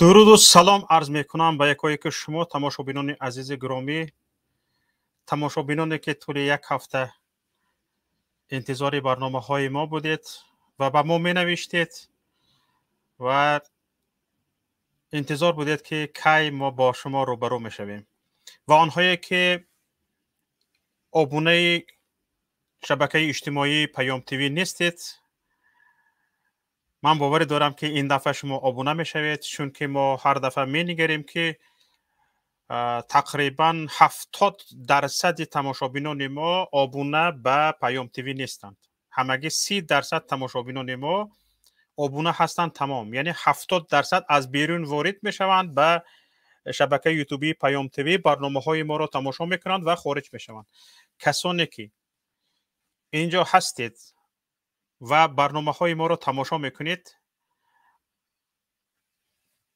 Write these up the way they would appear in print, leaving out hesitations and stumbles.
Дуруду салом арз мекунам ба якое ки шумо, тамошобинони азизи гиромӣ, тамошобиноне ки тӯли як ҳафта интизори барномаҳои мо будед ва ба мо менавиштед ва интизор будед, ки кай мо бо шумо рӯбарӯ мешавем, ва онҳое ки обунаи шабакаи иҷтимоии Паём ТВ нестед, ман боварӣ дорам, ки ин дафъа шумо обуна мешавед, чунки мо ҳар дафъа менигарем, ки тақрибан 70 дарсади тамошобинони мо обуна ба Паём ТВ нестанд. Ҳамагӣ 30 дарсад тамошобинони мо обуна ҳастанд, тамом. Яъне 70 дарсад аз берун ворид мешаванд ба шабакаи ютубии Паём ТВ, барномаҳои моро тамошо мекунанд ва хориҷ мешаванд. Касоне ки инҷо ҳастед ва барномаҳои моро тамошо мекунед,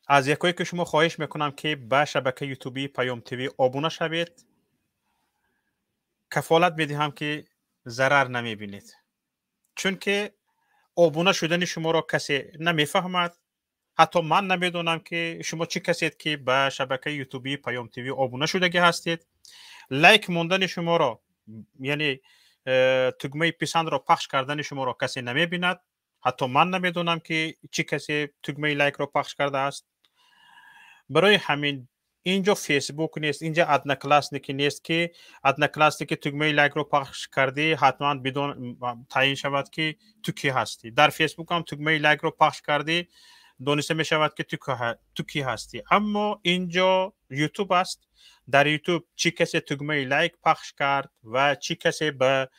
аз якое ки шумо хоҳиш мекунам, ки ба шабакаи ютубии Паём ТВ обуна шавед. Кафолат медиҳам, ки зарар намебинед, чунки обуна шудани шуморо касе намефаҳмад. Ҳатто ман намедонам, ки шумо чӣ касед, ки ба шабакаи ютубии Паём ТВ обуна шудагӣ ҳастед. Лайк мондани шуморо, яъне тугмаи писандро пахш кардани шуморо касе намебинад. Ҳатто ман намедонам, ки чӣ касе тугмаи лайкро пахш кардааст. Барои ҳамин инҷо Фейсбук нест, инҷа Одноклассники нест, ки Одноклассники тугмаи лайкро пахш кардӣ, ҳатман бидон, таъин шавад, ки ту кӣ ҳастӣ. Дар Фейсбук ҳам тугмаи лайкро пахш кардӣ, дониста мешавад, ки ту кӣ ҳастӣ. Аммо инҷо Ютуб аст. Дар Ютуб чӣ касе тугмаи лайк пахш кард ва чӣ касе ба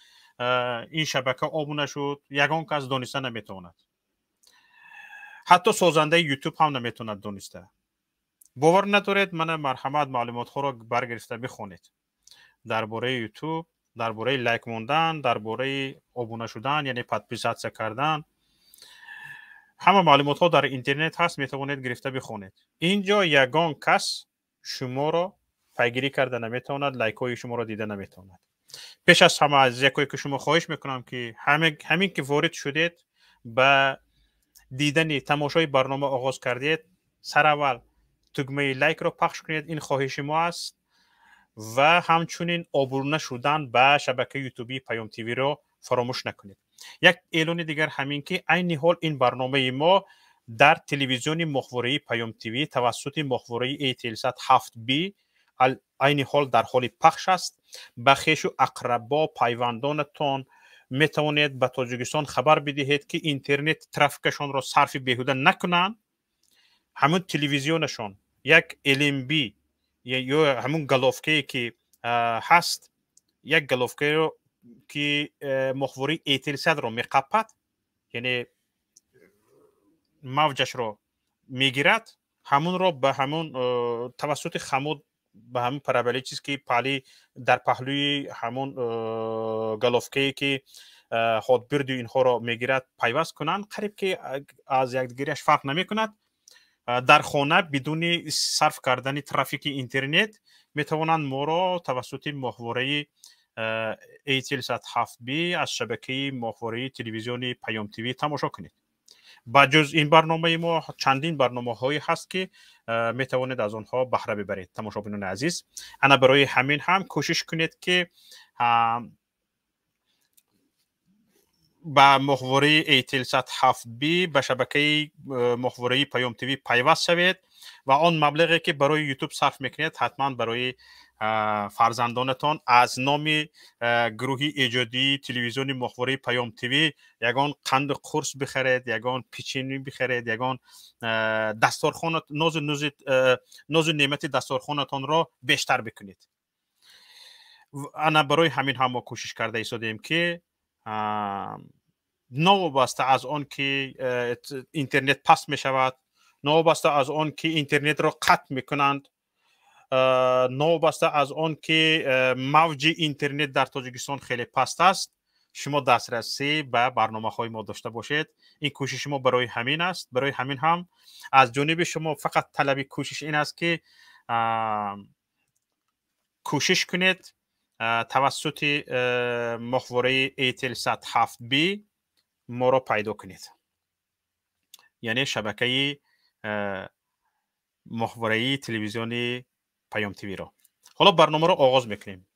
ин шабака обуна шуд, ягон кас дониста наметавонад. Ҳатто созандаи Ютуб ҳам наметавонад дониста. Бовар надоред, мана, марҳамат, маълумотҳоро баргирифта бихонед дар бораи Ютуб, дар бораи лайк мондан, дар бораи обуна шудан, яъне подписаться кардан. Ҳама маълумотҳо дар интернет ҳаст, метавонед гирифта бихонед. Инҷо ягон кас шуморо пайгирӣ карда наметавонад, лайкҳои шуморо дида наметавонад. Пеш аз ҳама аз якое ки шумо хоҳиш мекунам, ки ҳамин ки ворид шудед, ба дидани тамошои барнома оғоз кардед, сараввал тугмаи лайкро пахш кунед. Ин хоҳиши мо аст. Ва ҳамчунин обуна шудан ба шабакаи ютубии Паём ТВро фаромӯш накунед. Як эълони дигар ҳамин, ки айни ҳол ин барномаи мо дар телевизиони моҳвораи Паём ТВ тавассути моҳвораи Этелсат 7 би айни ҳол дар ҳоли пахш аст. Ба хешу ақрабо, пайвандонатон метавонед ба Тоҷикистон хабар бидиҳед, ки интернет трафикашонро сарфи беҳуда накунанд. Ҳамун телевизионашон як LNB ё ҳамун головкае ки ҳаст, як головкаеро, ки моҳвораи Этелсатро меқапад, яъне мавҷашро мегирад, ҳамунро ба ҳамун тавассути хомут ба ҳамун параболический пали дар паҳлӯи ҳамун головкае, ки Хотбирду инҳоро мегирад, пайваст кунанд. Қариб ки аз якдигараш фарқ намекунад. Дар хона бидуни сарф кардани трафики интернет метавонанд моро тавассути моҳвораи Этелсат 7 би аз шабакаи моҳвораи телевизиони Паём ТВ тамошо кунед. Ба ҷуз ин барномаи мо чандин барномаҳое ҳаст, ки метавонед аз онҳо баҳра бибаред, тамошобинони азиз. Ана барои ҳамин ҳам кӯшиш кунед, ки ба моҳвораи Этелсат 7 би, ба шабакаи моҳвораи Паём ТВ пайваст шавед ва он маблағе, ки барои Ютуб сарф мекунед, ҳатман барои фарзандонатон аз номи гурӯҳи эҷодии телевизиони моҳвораи Паём ТВ ягон қанду қурс бихаред, ягон печенье бихаред, ягон дасторхона, нозу неъмати дасторхонатонро бештар бикунед. Ана барои ҳамин ҳам мо кӯшиш карда истодем, ки новобаста аз он ки интернет паст мешавад, новобаста аз он ки интернетро қатъ мекунанд, новобаста аз он ки мавҷи интернет дар Тоҷикистон хеле паст аст, шумо дастрасӣ ба барномаҳои мо дошта бошед. Ин кӯшиши мо барои ҳамин аст. Барои ҳамин ҳам аз ҷониби шумо фақат талаби кӯшиш ин аст, ки кӯшиш кунед, тавассути моҳвораи Этелсат 7 би моро пайдо кунед, яъне шабакаи моҳвораии телевизиони Паём ТВ-ро. Ҳоло барномаро оғоз мекунем.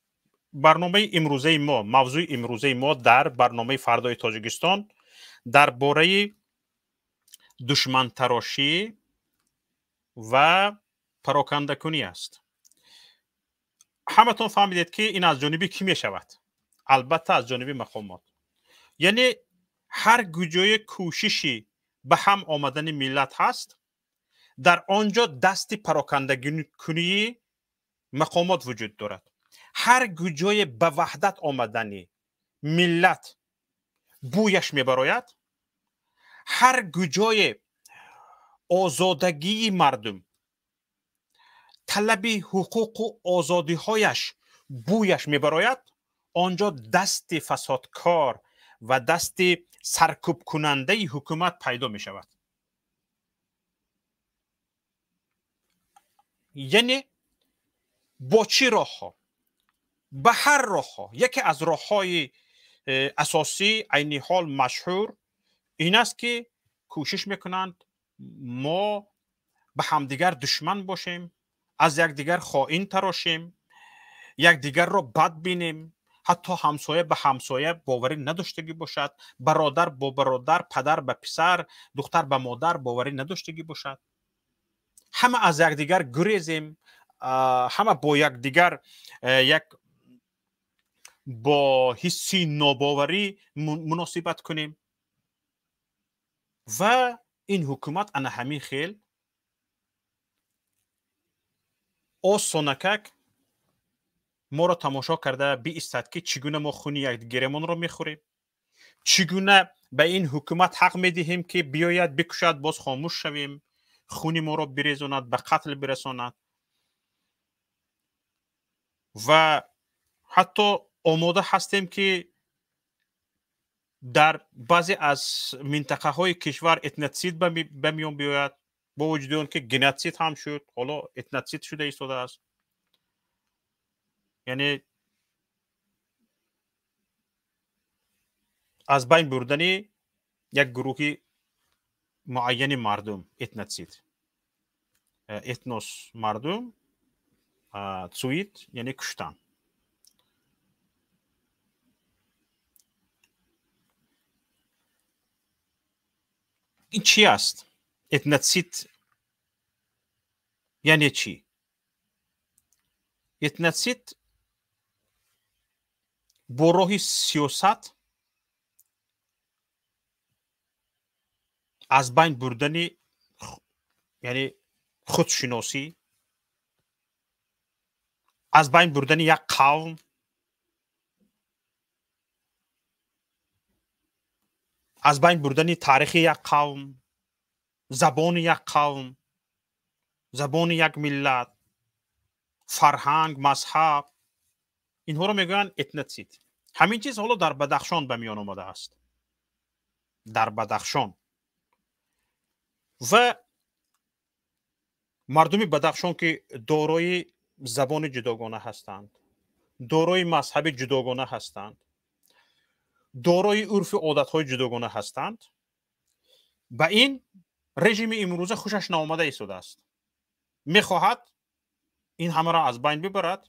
Барномаи имрӯзаи мо, мавзӯи имрӯзаи мо дар барномаи Фардои Тоҷикистон дар бораи душмантарошӣ ва парокандакунӣ аст. Ҳаматон фаҳмидед, ки ин аз ҷониби кӣ мешавад? Албатта, аз ҷониби мақомот. Яъне ҳар куҷое кӯшиши ба ҳам омадани миллат ҳаст, дар он ҷо дасти парокандакунии мақомот вуҷуд дорад. Ҳар куҷое ба ваҳдат омадани миллат бӯяш мебарояд, ҳар куҷое озодагии мардум, талаби ҳуқуқу озодиҳояш бӯяш мебарояд, он ҷо дасти фасодкор ва дасти саркӯбкунандаи ҳукумат пайдо мешавад. Яъне бо чӣ роҳҳо? Ба ҳар роҳҳо. Яке аз роҳҳои асосӣ, айни ҳол машҳур, ин аст, ки кӯшиш мекунанд мо ба ҳамдигар душман бошем, аз якдигар хоин тарошем, якдигарро бад бинем, ҳатто ҳамсоя ба ҳамсоя боварӣ надоштагӣ бошад, бародар бо бародар, падар ба писар, духтар ба модар боварӣ надоштагӣ бошад, ҳама аз якдигар гурезем, ҳама бо якдигар як бо ҳисси нобоварӣ муносибат кунем. Ва ин ҳукумат ана ҳамин хел осонакак моро тамошо карда биистад, ки чӣ гуна мо хуни якдигаремонро мехӯрем, чӣ гуна ба ин ҳукумат ҳақ медиҳем, ки биёяд, бикушад, боз хомӯш шавем, хуни моро бирезонад, ба қатл бирасонад. Ва ҳатто омода ҳастем, ки дар баъзе аз минтақаҳои кишвар этноцид ба миён биёяд, бо вуҷуди он ки геноцид ҳам шуд, ҳоло этноцид шуда истодааст. Яъне аз байн бурдани як гурӯҳи муайяни мардум, этноцид, этнос мардум, цуид яъне куштан. Ин чӣ аст? Этноцид яъне чӣ? Этноцид бо роҳи сиёсат аз байн бурдани, яъне худшиносӣ, аз байн бурдани як қавм, аз байн бурдани таърихи як қавм, забони як қавм, забони як миллат, фарҳанг, мазҳаб, инҳоро мегӯянд этноцид. Ҳамин чиз ҳоло дар Бадахшон ба миён омадааст. Дар Бадахшон. Ва мардуми Бадахшон, ки дорои забони ҷудогона ҳастанд, дорои мазҳаби ҷудогона ҳастанд, дорои урфу одатҳои ҷудогона ҳастанд, ба ин режими имрӯза хушаш наомада истодааст. Мехоҳад ин ҳамаро аз байн бибарад,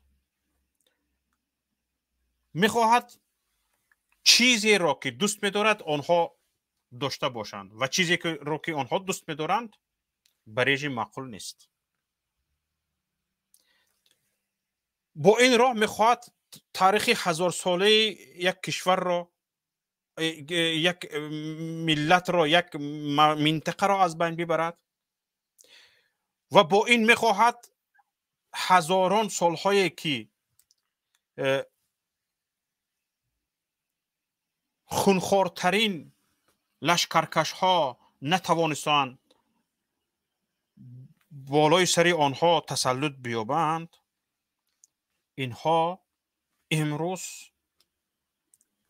мехоҳад чизеро, ки дӯст медорад, онҳо дошта бошанд, ва чизеро, ки онҳо дӯст медоранд, ба режим маъқул нест. Бо ин роҳ мехоҳад таърихи ҳазорсолаи як кишварро, як миллатро, як минтақаро аз байн бибарад ва бо ин мехоҳад ҳазорон солҳое, ки хунхортарин лашкаркашҳо натавонистанд болои сари онҳо тасаллут биёбанд, инҳо имрӯз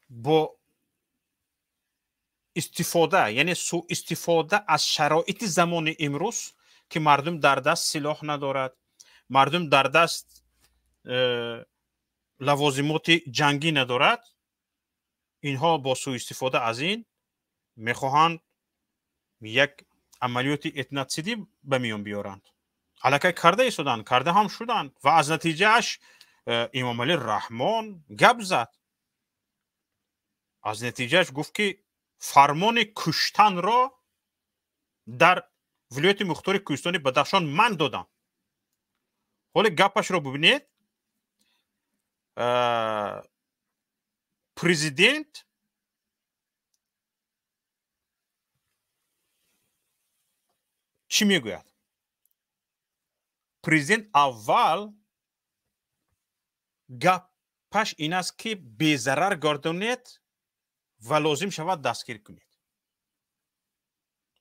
бо истифода, яъне суистифода аз шароити замони имрӯз, ки мардум дар даст силоҳ надорад, мардум дар даст лавозимоти ҷангӣ надорад, инҳо бо суистифода аз ин мехоҳанд як амалиёти этноцидӣ ба миён биёранд. Аллакай карда истоданд, карда ҳам шуданд ва аз натиҷааш Эмомалӣ Раҳмон гап зад. Аз натиҷааш гуфт, ки фармони куштанро дар вилояти мухтори кӯҳистони Бадахшон ман додам. Ҳоле гапашро бубинед. Президент чӣ мегӯяд? Президент аввал гапаш ин аст, ки безарар гардонед ва лозим шавад дастгир кунед,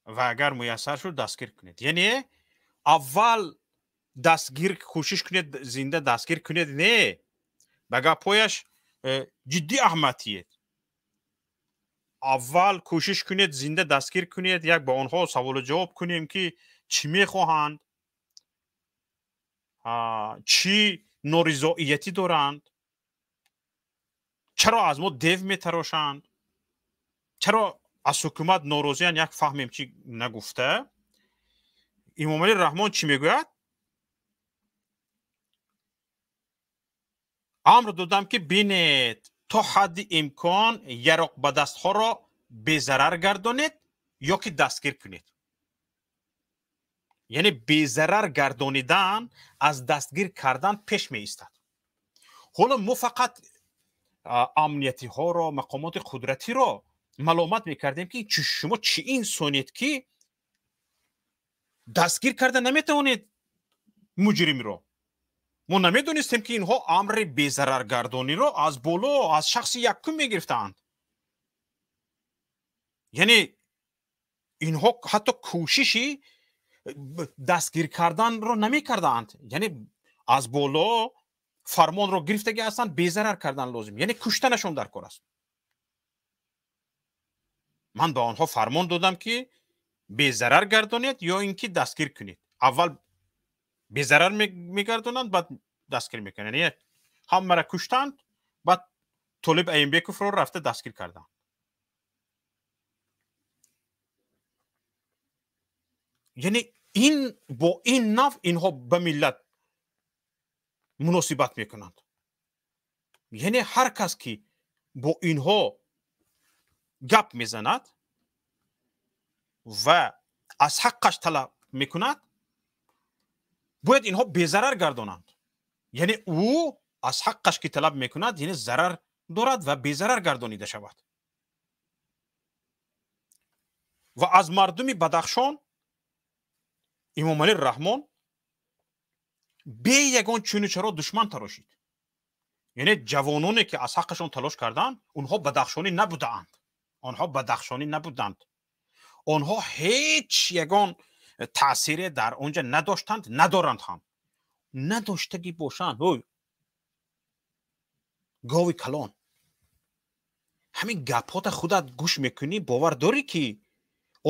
ва агар муяссар шуд, дастгир кунед. Яъне аввал дастгир кӯшиш кунед, зинда дастгир кунед. Не, ба гапҳояш ҷиддӣ аҳамият. Аввал кӯшиш кунед, зинда дастгир кунед, як ба онҳо саволу ҷавоб кунем, ки чӣ мехоҳанд, чӣ норизоиятӣ доранд, чаро аз мо дев метарошанд, чаро аз ҳукумат норозиянд, як фаҳмем чӣ нагуфта. Эмомалӣ Раҳмон чӣ мегӯяд? Амр додам, ки бинед, то ҳадди имкон яроқ ба дастҳоро безарар гардонед ё ки дастгир кунед. Яъне безарар гардонидан аз дастгир кардан пеш меистад. Ҳоло мо фақат амниятиҳоро, мақомоти қудратиро маломат мекардем, ки шумо чӣ инсонед, ки дастгир карда наметавонед муҷримро. Мо намедонистем, ки инҳо амри безараргардониро аз боло, аз шахси якум мегирифтаанд. Яъне инҳо ҳатто кӯшиши дастгир карданро намекардаанд. Яъне аз боло фармонро гирифтагӣ ҳастанд, безарар кардан лозим, яъне куштанашон дар кор аст. Ман ба онҳо фармон додам, ки безарар гардонед ё ин ки дастгир кунед. Аввал безарар мегардонанд, баъд дастгир мекунанд. Яъне ҳамаро куштанд, баъд Толиб Аимбековро рафта дастгир карданд. Яъне ин бо ин нав инҳо ба миллат муносибат мекунанд. Яъне ҳар кас, ки бо инҳо гап мезанад ва аз ҳаққаш талаб мекунад, бояд инҳо безарар гардонанд. Яъне ӯ аз ҳаққаш ки талаб мекунад, яъне зарар дорад ва безарар гардонида шавад. Ва аз мардуми Бадахшон Эмомалӣ Раҳмон бе ягон чуну чаро душман тарошид. Яъне ҷавононе, ки аз ҳаққашон талош карданд, онҳо бадахшонӣ набудаанд. Онҳо бадахшонӣ набуданд. Онҳо ҳеҷ ягон таъсире дар онҷа надоштанд, надоранд ҳам. Надоштагӣ бошанд, ҳой гови калон, ҳамин гапҳота худат гӯш мекунӣ, бовар дорӣ, ки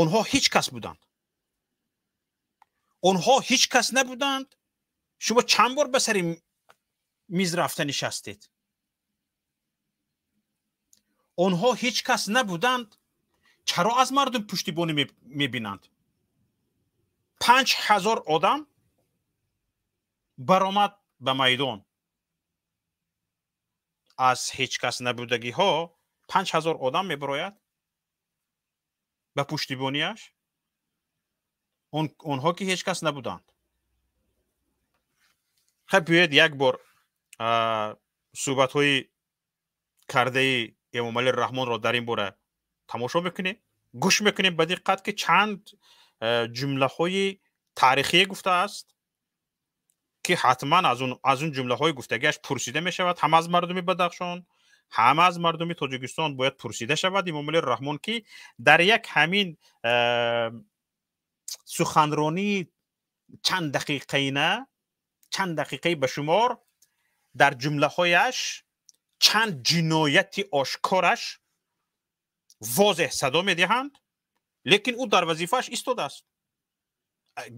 онҳо ҳеҷ кас буданд? Онҳо ҳеҷ кас набуданд. Шумо чанд бор ба сари миз рафта нишастед? Онҳо ҳеҷ кас набуданд. Чаро аз мардум пуштибонӣ мебинанд? 5000 одам баромад ба майдон. Аз ҳеҷ кас набудагиҳо 5000 одам мебарояд ба пуштибонияш. Онҳо ки ҳеҷ кас набуданд. Хай, биёед, як бор суҳбатҳои кардаи Эмомалӣ Раҳмонро дар ин бора тамошо мекунем, гӯш мекунем ба диққат, ки чанд ҷумлаҳои таърихие гуфтааст, ки ҳатман аз он ҷумлаҳои гуфтагиаш пурсида мешавад. Ҳам аз мардуми Бадахшон, ҳам аз мардуми Тоҷикистон бояд пурсида шавад Эмомалӣ Раҳмон, ки дар як ҳамин суханронии чанд дақиқаина, чанд дақиқаи ба шумор, дар ҷумлаҳояш чанд ҷинояти ошкораш возеҳ садо медиҳанд, лекин ӯ дар вазифааш истодааст.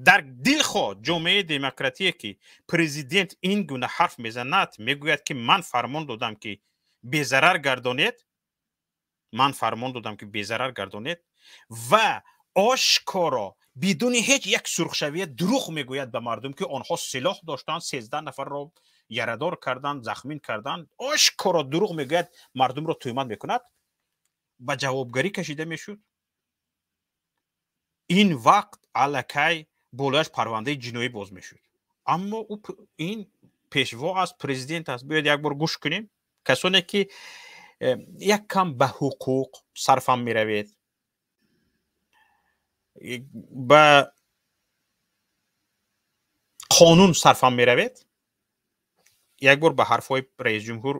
Дар дилхоҳ ҷомеаи демократие, ки президент ин гуна ҳарф мезанад, мегӯяд, ки ман фармон додам, ки безарар гардонед, ман фармон додам, ки безарар гардонед, ва ошкоро бидуни ҳеҷ як сурхшавия дурӯғ мегӯяд ба мардум, ки онҳо силоҳ доштанд, 13 нафарро ярадор карданд, захмин карданд, ошкоро дурӯғ мегӯяд, мардумро тӯҳмат мекунад, ба ҷавобгарӣ кашида мешуд. Ин вақт аллакай болояш парвандаи ҷиноӣ боз мешуд. Аммо ин пешво аст, президент аст. Биёед як бор гӯш кунем. Касоне ки як кам ба ҳуқуқ сарфам меравед, ба қонун сарфам меравед, як бор ба ҳарфҳои раисҷумҳур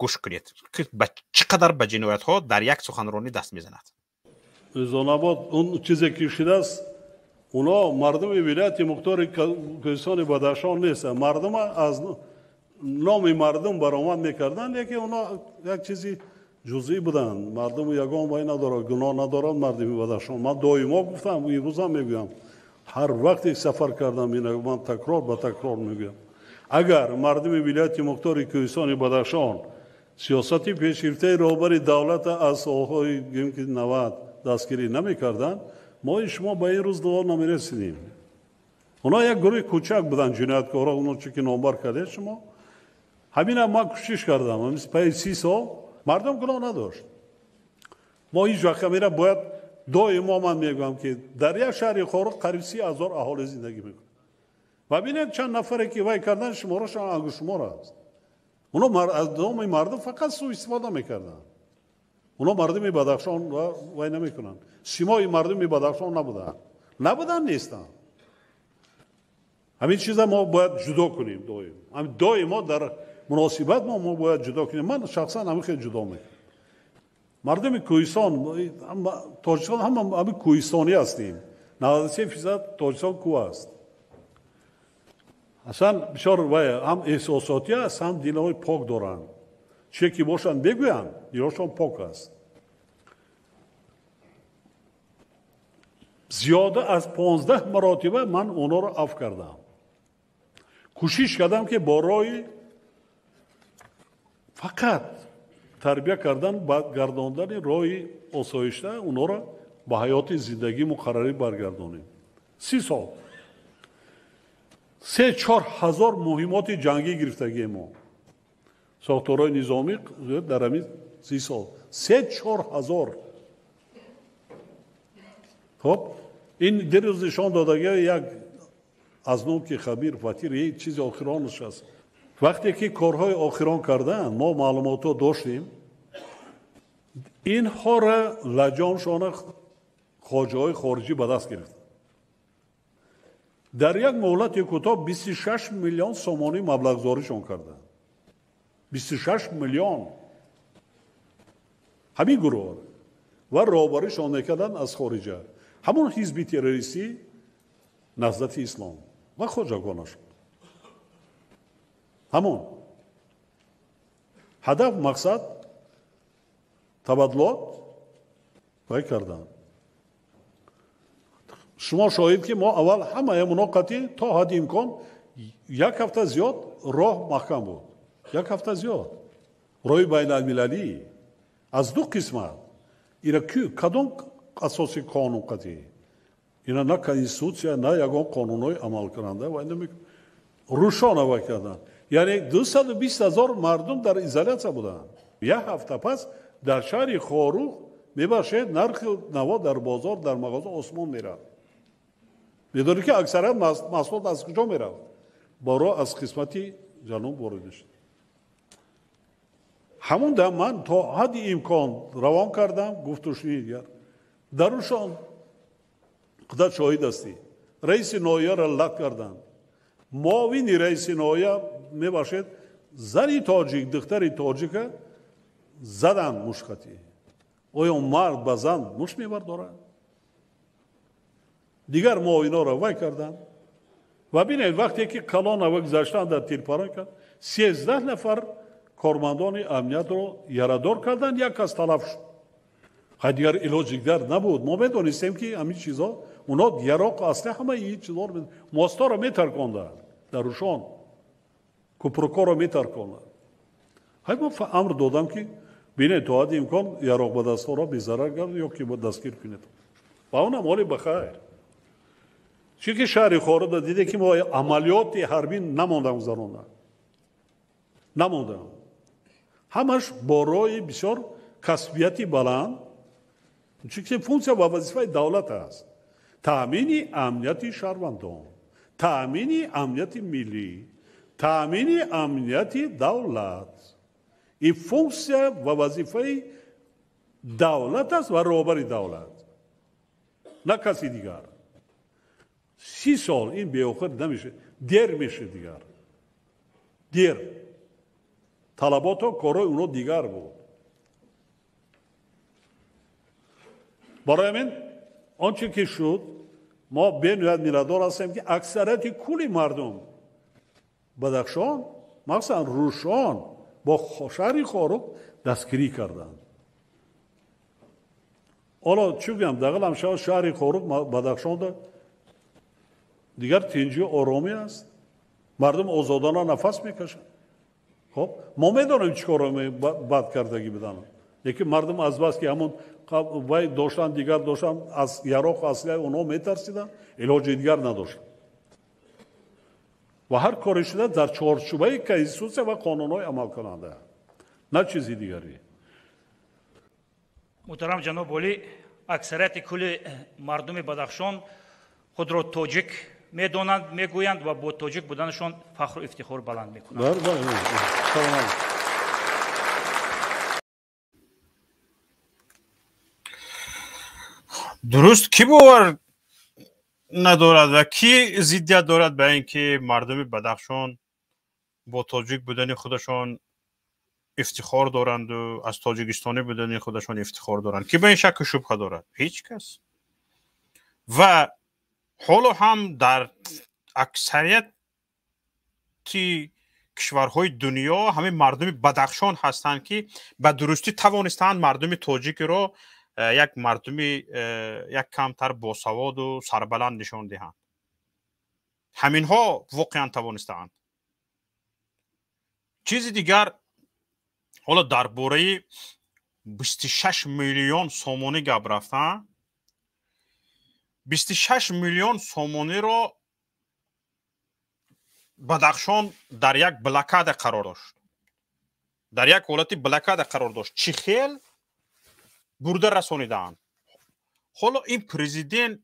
гӯш кунед, ки чӣ қадар ба ҷиноятҳо дар як суханронӣ даст мезанад. Зонабод он чизе ки шудааст, оно мардуми вилояти мухтори Кӯҳистони Бадахшон нестанд. Мардума аз номи мардум баромад мекарданд, лекин оно як чизи ҷузъӣ буданд. Мардуму ягон вай надорад, гуноҳ надорад мардуми Бадахшон. Ман доимо гуфтам, имрӯзам мегӯям, ҳар вақте сафар кардам, ман такрор ба такрор мегӯям, агар мардуми вилояти мухтори Кӯҳистони Бадахшон сиёсати пешгирифтаи роҳбари давлата аз солҳои 90 дастгирӣ намекарданд, мо шумо ба ин рӯз дуо намерасидем. Онҳо як гурӯҳи кӯчак буданд, ҷинояткорҳо, оно чӣ ки номбар кардед шумо. Ҳамина ман кӯшиш кардам, пайи 30 сол мардум гуноҳ надошт. Мо ҳеҷ вақт ҳамина бояд доимо ман мегӯям, ки дар як шаҳри Хоруғ қариб 30 ҳазор аҳолӣ зиндагӣ мекунад. Ва бинед чанд нафаре ки вай кардан, шуморашон ангуштшумор аст. Оно аз номи мардум фақат суистифода мекарданд. Оно мардуми Бадахшон вай намекунанд. Симои мардуми Бадахшон набуданд. Набуданд, нестанд. Ҳамин чиза мо бояд ҷудо кунем доим. Ҳамин доимо дар муносибат мо бояд ҷудо кунем. Ман шахсан ҳамин хел ҷудо мекунам. Мардуми Кӯҳистон, Тоҷикистон ҳама ҳамин кӯҳистонӣ ҳастем. 93% Тоҷикистон кӯҳ аст. Аслан бисёр вай ҳам эҳсосотӣ аст, ҳам дилҳои пок доранд. Чие ки бошанд бегӯянд, дилҳошон пок аст. Зиёда аз 15 маротиба ман онҳоро афв кардам. Кӯшиш кардам, ки бо роҳи фақат тарбия кардан, гардондани роҳи осоишта онҳоро ба ҳаёти зиндагии муқаррарӣ баргардонем. 30 сол 3-4 ҳазор муҳимоти ҷангӣ гирифтагие мо. Сохторҳои низомӣ дар ҳамин 30 сол 3-4 ҳазор. Хоб, ин дирӯз нишон додагӣ як аз ном ки хабир фатир чизи охиронаш аст. Вақте ки корҳои охирон карданд, мо маълумотҳо доштем, инҳоро лаҷоншона хоҷаҳои хориҷӣ ба даст гирифтанд. Дар як муҳлати кӯтоҳ 26 миллион сомонӣ маблағгузоришон карданд. 26 миллион. Ҳамин гурӯҳ ва роҳбаришон мекарданд аз хориҷа. Ҳамон ҳизби террористӣ Наҳзати Ислом ва хоҷагонашон. Ҳамон ҳадаф, мақсад табаддулот вай карданд. Шумо шоҳид ки мо аввал ҳамаи муноқатӣ то ҳадди имкон як ҳафта зиёд роҳ маҳкам буд. Як ҳафта зиёд. Роҳи байналмилалӣ аз ду қисмат. Ира кадом асоси қонун қатъӣ? Ина на конститутсия, на ягон қонунҳои амалкунанда вай рӯшон аввал карданд. Яъне 220 ҳазор мардум дар изолятсия буданд. Як ҳафта пас дар шаҳри Хоруғ мебахшед, нархи наво дар бозор, дар мағоза осмон мерафт. Медонед ки аксарият маҳсулот аз куҷо мерафт? Боро аз қисмати ҷануб ворид мешуд. Ҳамон дам ман то ҳадди имкон равон кардам гуфтушунии дигар. Дарушон худат шоҳид ҳастӣ. Раиси ноҳияро лат карданд. Муовини раиси ноҳия мебахшед, зани тоҷик, духтари тоҷика заданд мушқатӣ. Оё мард ба зан мушт мебардорад? Дигар муовиноро вай карданд. Ва бинед, вақте ки калонава гузаштанд дар тирпарон кард, 13 нафар кормандони амниятро ярадор карданд, як кас талаф шуд. Хай дигар илоҷи дигар набуд. Мо медонистем ки ҳамин чизҳо, оно яроқ асли ҳамаи ин чизҳоро мостаро метарконданд дар рӯшон, купрукоро метарконданд. Хай ман амр додам ки бинед, то ҳадди имкон яроқ ба дастҳоро безарар гардонед ё ки дастгир кунед. Ва онам ҳоли бахайр. Чунки шаҳри Хоруғда диде ки мо амалиёти ҳарбӣ намондам гузаронда. Намондам. Ҳамаш бо роҳи бисёр касбияти баланд, чунки функсия ва вазифаи давлат аст. Таъмини амнияти шаҳрвандон, таъмини амнияти миллӣ, таъмини амнияти давлат. Ин функсия ва вазифаи давлат аст ва роҳбари давлат, на каси дигар. 30 сол ин беохир намешавад, дер мешавад дигар. Дер. Талаботу корҳои онҳо дигар буд. Барои ҳамин он чӣ ки шуд, мо бениҳоят миннатдор ҳастем ки аксарияти кулли мардум Бадахшон, махсусан Рӯшон бо шаҳри Хоруғ дастгирӣ карданд. Ҳоло чӣ гӯям, дағалам шавад шаҳри Хоруғ Бадахшонда дигар тинҷию оромӣ аст. Мардум озодона нафас мекашанд. Хоб, мо медонем чӣ корро бад кардагӣ буданд. Лекин мардум аз бас ки ҳамон вай доштанд, дигар доштанд, аз яроқ аслиҳаи онҳо метарсиданд, илоҷи дигар надоштанд. Ва ҳар коре шуда дар чорчӯбаи конститутсия ва қонунҳои амалкунанда, на чизи дигаре. Муҳтарам ҷаноб олӣ, аксарияти кулли мардуми Бадахшон худро тоҷик медонанд, мегӯянд ва бо тоҷик буданашон фахру ифтихор баланд мекунанд. Дуруст, кӣ бовар надорад ва кӣ зиддият дорад ба ин ки мардуми Бадахшон бо тоҷик будани худашон ифтихор доранду аз тоҷикистонӣ будани худашон ифтихор доранд? Кӣ ба ин шакку шубҳа дорад? Ҳеҷ кас. Ва ҳоло ҳам дар аксарияти кишварҳои дунё ҳамин мардуми Бадахшон ҳастанд ки ба дурустӣ тавонистаанд мардуми тоҷикиро як мардуми як камтар босаводу сарбаланд нишон диҳанд. Ҳаминҳо воқеан тавонистаанд. Чизи дигар, ҳоло дар бораи 26 миллион сомонӣ гап рафта. 26 миллион сомониро Бадахшон дар як блокада қарор дошт. Дар як ҳолати блокада қарор дошт. Чӣ хел бурда расонидаанд? Ҳоло ин президент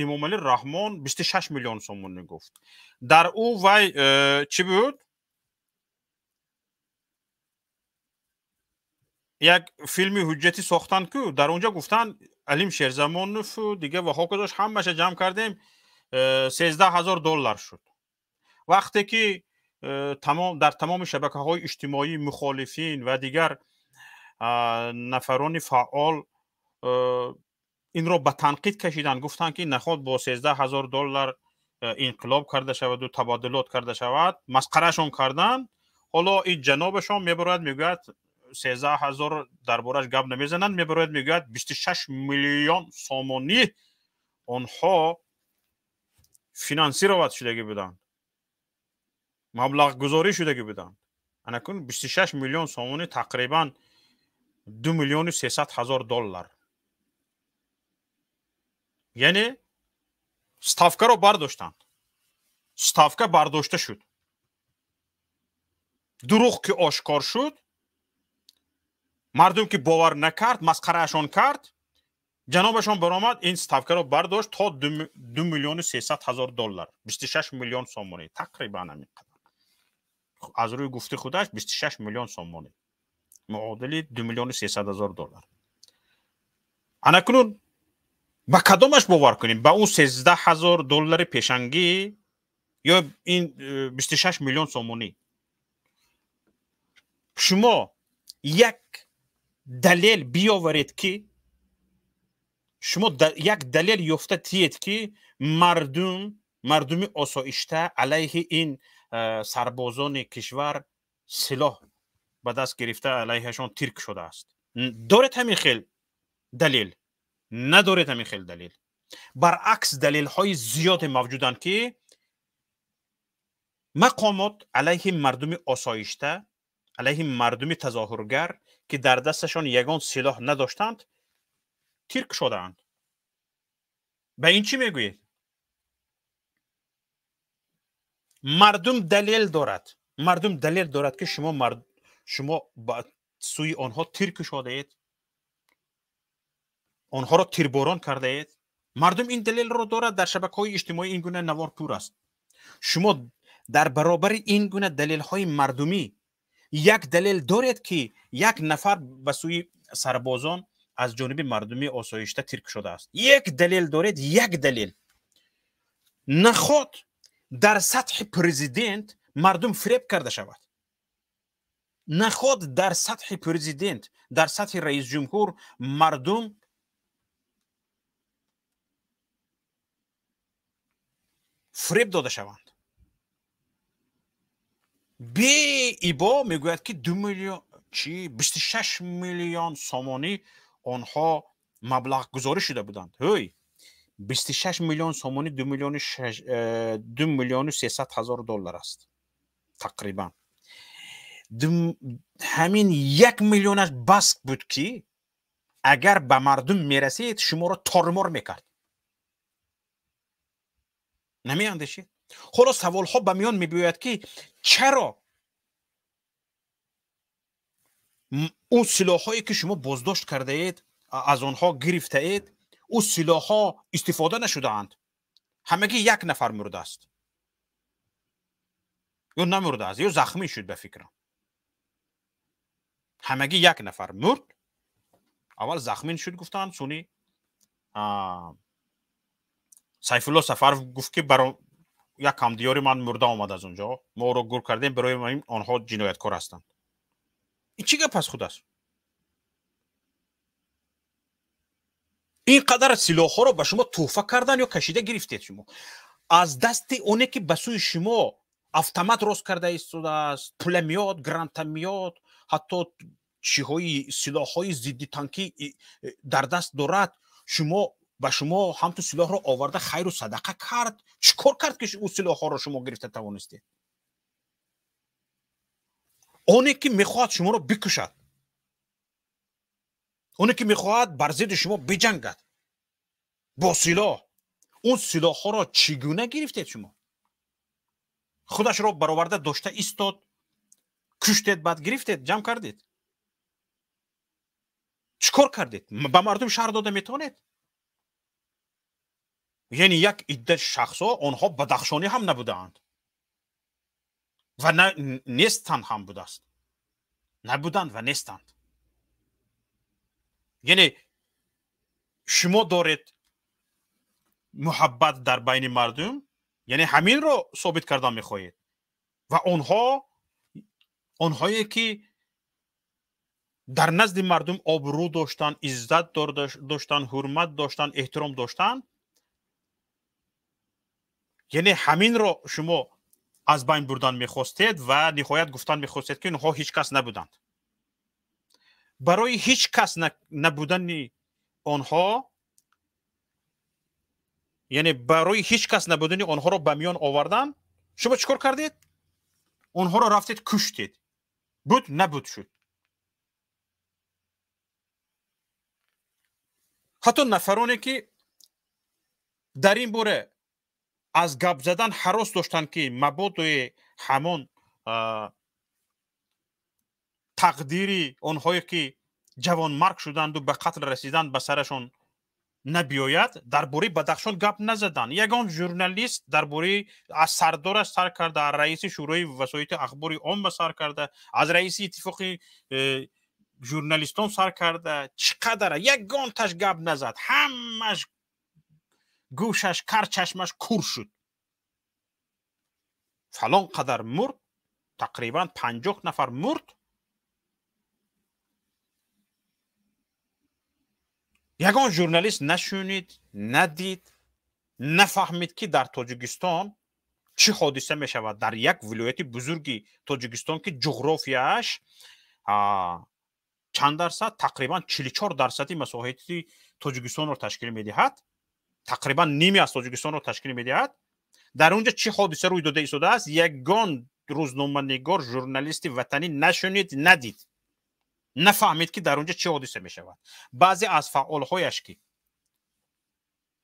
Эмомалӣ Раҳмон 26 миллион сомонӣ гуфт. Дар ӯ вай чӣ буд? Як филми ҳуҷҷатӣ сохтанд ку, дар онҷо гуфтанд Алим Шерзамонову дига ва ҳоказош ҳамаша ҷамъ кардем, 13,000 доллар шуд. Вақте ки дар тамоми шабакаҳои иҷтимоӣ мухолифин ва дигар нафарони фаъол инро ба танқид кашиданд, гуфтанд ки наход бо 13,000 доллар инқилоб карда шаваду табодулот карда шавад, масқарашон карданд. Ҳоло ин ҷанобашон мебарояд, мегӯяд 13,000 дар бораш гап намезананд, мебарояд мегӯяд 26 миллион сомонӣ онҳо финансировать шудагӣ буданд, маблағгузорӣ шудагӣ буданд. Анакун 26 миллион сомонӣ тақрибан 2,300,000 доллар. Яъне ставкаро бардоштанд. Ставка бардошта шуд. Дурӯғ ки ошкор шуд, мардум ки бовар накард, масқараашон кард, ҷанобашон баромад ин ставкаро бардошт то 2,300,000 доллар, 26 миллион сомонӣ, тақрибан ҳамин қадар. Аз рӯи гуфти худаш 26 миллион сомонӣ муодили 2,300,000 доллар. Анакунун ба кадомаш бовар кунем? Ба он 13,000 доллари пешангӣ ё ин 26 миллион сомонӣ? Шумо як далел биёваред ки шумо як далел ёфта тиед ки мардуми осоишта алайҳи ин сарбозони кишвар силоҳ ба даст гирифта алайҳашон тирк шудааст. Доред ҳамин хел далел? Надоред ҳамин хел далел. Баръакс далелҳои зиёде мавҷуданд ки мақомот алайҳи мардуми осоишта, алайҳи мардуми тазоҳургар ки дар дасташон ягон силоҳ надоштанд, тирк шудаанд. Ба ин чӣ мегӯед? Мардум далел дорад. Мардум далел дорад, ки шумо ба сӯи онҳо тир кушодаед, онҳоро тирборон кардаед. Мардум ин далелро дорад. Дар шабакаҳои иҷтимоӣ ин гуна навор пур аст. Шумо дар баробари ин гуна далелҳои мардумӣ як далел доред, ки як нафар ба сӯи сарбозон аз ҷониби мардуми осоишта тир кушодааст. Як далел доред, як далел. Наход дар сатҳи президент мардум фиреб карда шавад. Наход дар сатҳи президент, дар сатҳи раисҷумҳур мардум фиреб дода шаванд. Беибо мегӯяд, ки 2 миллион чи 26 миллион сомонӣ онҳо маблағгузорӣ шуда буданд. Ҳой, 26 миллион сомонӣ 2 миллиону 300 ҳазор доллар аст тақрибан. Ҳамин 1 миллионаш бас буд, ки агар ба мардум мерасид, шуморо тормор мекард. Намеандешед? Ҳоло саволҳо ба миён мебиёяд, ки чаро ӯ силоҳҳое, ки шумо боздошт кардаед, аз онҳо гирифтаед, ӯ силоҳҳо истифода нашудаанд? Ҳамагӣ як нафар мурдааст ё намурдааст, ё захмӣ шуд, ба фикрам. Ҳамагӣ як нафар мурд, аввал захмин шуд гуфтанд, суни Сайфулло Сафаров гуфт, ки як ҳамдиёри ман мурда омад аз он ҷо, мо ӯро гур кардем, барои онҳо ҷинояткор ҳастанд. Ин чӣ гап аст худ аст? Ин қадар силоҳҳоро ба шумо тӯҳфа кардан ё кашида гирифтед шумо? Аз дасти оне, ки ба сӯи шумо автомат рост карда истодааст, пулемёт, гранатомёт, ҳатто чиҳои силоҳҳои зидди танкӣ дар даст дорад, шумо ба шумо ҳамту силоҳро оварда хайру садақа кард. Чӣ кор кард, ки ӯ силоҳҳоро шумо гирифта тавонистед? Оне ки мехоҳад шуморо бикушад, оне ки мехоҳад бар зидди шумо биҷангад бо силоҳ, он силоҳҳоро чӣ гуна гирифтед шумо? Худашро бароварда дошта истод, куштед, баъд гирифтед, ҷамъ кардед. Чӣ кор кардед? Ба мардум шаҳр дода метавонед? Яъне як идда шахсҳо, онҳо бадахшонӣ ҳам набудаанд ва нестанд ҳам будааст. Набуданд ва нестанд. Яъне шумо доред муҳаббат дар байни мардум, яъне ҳаминро собит кардан мехоҳед ва онҳое ки дар назди мардум обрӯ доштанд, иззат доштанд, ҳурмат доштанд, эҳтиром доштанд, яъне ҳаминро шумо аз байн бурдан мехостед ва ниҳоят гуфтан мехостед, ки онҳо ҳеҷ кас набуданд. Барои ҳеҷ кас набудани онҳо, яъне барои ҳеҷ кас набудани онҳоро ба миён овардан, шумо чӣ кор кардед? Онҳоро рафтед куштед. Буд набуд шуд. Ҳатто нафароне, ки дар ин бора аз гап задан ҳарос доштанд, ки мабодои ҳамон тақдири онҳое, ки ҷавонмарг шуданду ба қатл расиданд, ба сарашон набиёяд, дар бораи Бадахшон гап назаданд. Ягон журналист дар бораи аз сардораш сар карда, аз раиси шӯрои васоити ахбори омма сар карда, аз раиси иттифоқи журналистон сар карда, чӣ қадар ягонташ гап назад. Ҳамаш гӯшаш кар, чашмаш кур шуд. Фалон қадар мурд, тақрибан 50 нафар мурд. Ягон журналист нашунид, надид, нафаҳмид, ки дар Тоҷикистон чӣ ҳодиса мешавад дар як вилояти бузурги Тоҷикистон, ки ҷуғрофияш чанд дарсад, тақрибан 44% масоҳати Тоҷикистонро ташкил медиҳад, тақрибан ними аз Тоҷикистонро ташкил медиҳад. Дар он ҷо чӣ ҳодиса рӯй дода истодааст, ягон рӯзноманигор, журналисти ватанӣ нашунид, надид, нафаҳмид, ки дар он ҷо чӣ ҳодиса мешавад. Баъзе аз фаъолҳояш, ки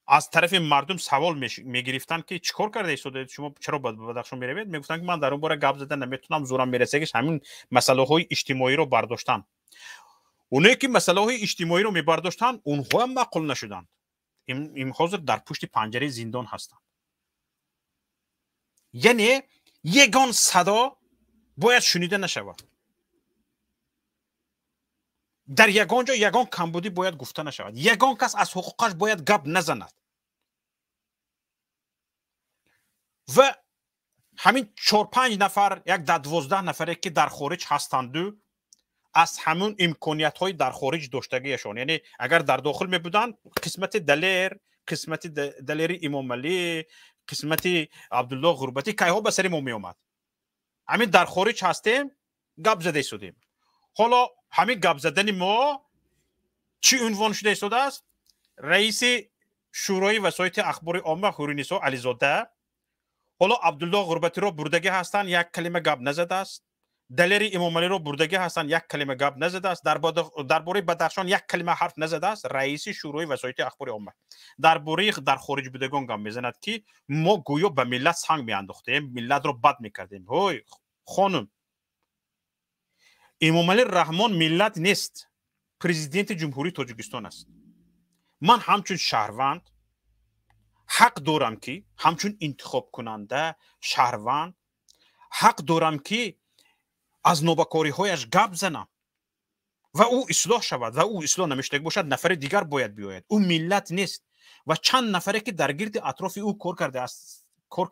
Аз тарафи мардум савол мегирифтанд, ки чӣ кор карда истодаед, шумо чаро ба Бадахшон меравед? Мегуфтанд, ки ман дар он бора гап зада наметавонам, зӯрам мерасагиш ҳамин масъалаҳои иҷтимоиро бардоштан. Оное ки масъалаҳои иҷтимоиро мебардоштанд, онҳоам маъқул нашуданд. Им ҳозир дар пушти панҷараи зиндон ҳастанд. Яъне ягон садо бояд шунида нашавад. Дар ягон ҷо ягон камбудӣ бояд гуфта нашавад. Ягон кас аз ҳуқуқаш бояд гап назанад. Ва ҳамин 4-5 нафар, як 10-12 нафаре ки дар хориҷ ҳастанду, аз ҳамун имкониятҳои дар хориҷ доштагиашон, яъне агар дар дохил мебуданд, қисмати Далер, қисмати Далери Имомалӣ, қисмати Абдулло Ғурбатӣ кайҳо ба сари мо меомад. Ҳамин дар хориҷ ҳастем, гап зада истодем. Ҳоло ҳамин гап задани мо чӣ унвон шуда истодааст? Раиси Шӯрои васоити ахбори омма Ҳуринисо Ализода ҳоло Абдулло Ғурбатиро бурдагӣ ҳастанд, як калима гап назадааст. Далери Имомалиро бурдагӣ ҳастанд, як калима гап назадааст. Дар бораи Бадахшон як калима ҳарф назадааст. Раиси Шӯрои васоити ахбори омма дар бораи дар хориҷ будагон гап мезанад, ки мо гӯё ба миллат санг меандохтем, миллатро бад мекардем. Ҳой хонум, Имомалӣ Раҳмон миллат нест, президенти Ҷумҳурии Тоҷикистон аст. Ман ҳамчун шаҳрванд ҳақ дорам, ки ҳамчун интихобкунанда шаҳрванд ҳақ дорам, ки аз нобакориҳояш гап занам ва ӯ ислоҳ шавад, ва ӯ ислоҳ намешудагӣ бошад, нафари дигар бояд биёяд. Ӯ миллат нест ва чанд нафаре ки дар гирди атрофи ӯ кор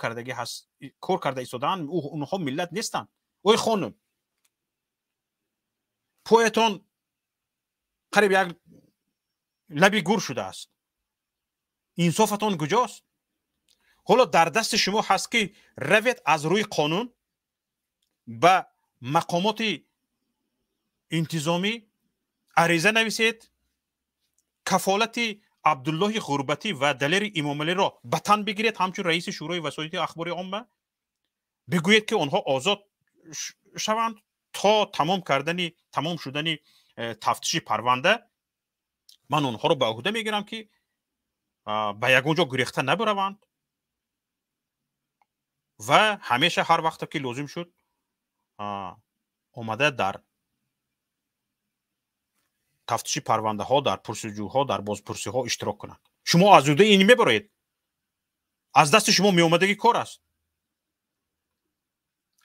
кардагӣ ҳаст, кор карда истодаанд, онҳо миллат нестанд. Ой хонум, поятон қариб як лаби гур шудааст. Инсофатон куҷост? Ҳоло дар дасти шумо ҳаст, ки равед аз рӯи қонун ба мақомоти интизомӣ ариза нависед, кафолати Абдуллоҳи Ғурбатӣ ва Далери Имомалиро ба тан бигиред, ҳамчун раиси Шӯрои васоити ахбори омма бигӯед, ки онҳо озод шаванд то тамом шудани тафтиши парванда. Ман онҳоро ба ӯҳда мегирам, ки ба ягон ҷо гурехта набараванд ва ҳамеша ҳар вақте ки лозим шуд омада дар тафтиши парвандаҳо, дар пурсуҷӯҳо, дар бозпурсиҳо иштирок кунанд. Шумо аз ӯҳдаи ин мебароед. Аз дасти шумо меомадагӣ кор аст.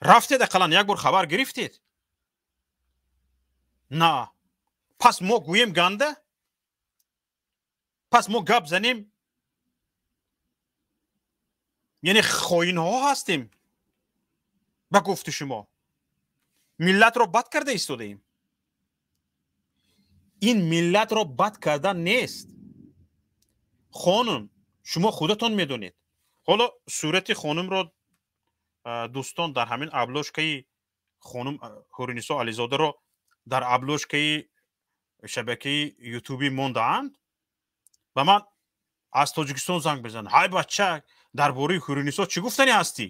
Рафтед, ақаллан як бор хабар гирифтед? На. Пас мо гӯем ганда? Пас мо гап занем? Яъне хоинҳо ҳастем ба гуфти шумо. Миллатро бад карда истодаем. Ин миллатро бад кардан нест. Хонум, шумо худатон медонед. Ҳоло сурати хонумро дӯстон дар ҳамин обложкаи хонум Ҳуринисо Ализодаро дар обложкаи шабакаи ютубӣ мондаанд. Ба ман аз Тоҷикистон занг мезананд. Ҳай бача, дар бораи Ҳуринисо чӣ гуфтанӣ ҳастӣ?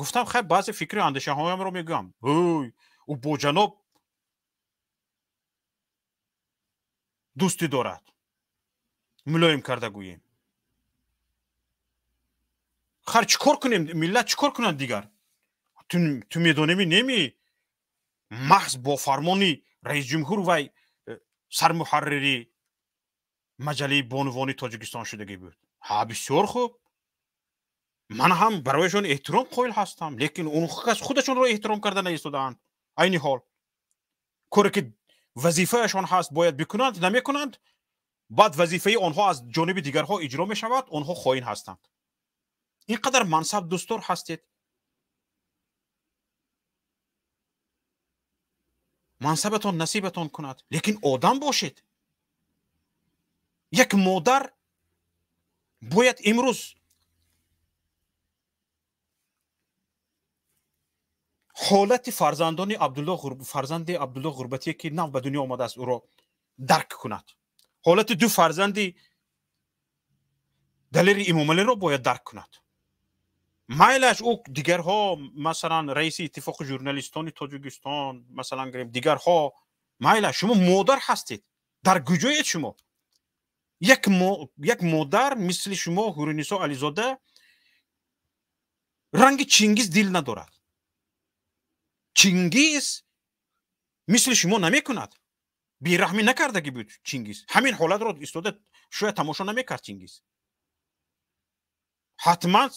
Гуфтам, хай баъзе фикру андешаҳоямро мегӯям. Ҳой, ӯ бо ҷаноб дӯстӣ дорад. Мулоим карда гӯем. Хар чӣ кор кунем? Миллат чӣ кор кунад дигар? Ту медонеми неми? Маҳз бо фармони раисҷумҳур вай сармуҳаррири маҷаллаи бонувони Тоҷикистон шудагӣ буд. Ҳа, бисёр хуб. Ман ҳам барояшон эҳтиром қоил ҳастам, лекин онҳо кас худашонро эҳтиром карда наистодаанд. Айни ҳол коре ки вазифаашон ҳаст бояд бикунанд, намекунанд. Баъд вазифаи онҳо аз ҷониби дигарҳо иҷро мешавад, онҳо хоин ҳастанд. Ин қадар мансаб дӯстдор ҳастед, мансабатон насибатон кунад, лекин одам бошед. Як модар бояд имрӯз ҳолати фарзандони фарзанди Абдулло Ғурбатие ки нав ба дунё омадааст, ӯро дарк кунад. Ҳолати ду фарзанди Далери Имомалиро бояд дарк кунад. Майлаш ӯ дигарҳо, масалан раиси иттифоқи журналистони Тоҷикистон, масалан гирем дигарҳо, майлаш шумо модар ҳастед. Дар куҷоед шумо? Як модар мисли шумо, Ҳуринисо Ализода, ранги Чингиз дил надорад. Чингиз мисли шумо намекунад. Бераҳмӣ накардагӣ буд Чингиз. Ҳамин ҳолатро истода шояд тамошо намекард Чингиз. Ҳатман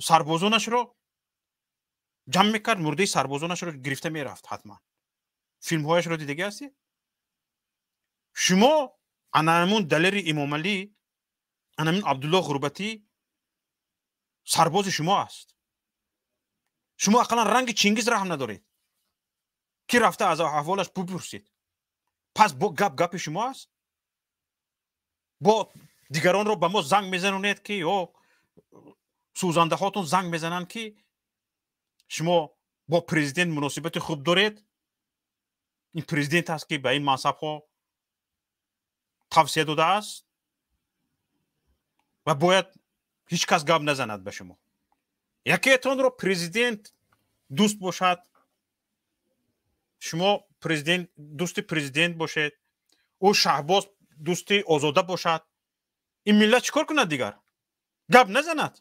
сарбозонашро ҷамъ мекард, мурдаи сарбозонашро гирифта мерафт ҳатман. Филмҳояшро дидагӣ ҳастед? Шумо анаамун Далери Имомалӣ, анамин Абдулло Ғурбатӣ сарбози шумо аст. Шумо ақаллан ранги Чингиз раҳм надоред, ки рафта аз аҳволаш бипурсед. Пас бо гап гапи шумо аст? Бо дигаронро ба мо занг мезанонед, ки ё сӯзандаҳотон занг мезананд, ки шумо бо президент муносибати хуб доред. Ин президент аст, ки ба ин мансабҳо тавсия додааст ва бояд ҳеҷ кас гап назанад ба шумо. Якеатонро президент дӯст бошад, шумо президент дӯсти президент бошед, ӯ Шаҳбоз дӯсти Озода бошад, ин миллат чӣ кор кунад дигар? Гап назанад.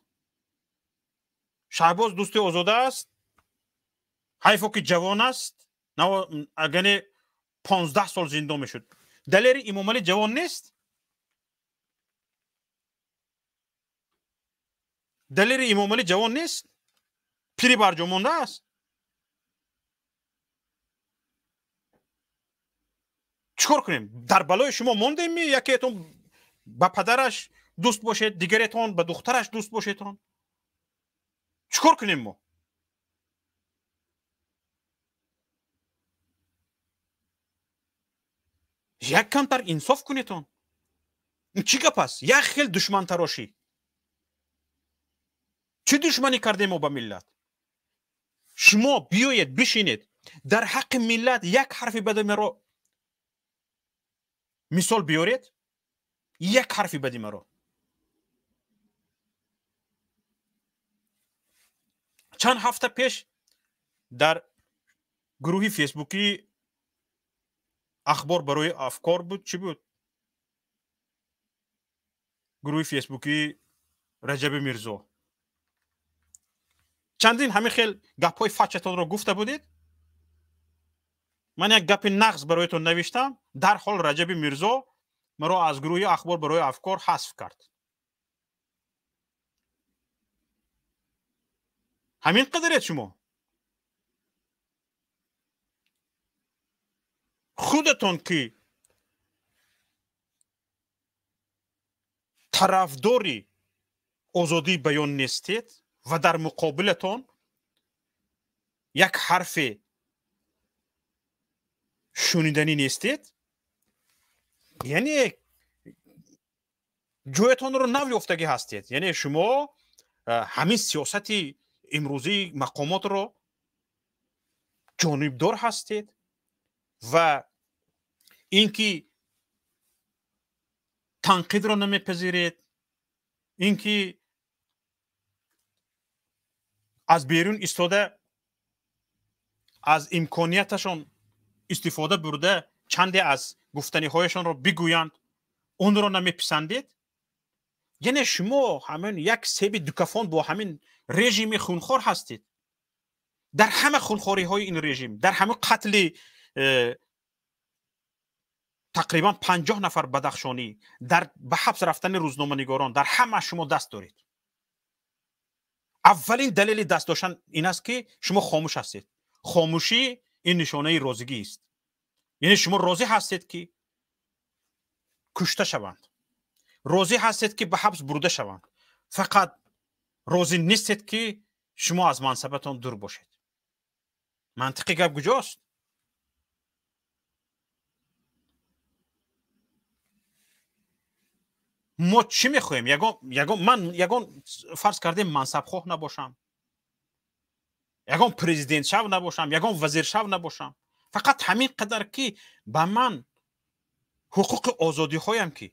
Шаҳбоз дӯсти Озода аст, ҳайфо ки ҷавон аст, агане 15 сол зиндон мешуд. Далери Имомалӣ ҷавон нест? Далери Имомалӣ ҷавон нест? Пири барҷо монда аст? Чӣ кор кунем? Дар балои шумо мондем ми? Якеатон ба падараш дӯст бошед, дигаретон ба духтараш дӯст бошедон. Чӣ кор кунем мо? Як камтар инсоф кунедон. Ин чӣ гап аст? Як хел душмантарошӣ. Чӣ душманӣ кардем мо ба миллат? Шумо биёед бишинед, дар ҳаққи миллат як ҳарфи бади маро мисол биёред, як ҳарфи бади маро. Чанд ҳафта пеш дар гурӯҳи фейсбукӣ Ахбор барои афкор буд, чӣ буд? Гурӯҳи фейсбукии Раҷаби Мирзо. Чандин ҳамин хел гапҳои фачатонро гуфта будед. Ман як гапи нағз бароятон навиштам, дарҳол Раҷаби Мирзо маро аз гурӯҳи Ахбор барои афкор ҳазф кард. Ҳамин қадаред шумо? Худатон ки тарафдори озодии баён нестед ва дар муқобилатон як ҳарфе шуниданӣ нестед, яъне ҷоятонро нав ёфтагӣ ҳастед. Яъне шумо ҳамин сиёсати имрӯзии мақомотро ҷонибдор ҳастед ва ин ки танқидро намепазиред, ин ки аз берун истода аз имконияташон истифода бурда чанде аз гуфтаниҳояшонро бигӯянд, онро намеписандед. Яъне шумо ҳамин як себи дукафон бо ҳамин режими хунхор ҳастед. Дар ҳама хунхориҳои ин режим, дар ҳама қатли тақрибан 50 нафар бадахшонӣ, дар ба ҳабс рафтани рӯзноманигорон, дар ҳама шумо даст доред. Аввалин далели даст доштан ин аст, ки шумо хомӯш ҳастед. Хомӯшӣ ин нишонаи розигӣ аст. Яъне шумо розӣ ҳастед, ки кушта шаванд, розӣ ҳастед, ки ба ҳабс бурда шаванд, фақат розӣ нестед, ки шумо аз мансабатон дур бошед. Мантиқи гап куҷост? Мо чӣ мехоҳем? Ман ягон фарз кардем мансабхоҳ набошам, ягон президентшав набошам, ягон вазиршав набошам, фақат ҳамин қадар ки ба ман ҳуқуқи озодиҳоям ки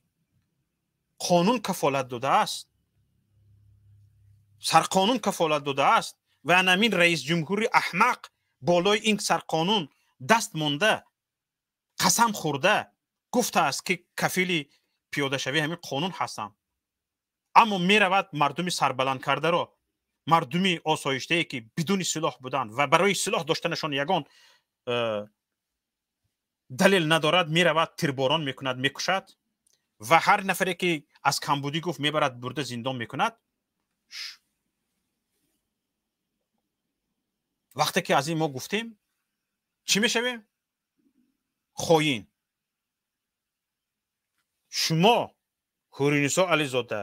қонун кафолат додааст, сарқонун кафолат додааст ва анамин раисҷумҳури аҳмақ болои ин сарқонун даст монда, қасам хӯрда гуфтааст, ки кафили пиёдашавии ҳамин қонун ҳастам. Аммо меравад мардуми сарбаланд кардаро, мардуми осоиштае ки бидуни силоҳ буданд ва барои силоҳ доштанашон ягон далел надорад, меравад тирборон мекунад, мекушад ва ҳар нафаре ки аз камбудӣ гуфт мебарад бурда зиндон мекунад. Вақте ки аз ин мо гуфтем, чӣ мешавем? Хоин. Шумо Ҳуринисо Ализода,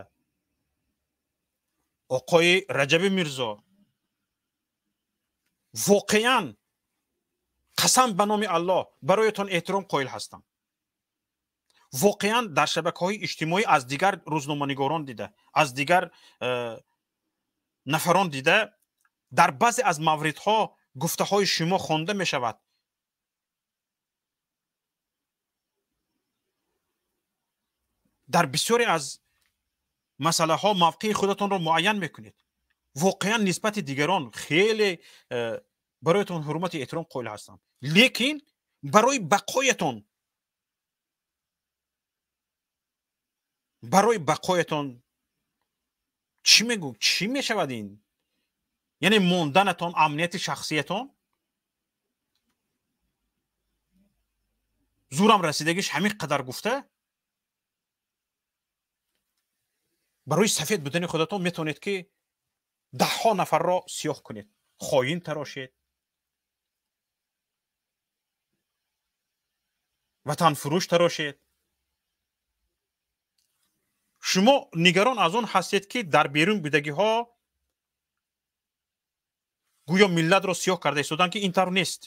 оқои Раҷаби Мирзо, воқеан қасам ба номи Аллоҳ бароятон эҳтиром қоил ҳастам. Воқеан дар шабакаҳои иҷтимоӣ аз дигар рӯзноманигорон дида, аз дигар нафарон дида, дар баъзе аз мавридҳо гуфтаҳои шумо хонда мешавад. Дар бисёре аз масъалаҳо мавқеи худатонро муайян мекунед. Воқеан нисбати дигарон хеле бароятон ҳурмати эҳтиром қоил ҳастам, лекин барои бақоятон чӣ мегӯ, чӣ мешавад ин? Яъне монданатон, амнияти шахсиятон, зурам расидагиш ҳамин қадар гуфта, барои сафед будани худатон метавонед ки даҳҳо нафарро сиёҳ кунед, хоин тарошед, ватанфурӯш тарошед. Шумо нигарон аз он ҳастед ки дар берун будагиҳо гӯё миллатро сиёҳ карда истоданд, ки ин тавр нест.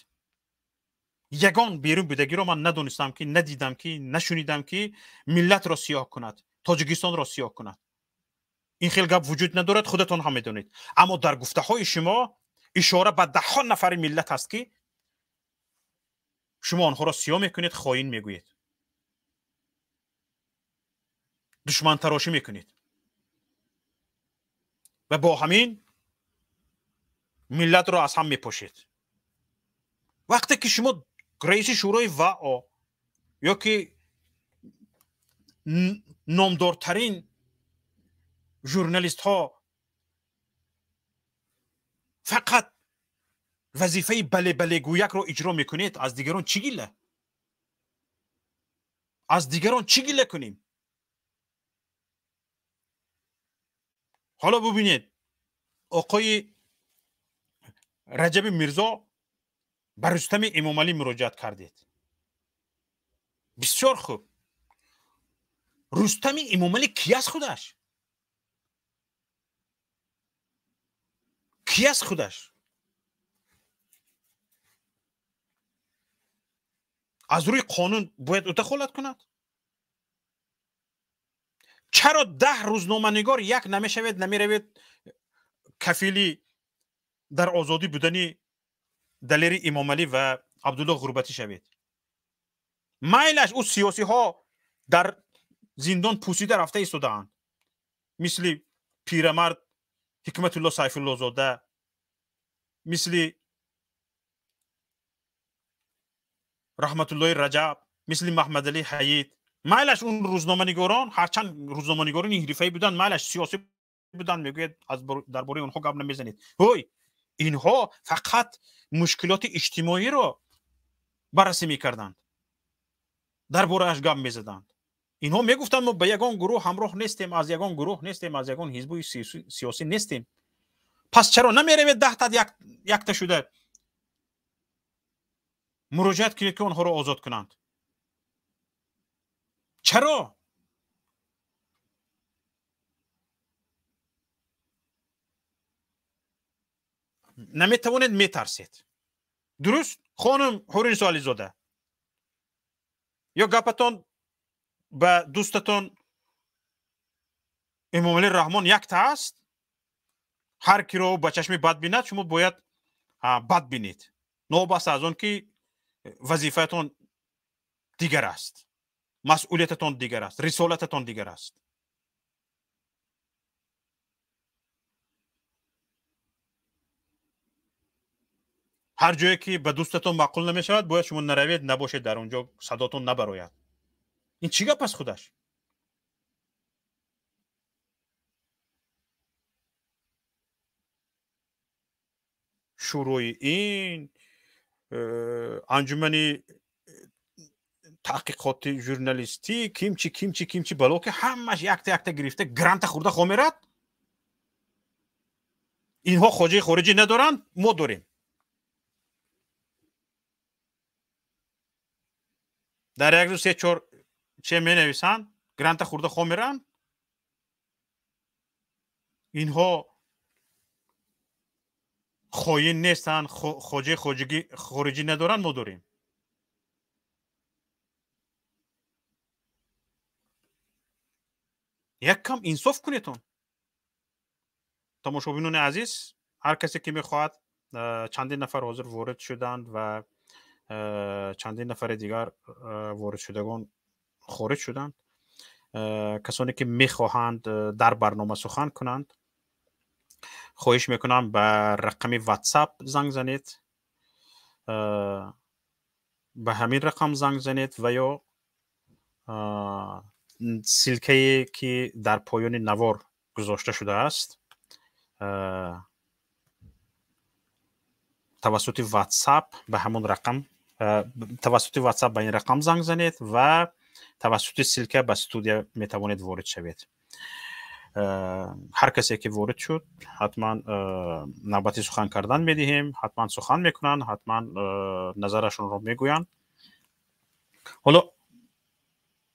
Ягон берун будагиро ман надонистам, ки надидам, ки нашунидам, ки миллатро сиёҳ кунад, Тоҷикистонро сиёҳ кунад. Ин хел гап вуҷуд надорад, худатон ҳам медонед. Аммо дар гуфтаҳои шумо ишора ба даҳҳо нафари миллат ҳаст ки шумо онҳоро сиёҳ мекунед, хоин мегӯед, душмантарошӣ мекунед ва бо ҳамин миллатро аз ҳам мепошед. Вақте ки шумо раиси шӯрои ВАО ё ки номдортарин журналистҳо фақат вазифаи бале-балегӯякро иҷро мекунед, аз дигарон чӣ гила? Аз дигарон чӣ гила кунем? Ҳоло бубинед, оқои Раҷаби Мирзо ба Рустами Эмомалӣ муроҷиат кардед. Бисёр хуб. Рустами Эмомалӣ ки аст худаш? Ки аст худаш? Аз рӯи қонун бояд ӯ дахолат кунад? Чаро 10 рӯзноманигор як намешавед, намеравед кафили дар озодӣ будани Далери Эмомалӣ ва Абдулло Ғурбатӣ шавед? Майлаш ӯ сиёсиҳо дар зиндон пӯсида рафта истодаанд, мисли пирамард Ҳикматулло Сайфуллозода, мисли Раҳматуллои Раҷаб, мисли Маҳмадалӣ Ҳаид. Майлаш он рӯзноманигорон, ҳарчанд рӯзноманигорони ҳирфаӣ буданд, майлаш сиёсӣ буданд, мегӯяд дар бораи онҳо гап намезанед. Ҳой, инҳо фақат мушкилоти иҷтимоиро баррасӣ мекарданд, дар борааш гап мезаданд. Инҳо мегуфтанд мо ба ягон гурӯҳ ҳамроҳ нестем, аз ягон гурӯҳ нестем, аз ягон ҳизби сиёсӣ нестем. Пас чаро намеравед 10 та якта шуда муроҷиат кунед ки онҳоро озод кунанд? Чаро? Наметавонед, метарсед. Дуруст, хонум Ҳуринисо Ализода? Ё гапатон ба дӯстатон Эмомалӣ Раҳмон якта аст? Ҳар киро ба чашми бад бинад, шумо бояд бад бинед, новобаста аз он ки вазифаатон дигар аст, масъулиятатон дигар аст, рисолататон дигар аст. Ҳар ҷое ки ба дӯстатон маъқул намешавад, бояд шумо наравед, набошед дар он ҷо, садотон набарояд. Ин чӣ гап аст худаш? Шӯрои ин, анҷумани таҳқиқоти журналистӣ, кимчи кимчи кимчи бало ки ҳамаш якта якта гирифта гранта хӯрда хомерад. Инҳо хоҷаи хориҷӣ надоранд, мо дорем. Дар як рӯз се чор че менависанд, гранта хӯрда хомеранд. Инҳо хоин нестанд, хоҷаи хориҷӣ надоранд, мо дорем. Як кам инсоф кунедон. Тамошобинони азиз, ҳар касе ки мехоҳад, чандин нафар ҳозир ворид шуданд ва чандин нафари дигар воридшудагон хориҷ шуданд. Касоне ки мехоҳанд дар барнома сухан кунанд, хоҳиш мекунам ба рақами WhatsApp занг занед, ба ҳамин рақам занг занед ва ё ссилкае ки дар поёни навор гузошта шудааст, тавассути WhatsApp ба ҳамон рақам, тавассути WhatsApp ба ин рақам занг занед ва тавассути ссилка ба студия метавонед ворид шавед. Ҳар касе ки ворид шуд, ҳатман навбати сухан кардан медиҳем, ҳатман сухан мекунанд, ҳатман назарашонро мегӯянд. Ҳоло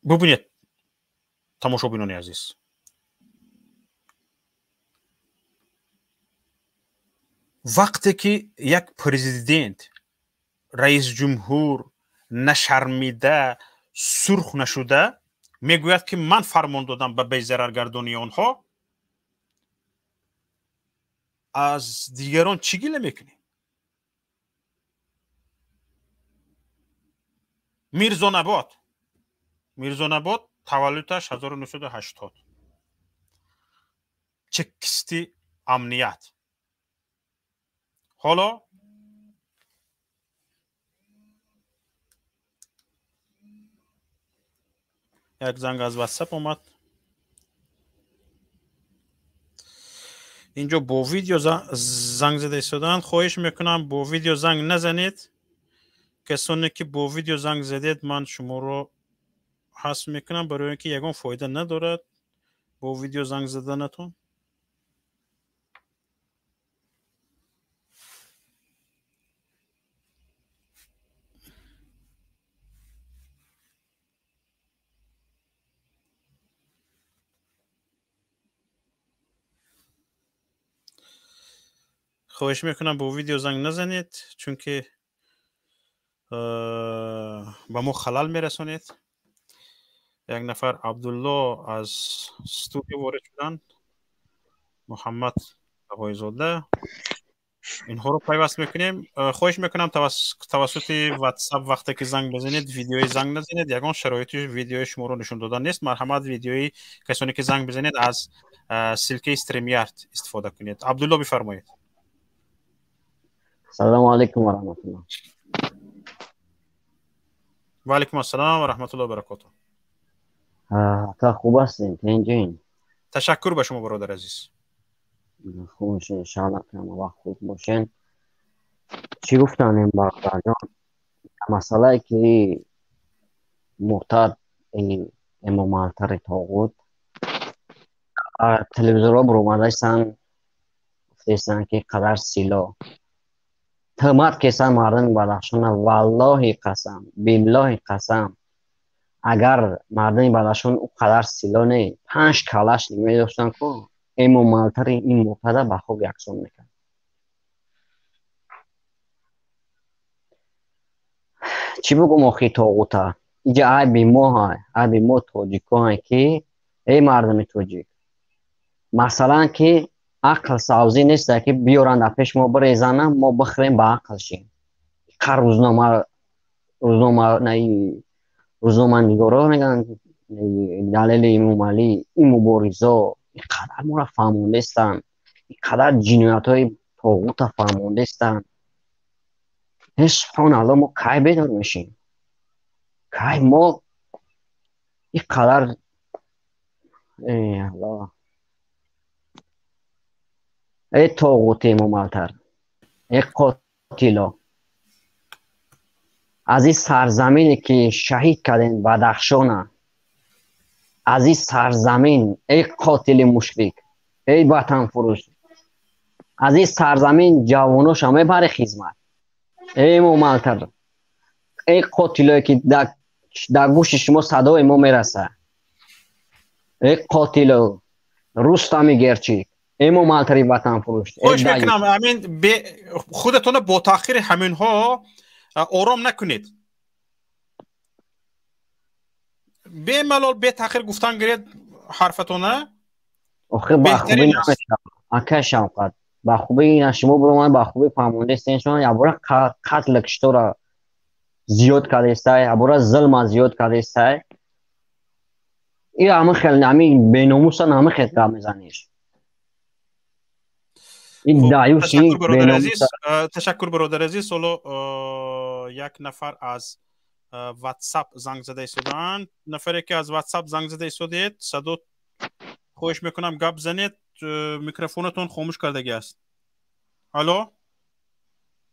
бубинед, тамошобинони азиз, вақте ки як президент, раисҷумҳур нашармида, сурх нашуда мегӯяд ки ман фармон додам ба безараргардонии онҳо, аз дигарон чӣ гила мекунем? Мирзонабод, Мирзонабод таваллудаш 1980, чекисти амният. Ҳоло як занг аз WhatsApp омад. Инҷо бо видео занг зада истоданд. Хоҳиш мекунам бо видео занг назанед. Касоне ки бо видео занг задед, ман шуморо ҳазф мекунам, барои ин ки ягон фоида надорад бо видео занг заданатон. Хоҳиш мекунам бо видео занг назанед, чунки ба мо халал мерасонед. Як нафар Абдулло аз студия ворид шуданд, Муҳаммад Тағоизода. Инҳоро пайваст мекунем. Хоҳиш мекунам тавассути WhatsApp вақте ки занг бизанед, видеои занг назанед. Ягон шароити видеои шуморо нишон додан нест. Марҳамат, видеои касоне ки занг бизанед аз ссилкаи StreamYard истифода кунед. Абдулло, бифармоед. Салому алайкум ва раҳматуллоҳ. Ва алайкум ассалом ва раҳматуллоҳи ва баракотуҳ. Та хуб ҳастем, тенҷин? Ташаккур ба шумо, бародар азиз. Хуб бошед, иншоаллоҳ ки ҳама вақт хуб бошед. Чӣ гуфтанем, бародарҷон? Масъалае ки муртад эмомалтари тоғут телевизорҳо баромадаистанд, гуфтаистанд ки қадар сило тӯҳмат кесан мардуми Бадахшона. Валлоҳи қасам, биллоҳи қасам, агар мардуми Бадахшон ӯ қадар сило не, панҷ калаш медоштанд ку эмомалтари ин муртада ба хок яксон мекард. Чӣ бугум охи тоғута? Иҷа айби мо ҳай, айби мо тоҷикоҳай ки эй мардуми тоҷик, масалан ки ақл савзӣ нест ки биёранд дар пеш мо бирезананд, мо бихӯрем ба ақл шем. Қар рӯзнома рӯзнома рӯзноманигоро мегӯянд далели Эмомалӣ, ин муборизо инқадар моро фаҳмондестанд, инқадар ҷиноятҳои тоғута фаҳмондестанд. Э субҳоналлоҳ, мо кай бедор мешем? Кай мо инқадар э Аллоҳ, эй тоғути эмомалтар. Эй қотило, аз ин сарзамине ки шаҳид кардем Бадахшона, аз ин сарзамин, эй қотили мушрик, эй ватанфурӯш, аз ин сарзамин ҷавоноша мебари хизмат. Эй Эмомалтар, эй қотилое ки дар гӯши шумо садои мо мерасад, эй қотило Рустами Герчик, Эмомалтари ватанфурӯш. Хоҳиш мекунам, ҳамин худатонро бо таъхири ҳаминҳо ором накунед. Бемалол, бетаъхир гуфтан гиред ҳарфатона. Охир ба хубӣ намешавад, акай Шавқат, ба хубӣ ина шумо биромад, ба хубӣ фаҳмондестен, шумо ябора қатлу киштора зиёд кардестай, ябора зулма зиёд кардестай. И ҳамин хел ҳамин беномусан ҳамин хел гап мезаниш. Ин даюси беномуса. Ташаккур, бародари азиз. Ҳоло як нафар аз WhatsApp занг зада истодаанд. Нафаре ки аз WhatsApp занг зада истодед, садо, хоҳиш мекунам, гап занед, микрофонатон хомӯш кардагӣ аст. Алло,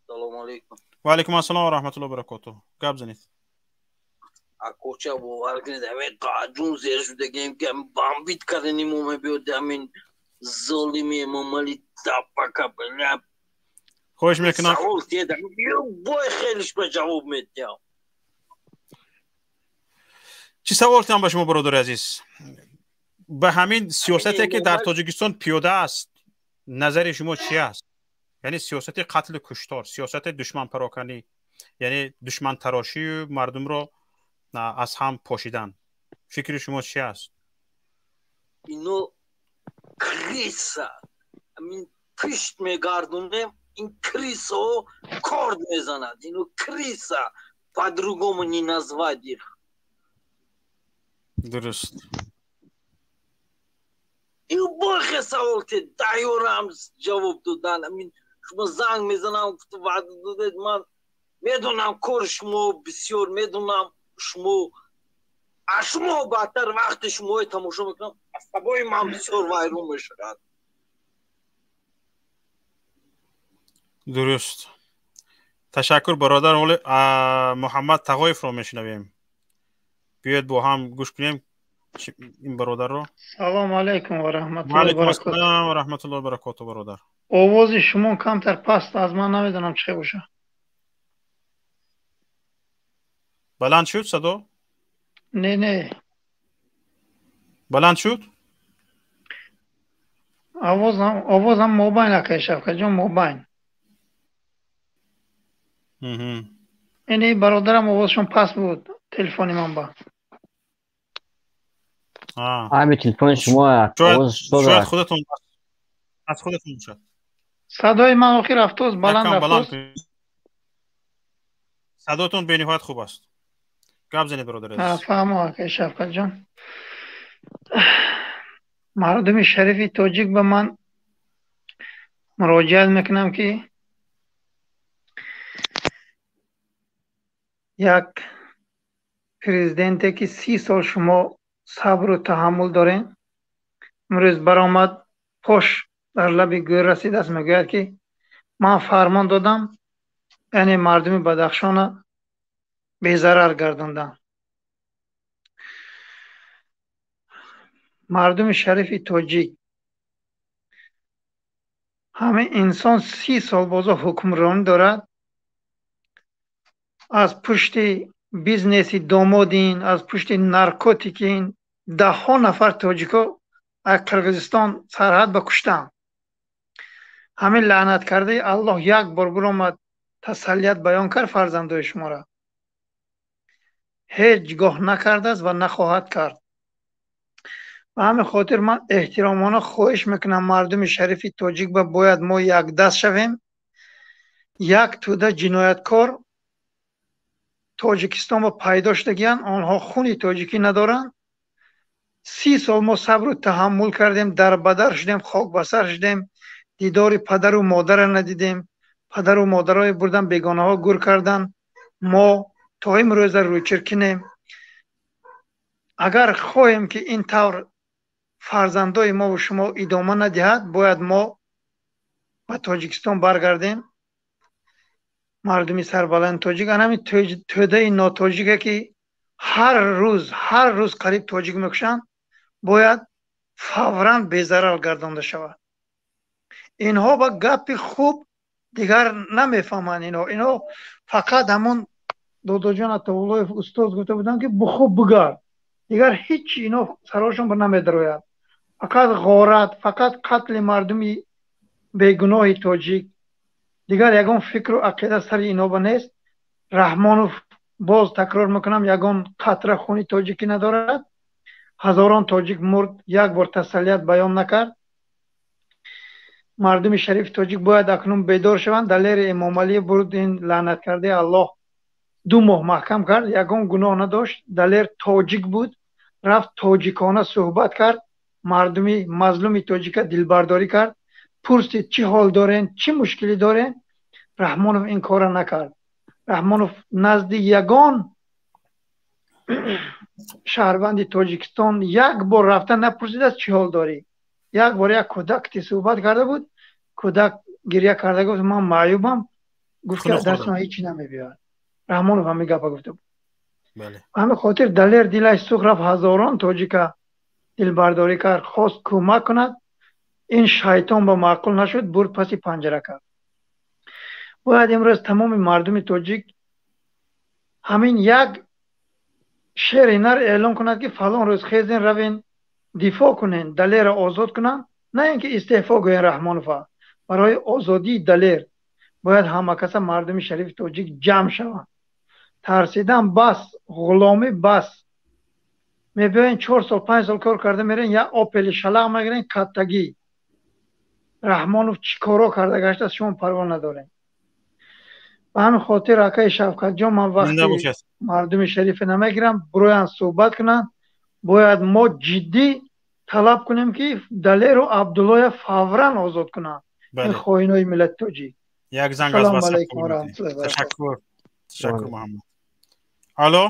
салому алейкум. Ва алейкум ассалом ва раҳматуллоҳи баракотуҳ. Гап занед. Акоча, бовар кунед, ҳамин қаҷун зер шудагием, ки ҳамин бомбит кардани мо мебиёд, ҳамин золими Эмомалӣ тапака бля. Хоҳиш мекунам, савол тиед, бой хелиш ба ҷавоб медиҳам. Чӣ савол тиҳам ба шумо, бародари азиз? Ба ҳамин сиёсате ки дар Тоҷикистон пиёда аст, назари шумо чи аст? Яъне сиёсати қатлу куштор, сиёсати душманпароканӣ, яъне душмантарошию мардумро аз ҳам пошидан, фикри шумо чи аст? Ино крыса, ҳамин пишт мегардонем, ин крысао корд мезанад. Ино крыса, по-другому не назвать их. Дуруст. Любой савол те даёрам ҷавоб додан. Амин шумо занг мезанам, ваъда додед, ман медонам кори шумо бисёр, медонам шумо, аз шумо баъдтар вақте шумои тамошо мекунам, асабои ман бисёр вайрон мешавад. Дуруст, ташаккур, бародар. Ҳоле Муҳаммад Тағоевро мешунавем. Биёед, бо ҳам гӯш кунем ин бародарро. Салому алайкум ва раҳматуллоҳи ва баракотуҳ. Ва раҳматуллоҳи ва баракотуҳ, бародар. Овози шумо камтар паст аз ман, намедонам чӣ боша. Баланд шуд садо? Не, не. Баланд шуд? Овозам мобайн, акай Шавкатҷон, мобайн. Ини бародарам овозшон паст буд телефони ман ба. Ҳами телефони шумо. Шояд худатон, аз худатон бошад. Садои ман охир рафтоз, баланд рафтоз. Садотон бениҳоят хуб аст, гап занед, бародари азиз. Фаҳмо, акай Шавкатҷон. Мардуми шарифи тоҷик, ба ман муроҷиат мекунам, ки як президенте ки 30 сол шумо сабру таҳаммул дорем, имрӯз баромад, пош дар лаби гӯр расидааст, мегӯяд, ки ман фармон додам, яъне мардуми Бадахшона безарар гардондам. Мардуми шарифи тоҷик, ҳамин инсон 30 сол бозо ҳукмронӣ дорад, аз пушти бизнеси домодин, аз пушти наркотикин даҳҳо нафар тоҷико аз Қирғизистон сарҳад ба куштанд. Ҳамин лаънат кардаи Аллоҳ як бор биромад, тасаллият баён кард фарзандои шуморо? Ҳеҷ гоҳ накардааст ва нахоҳад кард. Ба ҳамин хотир ман эҳтиромона хоҳиш мекунам, мардуми шарифи тоҷик, ба бояд мо якдаст шавем. Як тӯда ҷинояткор Тоҷикистон ба пайдо шудагиянд, онҳо хуни тоҷикӣ надоранд. 30 сол мо сабру таҳаммул кардем, дарбадар шудем, хокбасар шудем, дидори падару модарро надидем, падару модарои бурдан, бегонаҳо гур кардан, мо то имрӯза рӯйчиркинем. Агар хоҳем, ки ин тавр фарзандои мову шумо идома надиҳад, бояд мо ба Тоҷикистон баргардем. Мардуми сарбаланди тоҷик, ана ҳамин тӯдаи нотоҷике ки ҳар рӯз қариб тоҷик мекушанд, бояд фавран безарар гардонда шавад. Инҳо ба гапи хуб дигар намефаҳманд. Инҳо фақат ҳамон Додоҷон Атовуллоев устоз гуфта буданд, ки бухуб бугард, дигар ҳеҷ ино сарошон ба намедарояд. Фақат ғорат, фақат қатли мардуми бегуноҳи тоҷик, дигар ягон фикру ақида сари ино ба нест. Раҳмонов, боз такрор мекунам, ягон қатра хуни тоҷикӣ надорад. Ҳазорон тоҷик мурд, як бор тасаллият баён накард. Мардуми шарифи тоҷик бояд акнун бедор шаванд. Далери Эмомалӣ бурд, ин лаънаткардаи Аллоҳ, 2 моҳ маҳкам кард, ягон гуноҳ надошт. Далер тоҷик буд, рафт, тоҷикона суҳбат кард, мардуми мазлуми тоҷика дилбардорӣ кард, пурсид, чӣ ҳол дорен, чӣ мушкилӣ дорен. Раҳмонов ин корро накард. Раҳмонов назди ягон шаҳрванди Тоҷикистон як бор рафта напурсидааст, чӣ ҳол дорӣ. Як бор як кӯдак суҳбат карда буд, кӯдак гиря карда гуфт, ман маъюбам, гуфт, ки дасти ман ҳечи намебиёяд. Раҳмонов ҳамин гапа гуфта буд. Ҳамин хотир Далер дилаш сӯхт, рафт, ҳазорон тоҷика дилбардорӣ кард, хост кӯмак кунад. Ин шайтон ба маъқул нашуд, бурд, паси панҷара кард. Бояд имрӯз тамоми мардуми тоҷик ҳамин як шери нар эълон кунад, ки фалон рӯз хезен, равен, дифоъ кунен, Далерро озод кунанд, на ин ки истеъфо гӯен Раҳмонова. Барои озодии Далер бояд ҳама каса мардуми шарифи тоҷик ҷамъ шаванд. Тарсидан бас, ғуломӣ бас. Мебиёен, 4 сол, 5 сол кор карда мерен, як Опели шалақ мегирен, каттагӣ. Раҳмонов чӣ коро карда гаштааст, шумо парво надорем. Ба ҳамин хотир, акаи Шавкатҷон, ман вақти мардуми шарифе намегирам, бироянд, суҳбат кунанд. Бояд мо ҷиддӣ талаб кунем, ки Далеру Абдуллоя фавран озод кунанд, ин хоинои миллати тоҷик. Як занг аз. Ташаккур, ташаккур, Муҳаммад. Алло,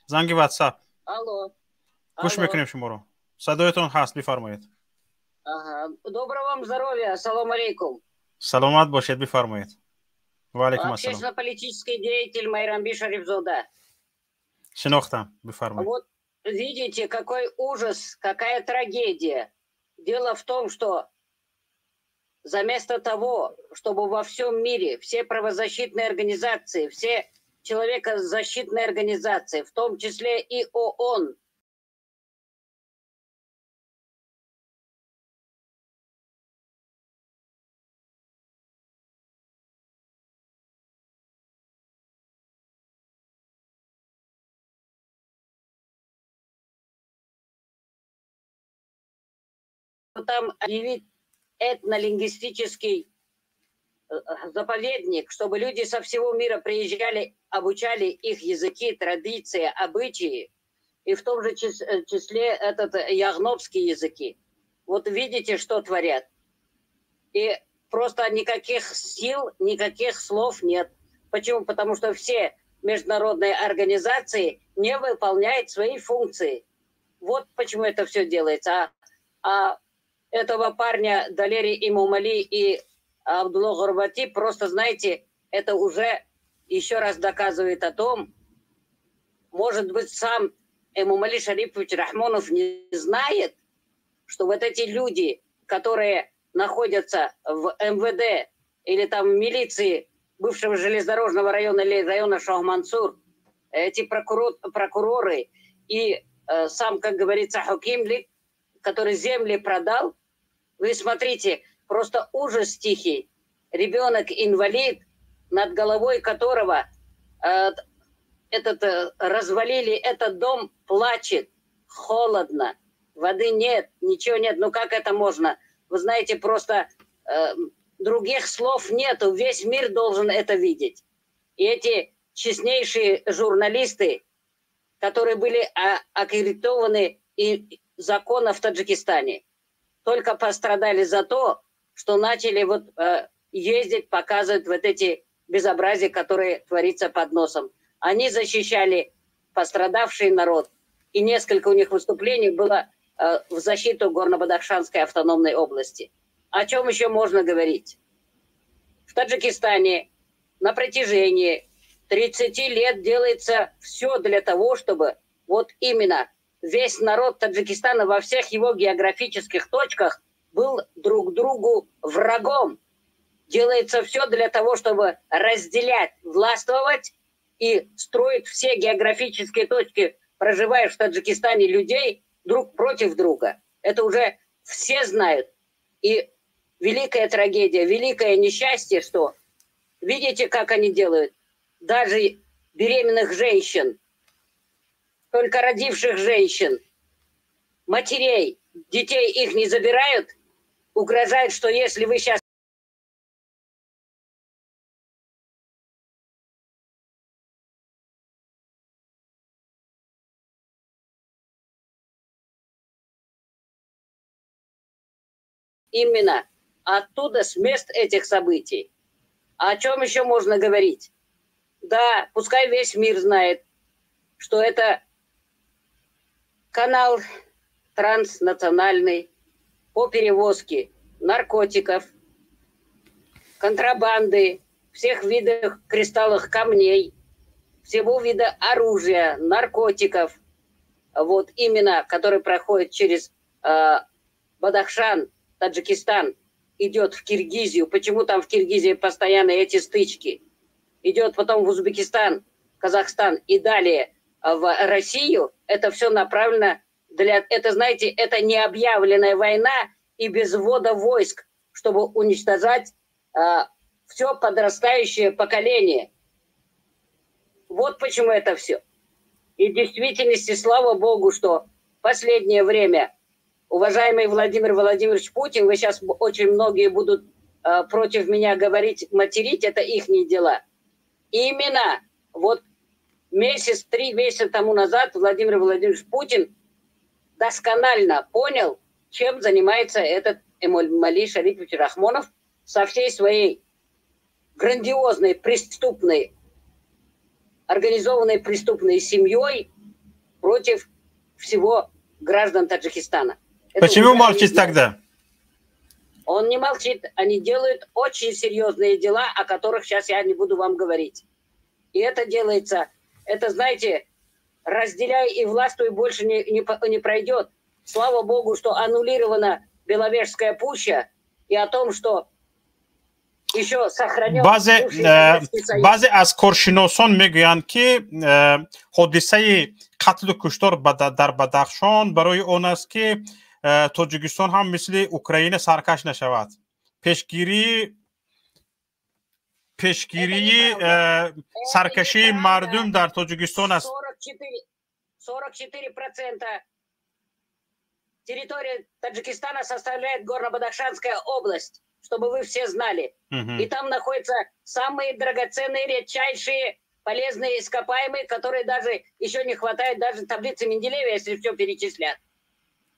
занги Ватсап. Гӯш мекунем шуморо, садоятон ҳаст, бифармоед. Доброго вам здоровья, ассалому алейкум. Саломат бошед, бифармоед. Ва алейкум ассалом. Общественно-политический деятель Майрамби Шарифзода. Шинохтам, бифармоед. Вот видите, какой ужас, какая трагедия. Дело в том, что заместо того, чтобы во всем мире все правозащитные организации, все человекозащитные организации, в том числе и ООН, там объявить этнолингвистический заповедник, чтобы люди со всего мира приезжали, обучали их языки, традиции, обычаи, и в том же числе этот ягнобские языки. Вот видите, что творят. И просто никаких сил, никаких слов нет. Почему? Потому что все международные организации не выполняют свои функции. Вот почему это все делается. А этого парня Далери Имомали и Абдулла Горбати просто, знаете, это уже еще раз доказывает о том, может быть, сам Эмомали Шарипович Рахмонов не знает, что вот эти люди, которые находятся в МВД или там в милиции бывшего железнодорожного района или района Шохмансур, эти прокуроры и сам, как говорится, Хокимли, который земли продал, вы смотрите, просто ужас тихий. Ребенок-инвалид, над головой которого развалили этот дом, плачет, холодно, воды нет, ничего нет. Ну как это можно? Вы знаете, просто других слов нету, весь мир должен это видеть. И эти честнейшие журналисты, которые были аккредитованы и закона в Таджикистане, только пострадали за то, что начали вот ездить, показывать вот эти безобразия, которые творятся под носом. Они защищали пострадавший народ, и несколько у них выступлений было в защиту Горно-Бадахшанской автономной области. О чем еще можно говорить? В Таджикистане На протяжении 30 лет делается все для того, чтобы вот именно весь народ Таджикистана во всех его географических точках был друг другу врагом. Делается все для того, чтобы разделять, властвовать и строить все географические точки, проживающих в Таджикистане людей, друг против друга. Это уже все знают. И великая трагедия, великое несчастье, что видите, как они делают? Даже беременных женщин, только родивших женщин, матерей, детей их не забирают, угрожают, что если вы сейчас именно оттуда, с мест этих событий. А о чем еще можно говорить? Да, пускай весь мир знает, что это канал транснациональный по перевозке наркотиков, контрабанды, всех видов кристаллов камней, всего вида оружия, наркотиков, вот именно, который проходит через Бадахшан, Таджикистан, идет в Киргизию. Почему там в Киргизии постоянно эти стычки? Идет потом в Узбекистан, Казахстан и далее в Россию. Это все направлено для... Это, знаете, это необъявленная война и без ввода войск, чтобы уничтожать все подрастающее поколение. Вот почему это все. И в действительности, слава богу, что в последнее время уважаемый Владимир Владимирович Путин, вы сейчас очень многие будут против меня говорить, материть, это ихние дела. Именно вот месяц, 3 месяца тому назад Владимир Владимирович Путин досконально понял, чем занимается этот Эмомали Шарипович Рахмонов со всей своей грандиозной, преступной, организованной преступной семьей против всего граждан Таджикистана. Это Почему молчит тогда? Он не молчит. Они делают очень серьезные дела, о которых сейчас я не буду вам говорить. И это делается, это, знаете, разделяй и властвуй больше не пройдет. Слава богу, что аннулирована Беловежская пуща и о том, что еще сохранен... Баъзе аз коршиносон мегӯянд, ки ҳодисаи қатлу куштор дар Бадахшон барои он аст, ки Тоҷикистон ҳам мисли Украина саркаш нашавад. Пешгирии саркашии мардум дар Тоҷикистон аст. 44% территория Таджикистана составляет Горно-Бадахшанская область, чтобы вы все знали. И там находятся самые драгоценные, редчайшие, полезные ископаемые, которые даже еще не хватает даже таблицы Менделеева, если все перечислят.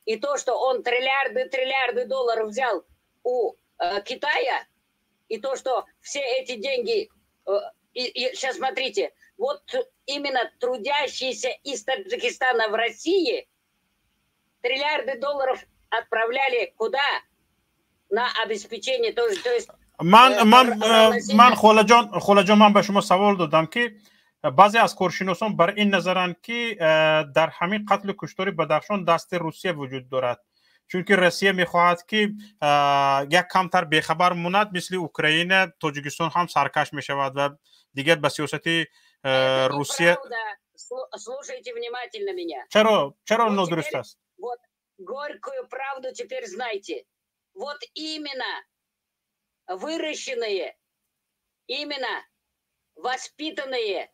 И то, что он триллиарды долларов взял у Китая, и то, что все эти деньги... сейчас смотрите, вот именно трудящиеся из Таджикистана в России триллиарды долларов отправляли куда? На обеспечение тоже. То есть, ман холаҷон, ман ба шумо савол додам, ки баъзе аз коршиносон бар ин назаранд, ки дар ҳамин қатлу куштори Бадахшон дасти Русия вуҷуд дорад, чунки Россия мехоҳад, ки як камтар бехабар монад, мисли Украина Тоҷикистон ҳам саркаш мешавад ва дигар ба сиёсати Русия. Слушайте внимательно меня. Чаро нодуруст аст? Вот горькую правду теперь знайте. Вот именно выращенные, именно воспитанные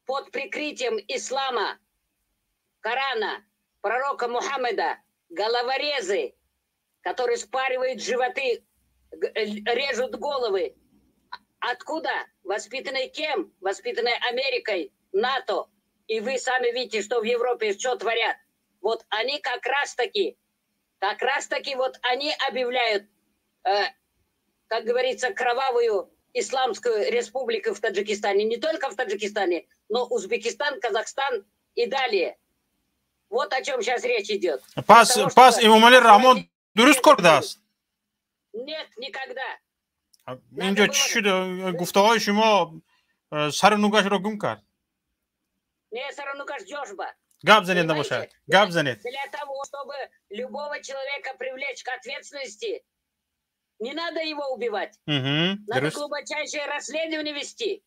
под прикрытием ислама, Корана, пророка Мухаммеда, головорезы, которые спаривают животы, режут головы. Откуда? Воспитанные кем? Воспитанные Америкой, НАТО. И вы сами видите, что в Европе что творят. Вот они как раз таки вот они объявляют, как говорится, кровавую исламскую республику в Таджикистане. Не только в Таджикистане, но Узбекистан, Казахстан и далее. Вот о чем сейчас речь идет. Пас Эмомали Раҳмон дуруст кор кардааст? Нет, никогда. Инҷо чӣ шуд? Гуфтаҳои шумо сару нугашро гум кард. Не, сару нугаш ҷошба. Гап занед, набошад, гап занед. Для того, чтобы любого человека привлечь к ответственности, не надо его убивать. Надо глубочайшее расследование вести,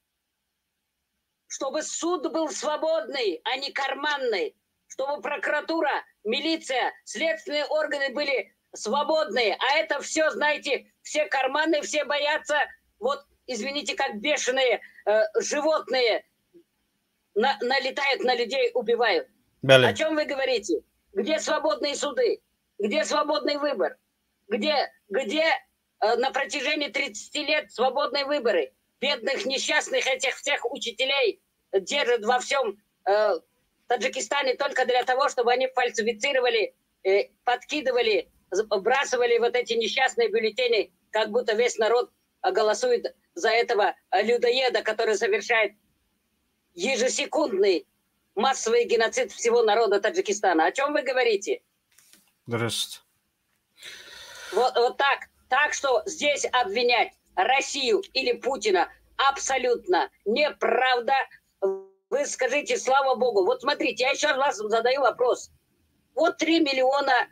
чтобы суд был свободный, а не карманный, чтобы прокуратура, милиция, следственные органы были свободные. А это все, знаете, все карманы, все боятся, вот, извините, как бешеные животные налетают на людей, убивают. Бале. О чем вы говорите? Где свободные суды? Где свободный выбор? Где на протяжении 30 лет свободные выборы? Бедных, несчастных этих всех учителей держат во всем Таджикистане только для того, чтобы они фальсифицировали, подкидывали, бросали вот эти несчастные бюллетени, как будто весь народ голосует за этого людоеда, который совершает ежесекундный массовый геноцид всего народа Таджикистана. О чем вы говорите? Дуруст. Вот, вот так. Так что здесь обвинять Россию или Путина абсолютно неправда. Вы скажите, слава богу. Вот смотрите, я еще раз задаю вопрос. Вот 3 миллиона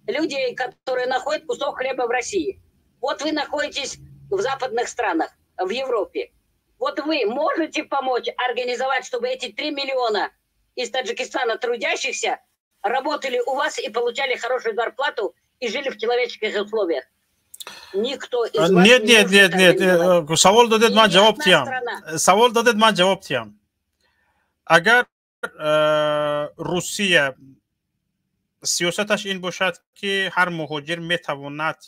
людей, которые находят кусок хлеба в России. Вот вы находитесь в западных странах, в Европе. Вот вы можете помочь организовать, чтобы эти 3 миллиона из Таджикистана трудящихся работали у вас и получали хорошую зарплату и жили в человеческих условиях? Никто из вас Нет, нет, нет, нет. Савол додед, ман ҷавоб тиям. Савол додед, ман ҷавоб тиям. Агар Русия сиёсаташ ин бошад, ки ҳар муҳоҷир метавонад,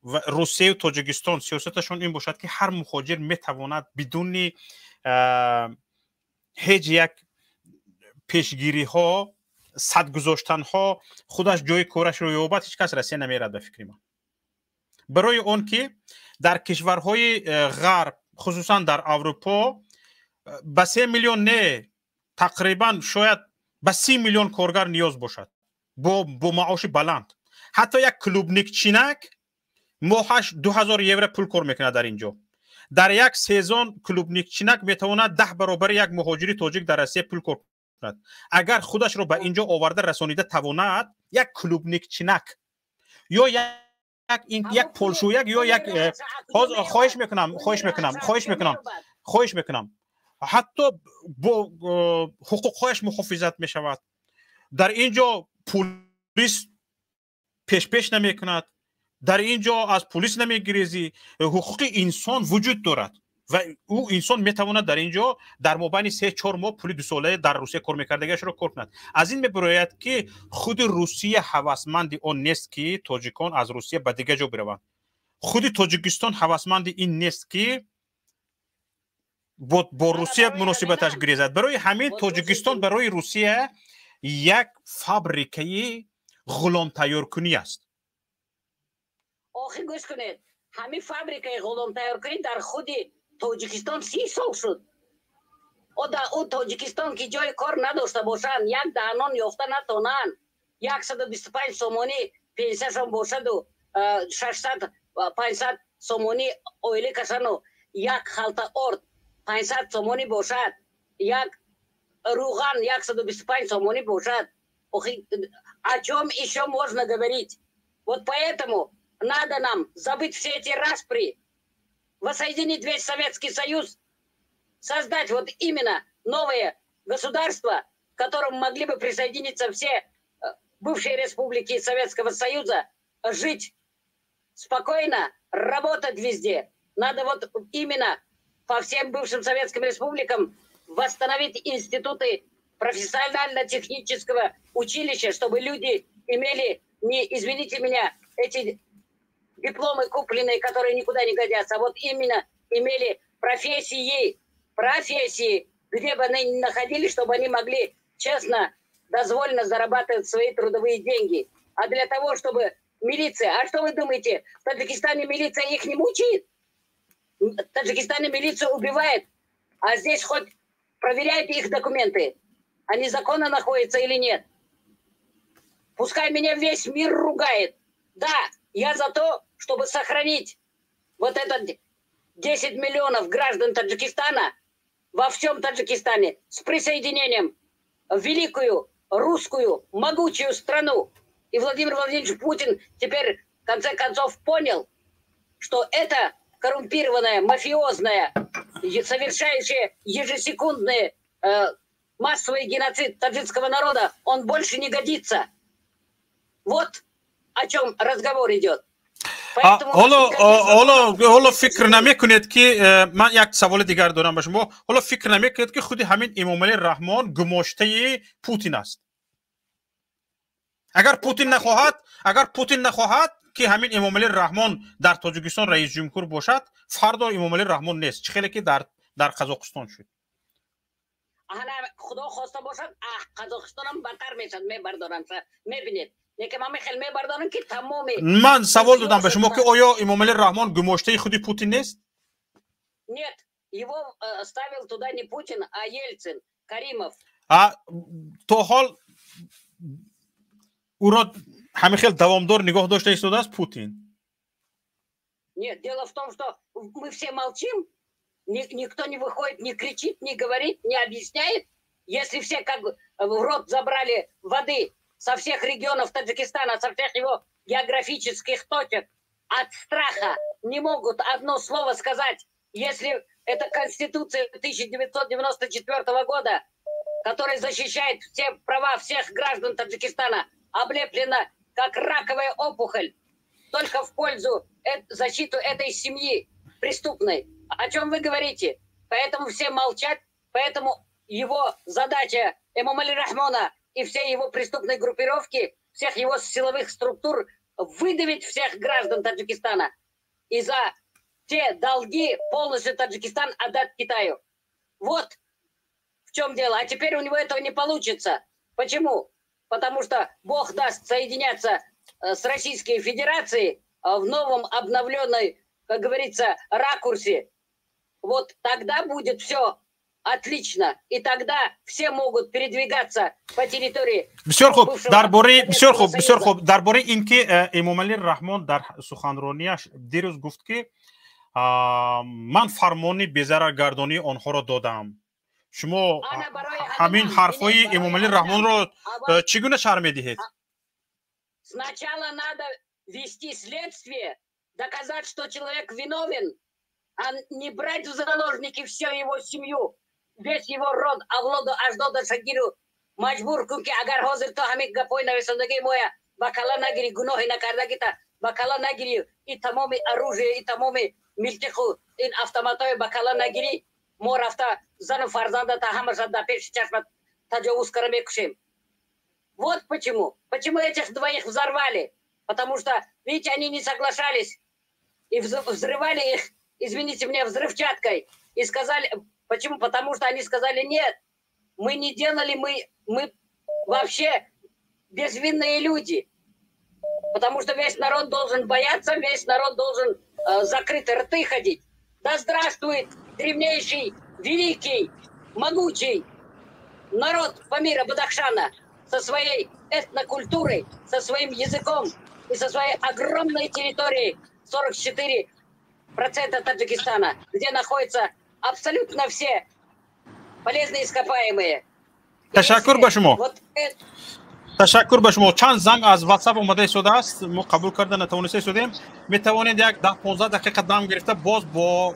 ва Русияю Тоҷикистон сиёсаташон ин бошад, ки ҳар муҳоҷир метавонад бидуни ҳеҷ як пешгириҳо, сад гузоштанҳо худаш ҷои корашро ёбад, ҳеҷ кас Россия намерад, ба фикри ман. Барои он ки дар кишварҳои Ғарб, хусусан дар Аврупо, ба 3 миллион не, тақрибан шояд ба 30 миллион коргар ниёз бошад бо маоши баланд. Ҳатто як клубникчинак моҳаш 2000 евро пул кор мекунад дар ин ҷо. Дар як сезон клубникчинак метавонад 10 баробари як муҳоҷири тоҷик дар Россия пул кор кунад, агар худашро ба ин ҷо оварда расонида тавонад. Як клубникчинак ё як полшӯяк ё як хоҳиш мекунам, хоҳиш мекунам, хоҳиш мекунам, хоҳиш мекунам. Ҳатто бо ҳуқуқҳояш муҳофизат мешавад. Дар ин ҷо пулис пешпеш намекунад, дар ин ҷо аз пулис намегирезӣ. Ҳуқуқи инсон вуҷуд дорад ва ӯ инсон метавонад дар ин ҷо дар мобайни 3-4 моҳ пули дусолае дар Русия кор мекардагиашро кор кунад. Аз ин мебарояд, ки худи Русия ҳавасманди он нест, ки тоҷикон аз Русия ба дигар ҷо бираванд. Худи Тоҷикистон ҳавасманди ин нест, ки бо Русия муносибаташ гирезад. Барои ҳамин Тоҷикистон барои Русия як фабрикаи ғуломтайёркунӣ аст. Охи, гӯш кунед, ҳамин фабрикаи ғуломтайёркунӣ дар худи Тоҷикистон 30 сол шуд. О Тоҷикистон, ки ҷои кор надошта бошанд, як даҳнон ёфта натонанд, 125 сомонӣ пенсияшон бошаду 600, 500 сомонӣ оила кашану як халта орд 500 сомонӣ бошад, як руған 125 сомонӣ бошад, о чем еще можно говорить? Вот поэтому надо нам забыть все эти распри, воссоединить весь Советский Союз, создать вот именно новое государство, к которому могли бы присоединиться все бывшие республики Советского Союза, жить спокойно, работать везде. Надо вот именно по всем бывшим советским республикам восстановить институты профессионально-технического училища, чтобы люди имели не, извините меня, эти дипломы купленные, которые никуда не годятся, а вот именно имели профессии, профессии, где бы они ни находились, чтобы они могли честно, дозволенно зарабатывать свои трудовые деньги. А для того, чтобы милиция. А что вы думаете, в Таджикистане милиция их не мучает? В Таджикистане милиция убивает, а здесь хоть проверяют их документы, они законно находятся или нет. Пускай меня весь мир ругает. Да, я за то, чтобы сохранить Вот это 10 миллионов граждан Таджикистана во всем Таджикистане с присоединением в великую русскую могучую страну. И Владимир Владимирович Путин теперь в конце концов понял, что это коррумпированная, мафиозная, совершающая ежесекундные массовый геноцид таджикского народа, он больше не годится. Вот о чем разговор идет. Ҳоло фикр намекунед, ки ман як саволи дигар дорам ба шумо. Ҳоло фикр намекунед, ки худи ҳамин Эмомалӣ Раҳмон гумоштаи Путин аст? Агар Путин нахоҳад, ки ҳамин Эмомалӣ Раҳмон дар Тоҷикистон раисҷумҳур бошад, фардо Эмомалӣ Раҳмон нест, чӣ хеле ки дар Қазоқистон шуд. Худо хоста бошад, Қазоқистонам бадтар мешад. Мебардоранд, мебинед. Лекин ман мехел мебардорам, ки тамоми Ман савол додам ба шумо, ки оё Эмомалӣ Раҳмон гумоштаи худи Путин нест? Нет, его ставил туда не Путин, а Ельцин, Каримов. То ҳол ӯро ҳамин хел давомдор нигоҳ дошта истодааст Путин. Нет, дело в том, что мы все молчим, никто не выходит, не кричит, не говорит, не объясняет. Если все как в рот забрали воды со всех регионов Таджикистана, со всех его географических точек, от страха не могут одно слово сказать, если это Конституция 1994 года, которая защищает все права всех граждан Таджикистана, облеплена как раковая опухоль, только в пользу защиту этой семьи преступной. О чем вы говорите? Поэтому все молчат, поэтому его задача, Эмомали Рахмона и всей его преступной группировки, всех его силовых структур, выдавить всех граждан Таджикистана и за те долги полностью Таджикистан отдать Китаю. Вот в чем дело. А теперь у него этого не получится. Почему? Потому что Бог даст соединяться с Российской Федерацией в новом обновленной, как говорится, ракурсе. Вот тогда будет все отлично. И тогда все могут передвигаться по территории. Бисёр хуб, дар бораи, бисёр хуб, бисёр хуб, дар бораи ин ки Эмомалӣ Раҳмон дар суханронияш дирӯз гуфт, ки ман фармони безараргардонии онҳоро додам, шумо ҳамин ҳарфҳои Эмомалӣ Раҳмонро чӣ гуна шарҳ медиҳед? Сначала надо вести следствие, доказать, что человек виновен, а не брать в заложники всю его семью, весь его род, авлоду аждода шагиру маҷбур кун, ки агар ҳозир ту ҳамин гапҳои нависандагии моя ба кала нагирӣ, гуноҳе накардагита ба кала нагирӣ, и тамоми оружие, и тамоми милтиқу ин автоматҳои ба кала нагирӣ, мо рафта зану фарзандата ҳамаша дар пеши чашмат таҷовуз кара мекушем. Вот почему. Почему этих двоих взорвали? Потому что, видите, они не соглашались и взрывали их, извините меня, взрывчаткой, и сказали. Почему? Потому что они сказали: нет, мы не делали, мы вообще безвинные люди. Потому что весь народ должен бояться, весь народ должен закрыты рты ходить. Да здравствует древнейший, великий, могучий народ Памира Бадахшана со своей этнокультурой, со своим языком и со своей огромной территорией 44% Таджикистана, где находятся абсолютно все полезные ископаемые. Ташаккур ба шумо, ташаккур ба шумо. Чанд занг аз Ватсап омада истодааст, мо қабул карда натавониста истодем. Метавонед як 10-15 дақиқа дам гирифта, боз бо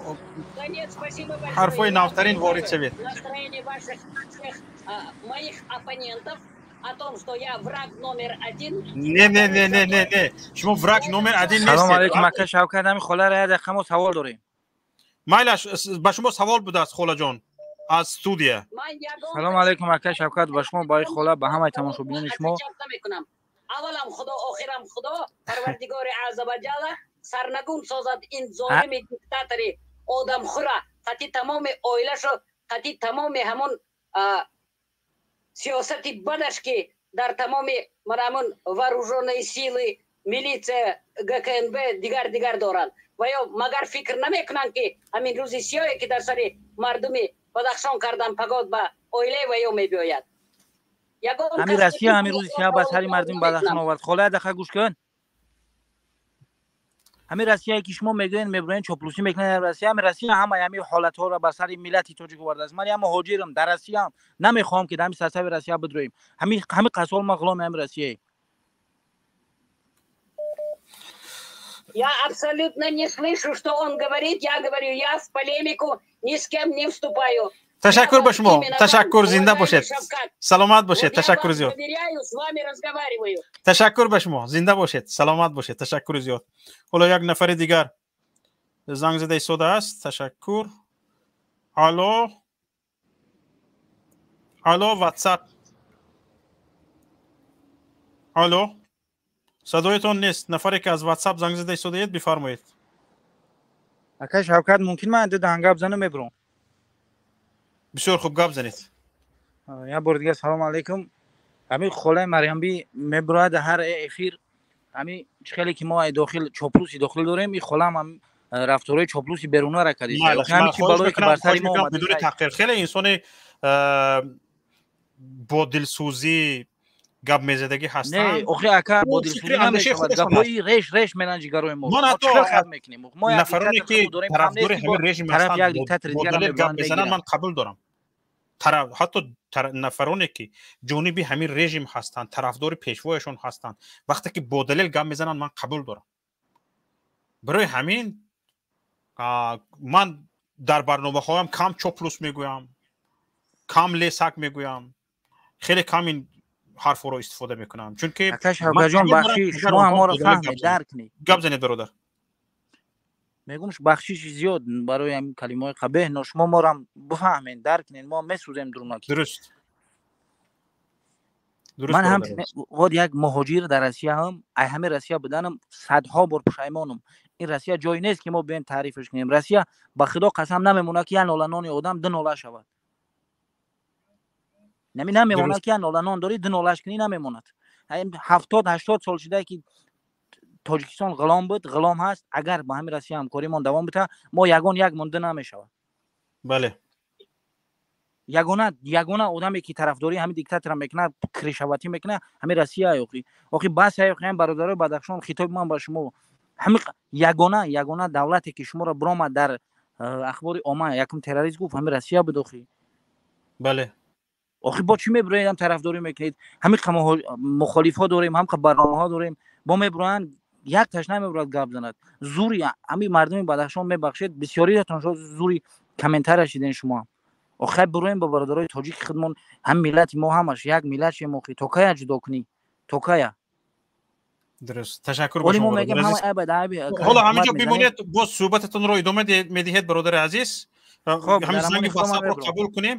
ҳарфҳои навтарин ворид шавед. Моих оппонентов о том, что я враг номер один. Не, не, не, не, не, не. Шумо враг номер один нестед. Салом алейкум, ака Шавкат, ҳами холара як дақиқа мо савол дорем. Майлаш, ба шумо савол будааст, холаҷон, аз студия. Салом алейкум, ака Шавкат, ба шумо, ба хола, ба ҳамаи тамошобинони шумо. Аввалам Худо, охирам Худо, Парвардигори аззаваҷалла сарнагун созад ин золими диктатори одамхӯра, қати тамоми оилашо, қати тамоми ҳамон сиёсати бадаш, ки дар тамоми ҳамон вооруженные силы, милиция, ГКНБ, дигар дигар доранд. Ва ё магар фикр намекунанд, ки ҳамин рӯзи сиёҳе, ки дар сари мардуми Бадахшон кардан, пагод ба оилаи ва ё мебиёяд? Ҳамин Россия ҳамин рӯзи сиёҳ ба сари мардуми Бадахшон овард. Хола, як дақиқа гӯш кун. Ҳамин Россияе ки шумо мегӯед, мебироен, чоплусӣ мекунед Россия. Ҳамин Россия ҳамаи ҳамин ҳолатҳоро ба сари миллати тоҷик овардааст. Ман як муҳоҷирам дар Россияам, намехоҳам, ки дар ҳамин состави Россия бидроем. Ҳамин қасол ман ғуломи ҳамин Россияем. Я абсолютно не слышу, что он говорит. Я говорю, я в полемику ни с кем не вступаю. Ташаккур ба шумо, ташаккур, зинда бошед, саломат бошед, ташаккур зиёд. Доверяю, с вами разговариваю. Ташаккур ба шумо, зинда бошед, саломат бошед, ташаккур зиёд. Ҳоло як нафари дигар занг зада истодааст. Ташаккур. Алло, алло, WhatsApp. Алло, садоятон нест. Нафаре ки аз WhatsApp занг зада истодаед, бифармоед. Акай Шавкат, мумкин ман ду даҳан гап занам, мебурам? Бисёр хуб, гап занед. Як бори дигар салом алейкум. Ҳамин холаи Марьямби мебурояд ҳар эфир. Ҳамин чӣ хеле ки мо ай дохил чоплуси дохил дорем, ин холаам рафторҳои чоплуси берунара кардист. Бидуни таҳқир, хеле инсони бо дилсӯзӣ гап мезадагӣ ҳастанд. Не, охи ака, бо дилсӯзӣ намешавад. Гапҳои реш реш меран ҷигарои мо. Ман ҳатто чӣ хел мекунем? Мо нафароне ки тарафдори ҳамин режим ҳастанд, бо далел гап мезананд, ман қабул дорам. Ҳатто нафароне ки ҷониби ҳамин режим ҳастанд, тарафдори пешвояшон ҳастанд, вақте ки бо далел гап мезананд, ман қабул дорам. Барои ҳамин ман дар барномаҳоям кам чоплус мегӯям, кам лесак мегӯям, хеле кам ин ҳарфҳоро истифода мекунам, чунки ака Шавкатҷон, бахшиш, шумо ҳаморо фаҳмед, дарк кунед. Гап занед, бародар. Мегӯм, бахшиши зиёд барои ҳамин калимаҳои қабеҳ, но шумо морам бифаҳмед, дарк кунед, мо месӯзем дурунаки. Дуруст. Ман ҳам вот як муҳоҷир дар Россия ҳам, ай ҳамин Россия буданам садҳо бор пушаймонам. Ин Россия ҷое нест, ки мо биёем таърифаш кунем. Россия ба худо қасам намемонад, ки як нола нони одам ду нола шавад. Намемонад, ки як нола нон дорӣ, ду нолаш кунӣ, намемонад. 70-80 сол шуда, ки Тоҷикистон ғулом буд, ғулом ҳаст. Агар ба ҳамин Россия ҳамкоримон давом бита, мо ягон як монда намешавад. Бале. Ягона одаме ки тарафдории ҳамин диктатора мекунад, кришаватӣ мекунад, ҳамин Россия. Охи бас, охи ҳам бародарои Бадахшон, хитоби ман ба шумо: ҳамин ягона давлате ки шуморо биромад дар ахбори омма, якум террорист гуфт, ҳамин Россия буд, охи. Бале. Охи бо чӣ мебироед, ҳам тарафдорӣ мекунед? Ҳамин мухолифҳо дорем, ҳам барномаҳо дорем, бо мебироянд, як таш намебурад гап занад. Зури ҳамин мардуми Бадахшон, мебахшед, бисёриятон зури комментария шиден шумо. Охай бироем ба бародарои тоҷики худмон, ҳам миллати мо ҳамаш як миллат шем. Охи то кая ҷудо кунӣ, то кая? Дуруст, ташаккур. Оли мо мегем ҳама айбад айби. Ҳоло ҳаминҷо бимонед, боз суҳбататонро идома медиҳед, бародари азиз. Ҳамин занги ватсапро қабул кунем,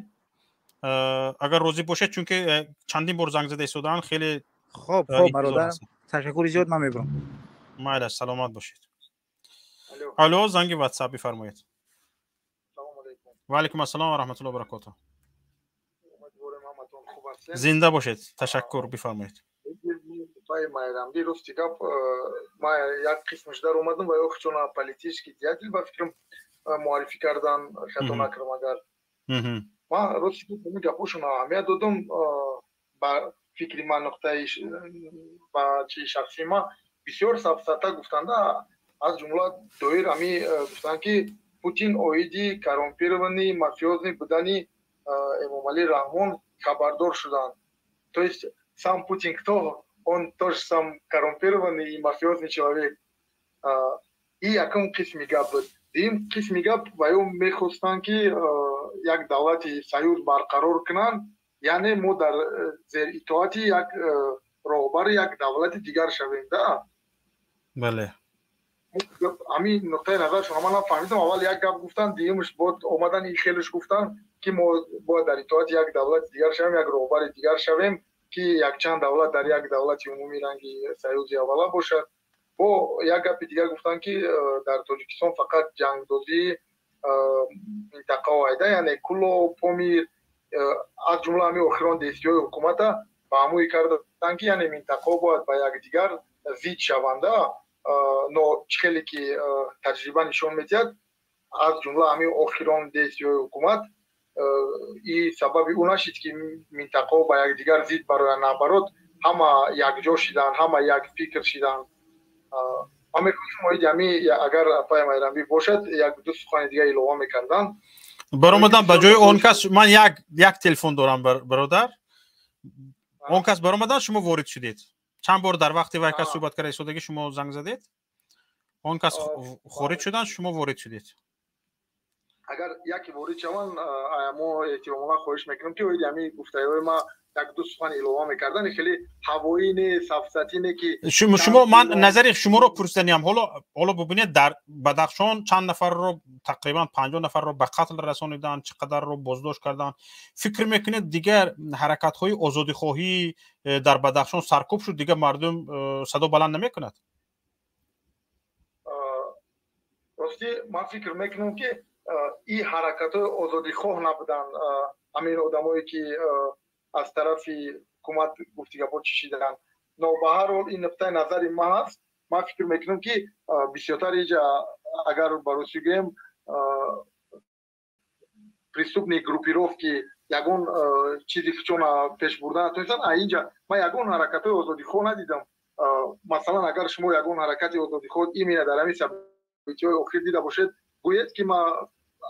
агар розӣ бошед, чунки чандин бор занг зада истодаанд хеле. Хоб, бародар, ташаккури зиёд, ман мебурам. Майлаш, саломат бошед. Алло, занги ватсап, бифармоед. Ва алайкум ассалом ва раҳматуллоҳи ва баракотуҳ. Зинда бошед, ташаккур, бифармоед. Майрамди, рости гап, ман як қисмаш дар омадам ва ё чун политический деятель ба фикрам муаррифӣ кардан, хато накардам агар. Ман рости гап ҳамин гапҳошон аҳамият додам. Ба фикри ман, нуқтаи ба чи шахсии ман, бисёр сафсата гуфтанда, аз ҷумла доир ҳами гуфтанд, ки Путин оиди коррумпированный, мафиозный будани Эмомалӣ Раҳмон хабардор шуданд. То есть сам Путин кто? Он тоже сам коррумпированный и мафиозный человек. И якум қисми гап буд. Дуюм қисми гап, ва ё мехостанд, ки як давлати союз барқарор кунанд, яъне мо дар зеритоати як роҳбари як давлати дигар шавем да. Бале. Ҳамин нуқтаи назаршон ман нафаҳмидам. Аввал як гап гуфтанд, дуюмаш бод омадан и хелеш гуфтанд, ки мо бояд дар итоати як давлати дигар шавем, як роҳбари дигар шавем, ки якчанд давлат дар як давлати умумӣ ранги союзи аввала бошад. Бо як гапи дигар гуфтанд, ки дар Тоҷикистон фақат ҷангдозии минтақаҳо айда, яъне Кулоб, Помир, аз ҷумла ҳамин охирон действиҳои ҳукумата ба ҳамӯй карданд, ки яъне минтақаҳо бояд ба якдигар зид шаванда. Но чӣ хеле ки таҷриба нишон медиҳад, аз ҷумла ҳамин охирон действиҳои ҳукумат, и сабаби ӯ нашид, ки минтақаҳо ба якдигар зид бароянд, наоборот, ҳама якҷо шиданд, ҳама як фикр шиданд. Ман мехостам оиди ҳамин, агар апаи Майрамбӣ бошад, як ду сухани дига илова мекардам. Баромадан ба ҷои он кас ман як телефон дорам, бародар. Он кас баромадан, шумо ворид шудед. Чанд бор дар вақти вай кас суҳбат карда истодагӣ шумо занг задед, он кас хориҷ шуданд, шумо ворид шудед. Агар яке ворид шаванд, мо эҳтиромона хоҳиш мекунем, ки оиди ҳамин гуфтаҳои ма як ду сухан илова мекардан. Хеле ҳавоӣ не, сафсатӣ не, ки шумо, ман назари шуморо пурсиданиям. Ҳоло бубинед, дар Бадахшон чанд нафарро, тақрибан 50 нафарро ба қатл расониданд, чӣ қадарро боздошт карданд. Фикр мекунед, дигар ҳаракатҳои озодихоҳӣ дар Бадахшон саркӯб шуд, дигар мардум садо баланд намекунад? Ростӣ, ман фикр мекунам, ки ин ҳаракатҳои озодихоҳ набуданд. Ҳамин одамое ки аз тарафи ҳукумат гуфтигапҳо чишиданд. Но ба ҳар ҳол ин нуқтаи назари ман ҳаст. Ман фикр мекунам, ки бисёртар иҷа, агар ба русӣ гӯем, преступные группировки ягон чизи хучона пеш бурда натонистанд. А инҷа ман ягон ҳаракатҳои озодихоҳ надидам. Масалан, агар шумо ягон ҳаракати озодихоҳ именно дар ҳамин события ҳои охир дида бошед, гӯед, ки ман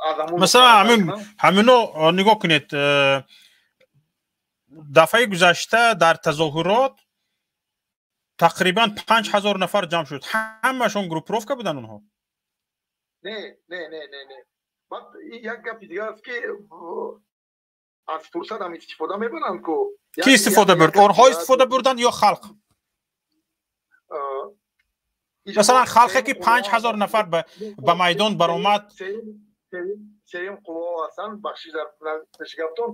аз ҳамон. Масалан, ҳамино нигоҳ кунед, дафъаи гузашта дар тазоҳурот тақрибан 5000 нафар ҷамъ шуд. Ҳамашон группировка буданд онҳо? Не, не, не, не, не. Баъд як гапи дигар аст, ки аз фурсатам истифода мебаранд ку. Ки истифода бурд? Онҳо истифода бурданд ё халқ? Масалан, халқе ки 5000 нафар ба майдон баромад. Сеюм қувваҳо ҳастанд, бахшиш дар пеши гаптон,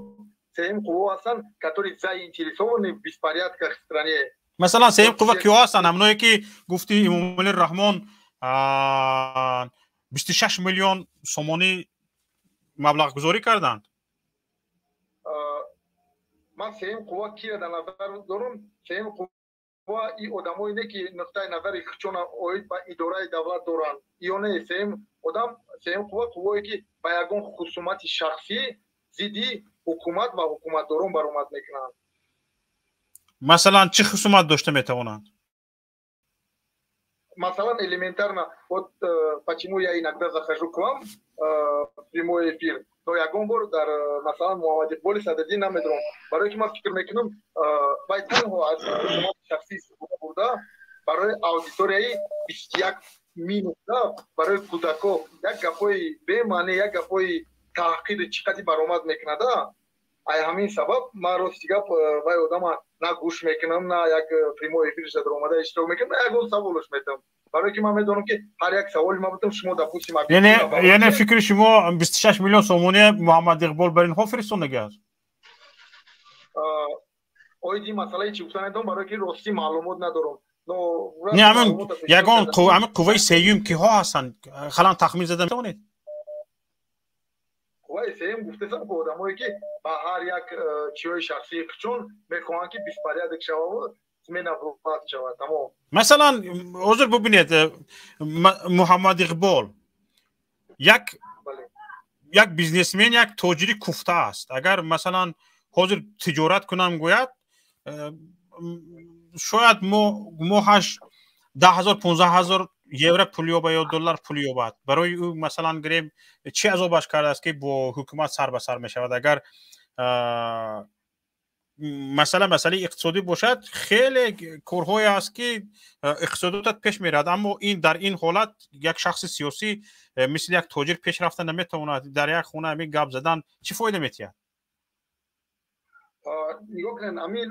сеюм қувваҳо ҳастанд, которые заинтересованы в беспорядках в стране. Масалан, сеюм қувва киҳо ҳастанд? Ҳамоное ки гуфти Эмомалӣ Раҳмон 26 миллион сомонӣ маблағгузорӣ карданд? Ман сеюм қувва кира дар назар дорам? Сеюм қувва и одамое не, ки нуқтаи назари хучона оид ба идораи давлат доранд, ё не. Сеюм одам, сеюм қувва қуввое ки ба ягон хусумати шахсӣ зидди ҳукумат ва ҳукуматдорон баромад мекунанд. Масалан, чӣ хусумат дошта метавонанд? Масалан, элементарно, вот почему я иногда захожу к вам в прямой эфир, но ягон бор дар масалан, Муҳаммад Иқболи Садриддин намедорам, барое ки ман фикр мекунам, вай танҳо аз хусумати шахсӣ истифода бурда, барои аудиторияи 21 минута, барои кӯдако як гапҳои бемаъне, як гапҳои таҳқири чӣ қадри баромад мекунада. Ай ҳамин сабаб ман, рости гап, вай одама на гӯш мекунам, на як прямой эфир ша даромада иштирок мекунам, на ягон саволаш метавам, барое ки ман медонам, ки ҳар як саволи ман бутам, шумо, допустим. Яъне фикри шумо, 26 миллион сомонӣ Муҳаммад Иқбол бар инҳо фиристондагӣ аст? Оиди масъалаи чӣ гуфта наметавонам, барое ки ростӣ маълумот надорам. Не, ҳамин ягон ҳамин қувваи сеюм киҳо ҳастанд, халан тахмин зада метавонед? Қувваи сеюм гуфтасам ки одамое ки ба ҳар як чиҳои шахсии хучон мехоҳанд, ки беспорядок шававу смена власть шавад, тамом. Масалан, ҳозир бубинед, Муҳаммад Иқбол як бизнесмен, як тоҷири куфта аст. Агар, масалан, ҳозир тиҷорат кунам гӯяд, шояд моҳаш 10 000, 15 000 евро пул ёба ё доллар пул ёбад. Барои ӯ, масалан, гирем, чӣ азобаш кардааст, ки бо ҳукумат сар ба сар мешавад? Агар масъала масъалаи иқтисодӣ бошад, хеле корҳое аст, ки иқтисодиётат пеш меравад, аммо ин дар ин ҳолат як шахси сиёсӣ мисли як тоҷир пеш рафта наметавонад. Дар як хона ҳамин гап задан чӣ фоида метиҳад? Нигоҳ кунед, ҳамин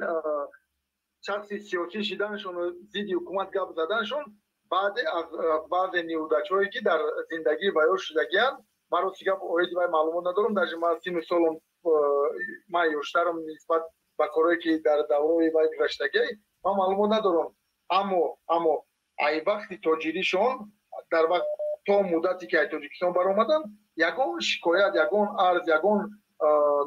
шахси сиёсӣ шиданашон, зидди ҳукумат гап заданашон баъде аз баъзе неудача ҳое, ки дар зиндагӣ ва ё шудагианд. Ман, рости гап, оиди вай маълумот надорам. Даже ман сину солом ман ёштарам, нисбат ба корҳое, ки дар давраи вай гузаштагӣ, ман маълумот надорам. Аммо ай вақти тоҷиришон, дар вақт то муддате ки ай Тоҷикистон баромаданд, ягон шикоят, ягон арз, ягон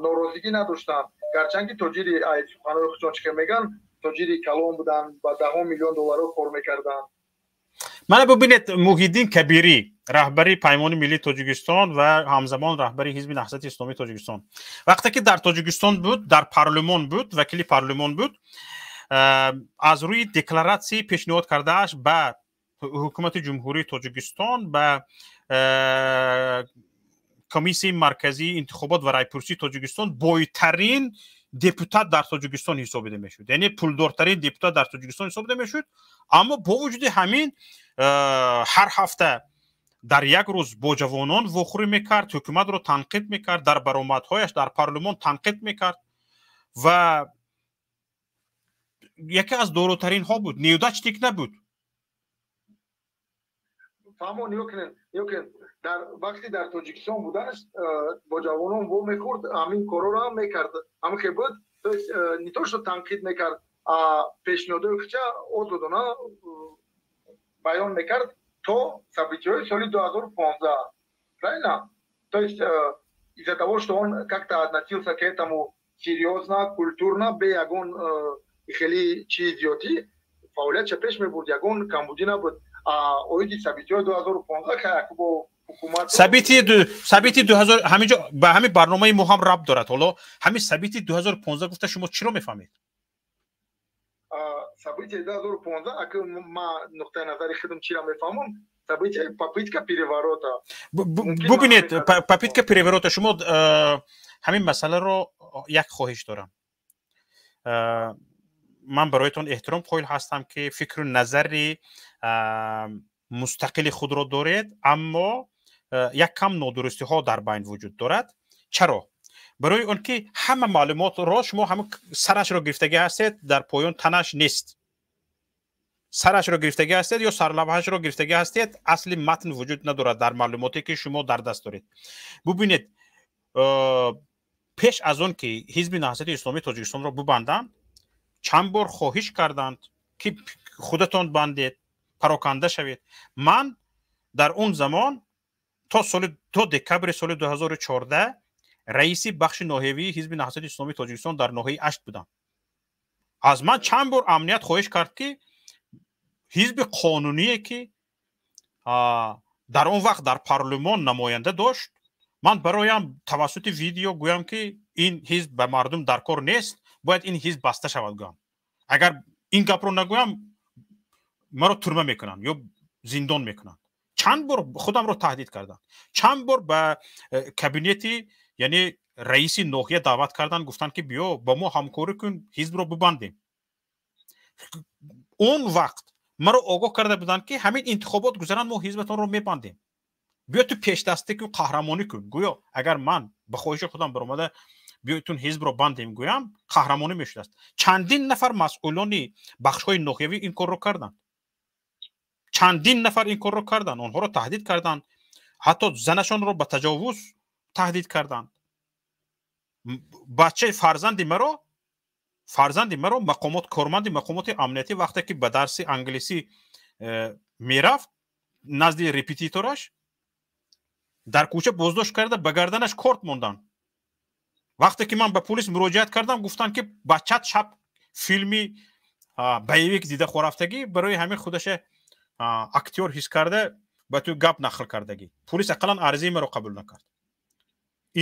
норозигӣ надоштанд. Гарчанд ки тоҷири, ай суханои худшон чӣ мегӯянд, тоҷири калон буданд, ба даҳон миллион долларҳо кор мекарданд. Мана бубинед, Муҳиддин Кабирӣ, раҳбари Паймони миллии Тоҷикистон ва ҳамзамон раҳбари Ҳизби Наҳзати Исломии Тоҷикистон, вақте ки дар Тоҷикистон буд, дар парлумон буд, вакили парлумон буд, аз рӯи декларатсияи пешниҳод кардааш ба ҳукумати Ҷумҳурии Тоҷикистон ба Комиссияи марказии интихобот ва райпурсии Тоҷикистон бойтарин депутат дар Тоҷикистон ҳисобида мешуд, яъне пулдортарин депутат дар Тоҷикистон ҳисобида мешуд. Аммо бо вуҷуди ҳамин ҳар ҳафта дар як рӯз бо ҷавонон вохӯрӣ мекард, ҳукуматро танқид мекард, дар баромадҳояш дар парлумон танқид мекард ва яке аз доротаринҳо буд, неудачник набуд. Фаҳмо, нигоҳ кунед, нигоҳ кунед, дар вақти дар Тоҷикистон буданаш бо ҷавонон во мехӯрд, ҳамин корҳоро ҳам мекард, ҳамин хел буд. То есть не то что танқид мекард, а пешниҳодҳои худша озодона баён мекард то событиҳои соли 2015, правильно? То есть из-за того, что он как-то относился к этому серьезно, культурно, бе ягон хеле чизи зиёдӣ, фаъолиятша пеш мебурд, ягон камбудӣ набуд. Оиди событиҳои 2015 хаяк бо ҳукумат. Событии 2000 ҳаминҷо ба ҳамин барномаи мо ҳам рабт дорад. Ҳоло ҳамин событии 2015 гуфта, шумо чиро мефаҳмед? Событие 2015, ака, ма нуқтаи назари худам чиро мефаҳмам? Событие попытка переворота. Бубинед, попытка переворота. Шумо ҳамин масъаларо, як хоҳиш дорам, ман бароятон эҳтиром қоил ҳастам, ки фикру назари мустақили худро доред, аммо як кам нодурустиҳо дар байн вуҷуд дорад. Чаро? Барои он ки ҳама маълумотро шумо ҳама сарашро гирифтагӣ ҳастед, дар поён танаш нест. Сарашро гирифтагӣ ҳастед ё сарлавҳашро гирифтагӣ ҳастед, асли матн вуҷуд надорад дар маълумоте, ки шумо дар даст доред. Бубинед, пеш аз он ки Ҳизби Наҳзати Исломии Тоҷикистонро бубанданд, чанд бор хоҳиш карданд, ки худатон бандед, пароканда шавед. Ман дар он замон то декабри соли 2014 раиси бахши ноҳиявии Ҳизби Наҳзати Исломии Тоҷикистон дар ноҳияи Ашт будам. Аз ман чанд бор амният хоҳиш кард, ки ҳизби қонуние, ки дар он вақт дар парлумон намоянда дошт, ман бароям тавассути видео гӯям, ки ин ҳизб ба мардум дар кор нест, бояд ин ҳизб баста шавад, гӯям. Агар ин гапро нагӯям, маро турма мекунанд ё зиндон мекунанд. Чанд бор худамро таҳдид карданд, чанд бор ба кабинети, яъне раиси ноҳия даъват карданд, гуфтанд, ки биё, ба мо ҳамкорӣ кун, ҳизбро бибандем. Он вақт маро огоҳ карда буданд, ки ҳамин интихобот гузаранд, мо ҳизбатонро мебандем, биё, ту пешдастӣ кун, қаҳрамонӣ кун. Гӯё агар ман ба хоҳиши худам баромада, биётун ҳизбро бандем гӯям, қаҳрамонӣ мешудааст. Чандин нафар масъулони бахшҳои ноҳиявӣ ин корро карданд, чандин нафар ин корро карданд, онҳоро таҳдид карданд, ҳатто занашонро ба таҷовуз таҳдид карданд. Бачаи фарзанди маро мақомот, корманди мақомоти амниятӣ, вақте ки ба дарси англисӣ мерафт назди репетитораш, дар кӯча боздошт карда, ба гарданаш корт монданд. Вақте ки ман ба полис муроҷиат кардам, гуфтанд, ки бачат шаб филми боевик дида хорафтагӣ, барои ҳамин худаша актёр ҳис карда, ба ту гап нақл кардагӣ. Полис ақаллан арзаи маро қабул накард.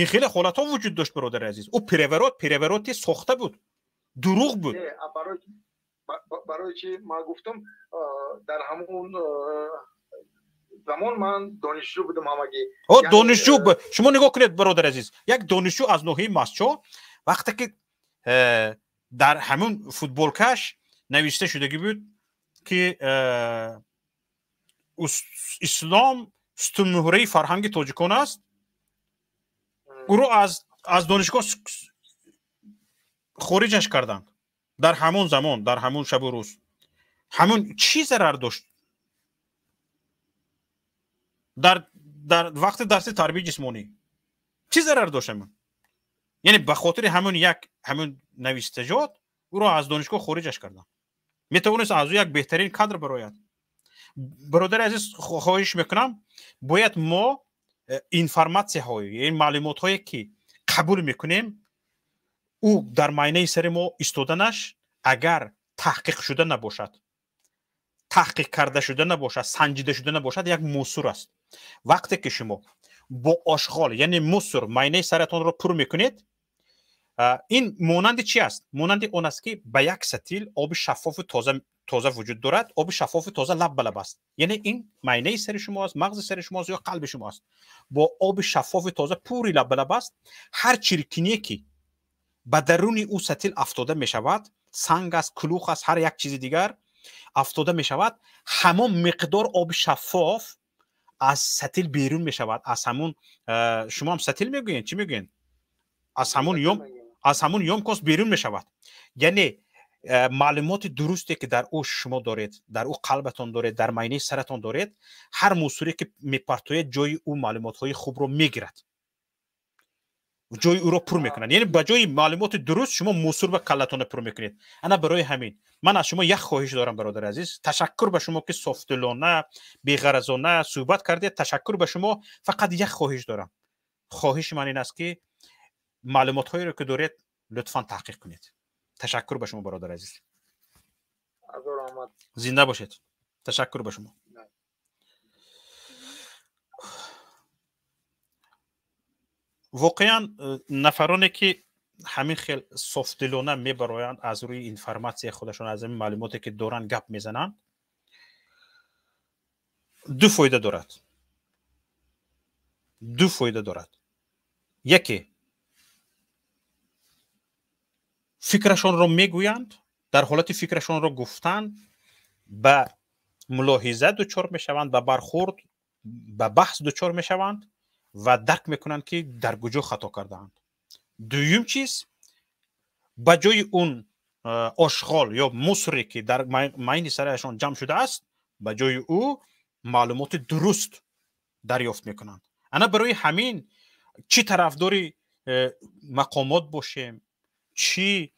Ин хеле ҳолатҳо вуҷуд дошт, бародари азиз. Ӯ переворот, перевороти сохта буд, дурӯғ буд. Барои чи ман гуфтам, дар ҳамон замон ман донишҷӯ будам ҳамагӣ. О, донишҷӯ. Шумо нигоҳ кунед, бародари азиз, як донишҷӯ аз ноҳияи Масчо, вақте ки дар ҳамон футболкаш навишта шудагӣ буд, ки ислом сутунмуҳраи фарҳанги тоҷикон аст, ӯро аз донишгоҳ хориҷаш карданд. Дар ҳамон замон, дар ҳамон шабу рӯз ҳамон чӣ зарар дошт? Дар вақти дарси тарбияи ҷисмонӣ чӣ зарар дошт ҳамон? Яъне ба хотири ҳамон як ҳамон навиштаҷот ӯро аз донишгоҳ хориҷаш карданд. Метавонист аз ӯ як беҳтарин кадр барояд. Бародари азиз, хоҳиш мекунам, бояд мо информатсияҳое, маълумотҳое, ки қабул мекунем, ӯ дар майнаи сари мо истоданаш, агар таҳқиқ шуда набошад, таҳқиқ карда шуда набошад, санҷида шуда набошад, як мусор аст. Вақте ки шумо бо ошғол, яъне мусор, майнаи саратонро пур мекунед, ин монанди чи аст? Монанди он аст, ки ба як сатил оби шаффофу тоза тоза вуҷуд дорад, оби шаффофи тоза лаб ба лаб аст. Яъне ин майнаи сари шумо аст, мағзи сари шумо аст ё қалби шумо аст. Бо оби шаффофи тоза пури лаб ба лаб аст. Ҳар чиркине ки ба даруни ӯ сатил афтода мешавад, санг аст, кулух аст, ҳар як чизи дигар афтода мешавад, ҳамон миқдор оби шаффоф аз сатил берун мешавад. Аз ҳамун, шумо ҳам сатил мегӯед, чӣ мегӯед, аз ҳамун ём, аз ҳамун ёмкост берун мешавад. Яъне маълумоти дурусте ки дар ӯ шумо доред, дар ӯ қалбатон доред, дар майнаи саратон доред, ҳар мусуре ки мепартоед, ҷои ӯ маълумотҳои хубро мегирад, ҷои ӯро пур мекунад. Яъне ба ҷои маълумоти дуруст шумо мусур ба каллатонро пур мекунед. Ана барои ҳамин ман аз шумо як хоҳиш дорам, бародари азиз. Ташаккур ба шумо ки софдилона, беғаразона суҳбат кардед. Ташаккур ба шумо. Фақат як хоҳиш дорам. Хоҳиши ман ин аст ки маълумотҳоеро ки доред, лутфан таҳқиқ кунед. Ташаккур ба шумо, бародари азиз. Зинда бошед. Ташаккур ба шумо. Воқеан нафароне ки ҳамин хел софдилона мебароянд, аз рӯи информатсияи худашон, аз ҳамин маълумоте ки доранд гап мезананд, ду фоида дорад. Ду фоида дорад. Яке, фикрашонро мегӯянд, дар ҳолати фикрашонро гуфтан ба мулоҳиза дучор мешаванд, ба бархурд, ба баҳс дучор мешаванд ва дарк мекунанд ки дар куҷо хато кардаанд. Дуюм чиз, ба ҷои он ошғол ё мусре ки дар майни сарашон ҷамъ шудааст, ба ҷои ӯ маълумоти дуруст дарёфт мекунанд. Ана барои ҳамин чӣ тарафдори мақомот бошем, чӣ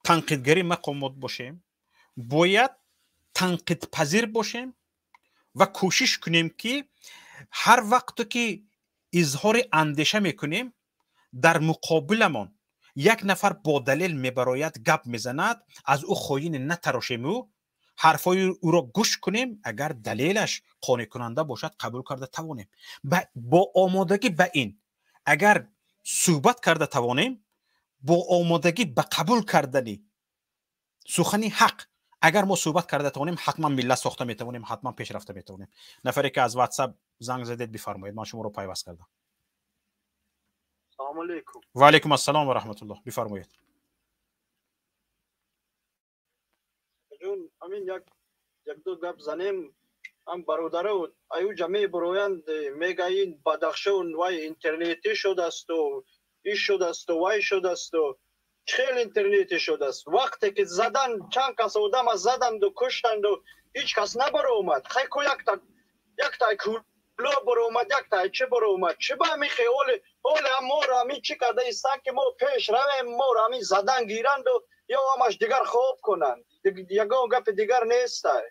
танқидгари мақомот бошем, бояд танқидпазир бошем ва кӯшиш кунем ки ҳар вақте ки изҳори андеша мекунем, дар муқобиламон як нафар бо далел мебарояд, гап мезанад, аз ӯ хоин натарошему ҳарфҳои ӯро гӯш кунем, агар далелаш қонеъкунанда бошад, қабул карда тавонем. Бо омодагӣ ба ин агар суҳбат карда тавонем, бо омодагӣ ба қабул кардани сухани ҳақ агар мо суҳбат карда тавонем, ҳатман миллат сохта метавонем, ҳатман пеш рафта метавонем. Нафаре ки аз WhatsApp занг задед, бифармоед, ман шуморо пайваст кардам. Салому алейкум. Ва алейкум ассалом ва раҳматуллоҳ. Бифармоед. Ҷон, амин як ду гап занем. Ам бародаро аю ҷамъи бароянд мегаин Бадахшон вай интернетӣ шудасту иш шудасту вай шудасту хеле интернетӣ шудааст. Вақте ки задан чанд кас одама заданду куштанду ҳеҷ кас набаромад. Хай ку якта куло баромад, якта чӣ баромад. Чӣ ба ҳамин хеоли ҳоле ҳам моро ҳамин чӣ карда истанд ки мо пеш равем, моро ҳамин задан гиранду ё ҳамаш дигар хоб кунанд. Ягон гапи дигар нестай.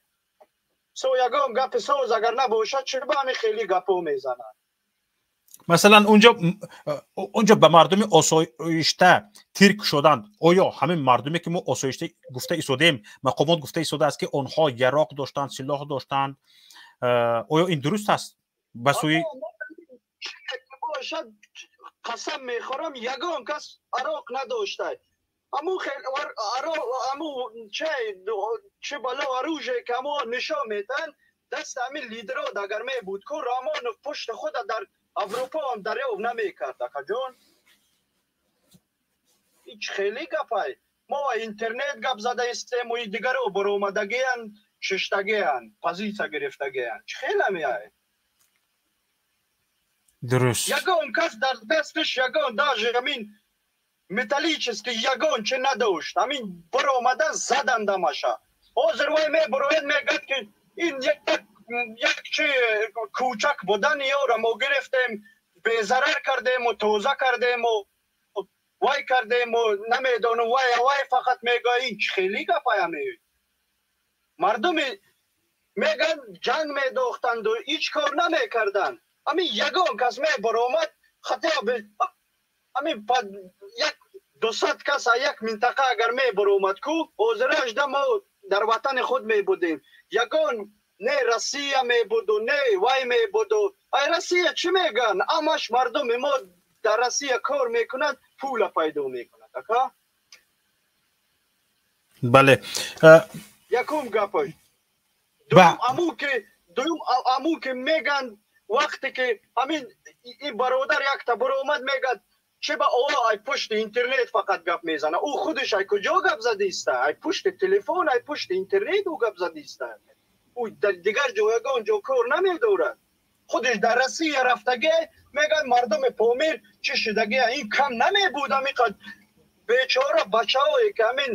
Со ягон гапи соз агар набошад, чӣ ба ҳамин хеле гапо мезананд? Масалан, унҷо ба мардуми осоишта тир кушоданд. Оё ҳамин мардуме ки мо осоишта гуфта истодем, мақомот гуфта истодааст ки онҳо яроқ доштанд, силоҳ доштанд, оё ин дуруст аст? Ба сӯи бошад, қасам мехӯрам, ягон кас ароқ надошта. Аму аму чӣ бало оружие ки амо нишон метаҳанд, даст ҳамин лидерот агар мебуд ку Романов пушти худа дар Аврупо ҳам дарёфт намекард. Акаҷон, ҳеҷ хеле гапай. Мо интернет гап зада истему дигаро баромадагиянд, шиштагиянд, позитсия гирифтагиянд. Чӣ хеле меай? Дуруст. Ягон кас дар дасташ ягон даже ҳамин металлический ягон чӣ надошт. Ҳамин баромада заданд ҳамаша. Ҳозир вай мебарояд, мегӯяд ки ин як чи кӯчак будан ёро мо гирифтем, безарар кардему, тоза кардему, вай кардему, намедонам, вай вай фақат мегӯяд. Ин чӣ хеле гапаяме? Мардуми мегӯянд ҷанг медохтанду ҳеҷ кор намекарданд. Ҳамин ягон кас мебаромад, хато ҳамин як 200 кас як минтақа агар мебаромад ку, ҳозиражда мо дар ватани худ мебудем. Ягон не Россия мебуду, не вай мебуду. Ай Россия чӣ мегӯянд? Ҳамаш мардуми мо дар Россия кор мекунад, пула пайдо мекунад. Ака? Бале. Якум гапаш. Дуюм аму ки меган вақте ки ҳамин ин бародар якта баромад мегад че ба о ай пушти интернет фақат гап мезана. Ӯ худаш ай куҷо гап задиста? Ай пушти телефон, ай пушти интернет ӯ гап задиста. Ӯ дар дигар ҷо ягон ҷо кор намедорад. Худаш дар Россия рафтагӣ мегӯяд мардуми Помир чӣ шудагӣ, ин кам намебуд ҳамин бечора бачаҳое ки ҳамин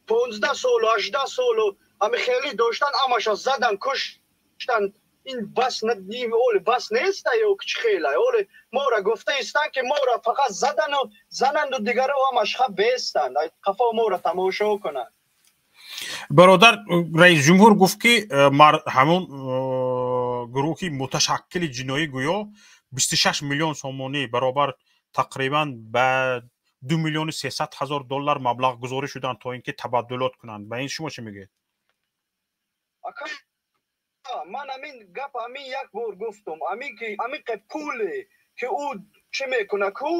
15 солу 18 солу ҳамин хеле доштан ҳамаша задан куштан. Ин бас оле бас неста ё чӣ хела оле мора гуфта истанд ки мора фақат задану зананду дигаро ҳамаш хаб бестанд, қафо мора тамошо кунанд. Бародар, раис ҷумҳур гуфт ки ҳамон гурӯҳи муташаккили ҷиноӣ гӯё 26 миллион сомонӣ баробар тақрибан ба 2 миллиону 300 ҳазор доллар маблағгузорӣ шуданд то ин ки табаддулот кунанд. Ба ин шумо чӣ мегӯед? Ман ҳамин гап ҳамин як бор гуфтум, ҳамин ки ҳамин пуле ки ӯ чӣ мекунад ку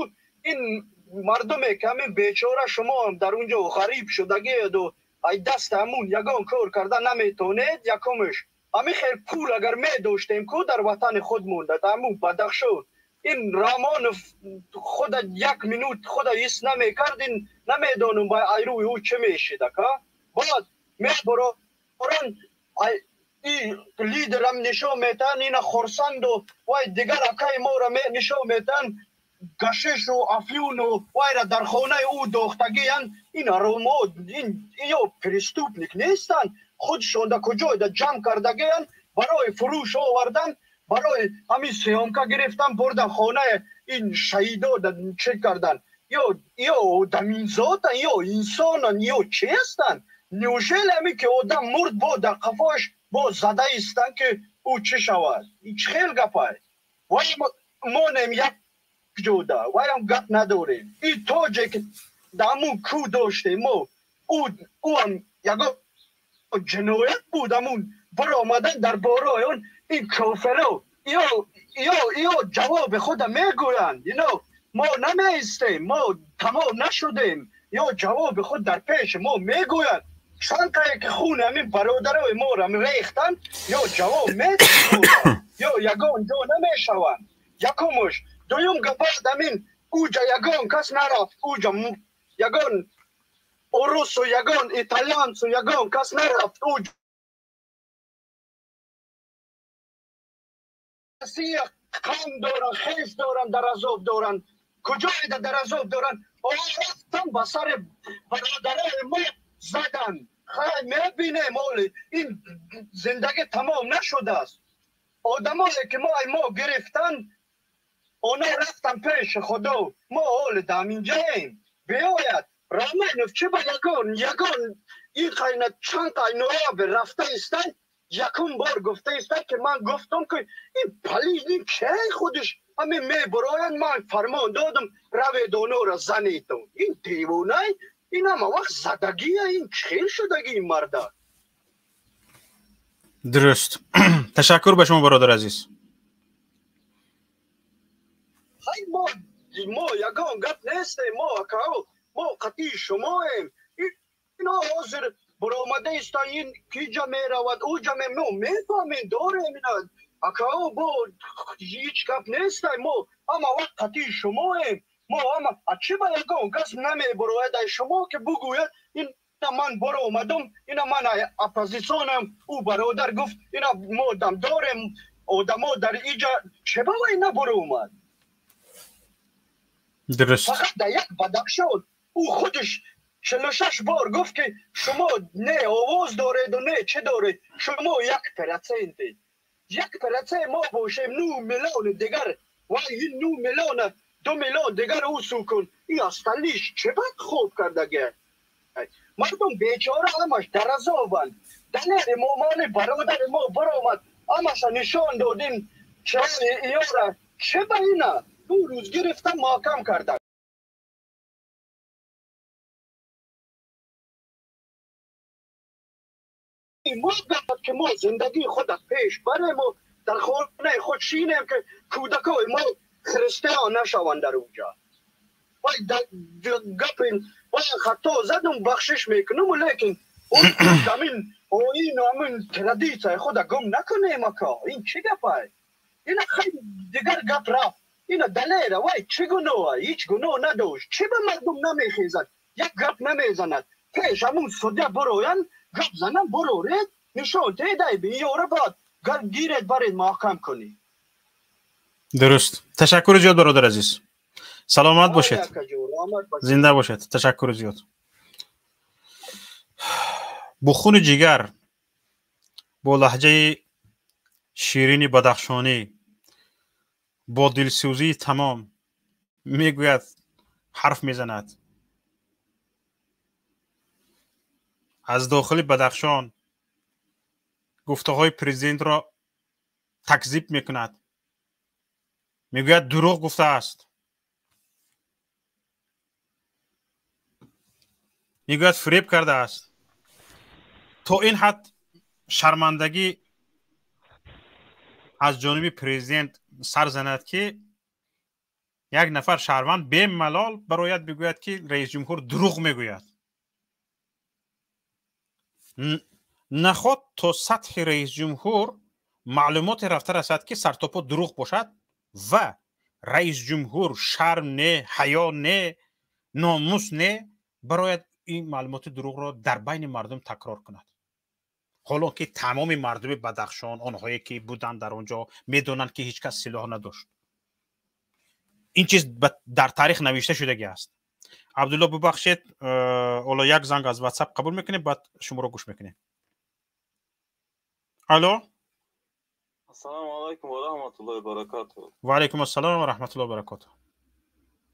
ин мардуме ки ҳамин бечора шумо дар он ҷо ғариб шудагиеду ай даст ҳамун ягон кор карда наметонед. Якумш ҳамин хел пул агар медоштем ку дар ватани худ монда ҳамун Бадахшон ин Рамонов худа як минут худа ҳис намекард, ин намедонам ба айрӯи ӯ чӣ мешид ака. Баъд мебароран ин лидерам нишон метаҳанд, ина хурсанду вай дигар акаи моро нишон метаҳанд, гашишу афюну вайра дар хонаи ӯ дохтагиянд. Ин ҳаромҳо ин ё преступник нестанд, худшон дар куҷоеда ҷамъ кардагиянд барои фурӯш овардан, барои ҳамин съёмка гирифтан бурдан хонаи ин шаҳидо чӣ кардан. Ё одаминзотанд, ё инсонанд, ё чӣ ҳастанд? Неужели ҳамин ки одам мурд бо дар қафош бо зада истанд ки ӯ чӣ шавад? Ин чӣ хел гапай? Вай монем як ҷода, вайам гап надорем. Ин тоҷе ки дар ҳамун кӯ доштем мо, ӯ ҳам ягон ҷиноят буд. Ҳамун баромадан дар бораи он ин кофиро ё ҷавоби худа мегӯянд. Ино мо намеистем, мо тамом нашудем, ё ҷавоби худ дар пеши мо мегӯянд. Чанд қае ки хун ҳамин бародарои моро рехтанд, ё ҷавоб медиҳанд, ё ягон ҷо намешаванд. Якумуш. Дуюм гапаш ҳамин уҷа ягон кас нарафт, уҷа ягон урусу ягон италянсу ягон кас нарафт. Уҷа Россия қам доранд, хеш доранд, дар азоб доранд. Куҷоеда дар азоб доранд? Рафтан ба сари бародарои мо заданд. Хай мебинем, оли ин зиндагӣ тамом нашудааст. Одамое ки мо ай мо гирифтанд, оно рафтан пеши Худо. Мо оли дар инҷаем. Биёяд Раманов чӣ ба ягон ягон ин қайна чанд қай ноябр рафта истанд, якум бор гуфта истанд ки ман гуфтам ки ин полизник чай худаш ҳамин мебароянд, ман фармон додам равед онора занедон. Ин девонай, ин ҳама вақт задагия, ин чӣ хел шудагӣ ин марда? Дуруст. Ташаккур ба шумо, бародар азиз. Хай мо ягон гап нестем, мо акао мо қатъи шумоем. Ино ҳозир баромада истанд, ин киҷа меравад, уҷа мо мефаҳмем, дорем ина акао, бо ҳеҷ гап нестай. Мо ҳама вақт қатъи шумоем. Мо ҳама а чӣ ба ягон кас намебарояд ай шумо ки бугӯяд ина ман баромадам, ина ман оппозитсионам, ӯ бародар гуфт ина мо дам дорем одамо дар иҷа, чӣ ба вай набаромад? Дуруст. Фақат дар як Бадахшон ӯ худаш 46 бор гуфт ки шумо не овоз дореду не чӣ доред, шумо 1%-ед. 1% мо бошем, 9 миллиони дигар, вай ин 9 миллиона 2 миллион дигар ӯ су кун, ин остальныйш чӣ бад хоб кардагӣ? Мардум бечора ҳамаш дар азобанд. Далери Момони бародари мо баромад, ҳамаша нишон додим чаи иёра. Чӣ ба ина ду рӯз гирифтан маҳкам карданд. Мо ки мо зиндагии худа пеш барему дар хонаи худ шинем ки кӯдакои мо христиан нашаванд дар онҷа. Вай гапи вай хато задум, бахшиш мекунам, лекин ҳамин оину ҳамин традитсияи худа гум накунем, ака. Ин чӣ гапай? Ина хеле дигар гап рафт. Ина далера вай чӣ гуноҳа? Ҳеҷ гуноҳ надошт. Чӣ ба мардум намехезад, як гап намезанад? Пеш ҳамун судя буроян, гап занан, буроред, нишон дедай биёра, баъд гиред, баред, маҳкам кунед. Дуруст. Ташаккури зиёд, бародар азиз, саломат бошед, зинда бошед. Ташаккури зиёд. Бо хуни ҷигар, бо лаҳҷаи ширини бадахшонӣ, бо дилсӯзии тамом мегӯяд, ҳарф мезанад. Аз дохили Бадахшон гуфтаҳои президентро такзиб мекунад, мегӯяд, дурӯғ гуфтааст, мегӯяд, фиреб кардааст. То ин ҳад шармандагӣ аз ҷониби президент сар занад, ки як нафар шаҳрванд бемалол барояд, бигӯяд, ки раисҷумҳур дурӯғ мегӯяд. Наход то сатҳи раисҷумҳур маълумоте рафта расад, ки сартопо дурӯғ бошад ва раисҷумҳур шарм не, ҳаё не, номус не, барояд, ин маълумоти дурӯғро дар байни мардум такрор кунад, ҳоло ки тамоми мардуми Бадахшон, онҳое ки буданд дар он ҷо, медонанд, ки ҳеҷ кас силоҳ надошт. Ин чиз дар таърих навишта шудагӣ аст. Абдулло, бубахшед, ҳоло як занг аз Ватсап қабул мекунем, баъд шуморо гӯш мекунем. Алло. Ассалому алайкум ва раҳматуллоҳи ва баракатуҳ. Ва алайкум ассалом ва раҳматуллоҳи ва баракатуҳ.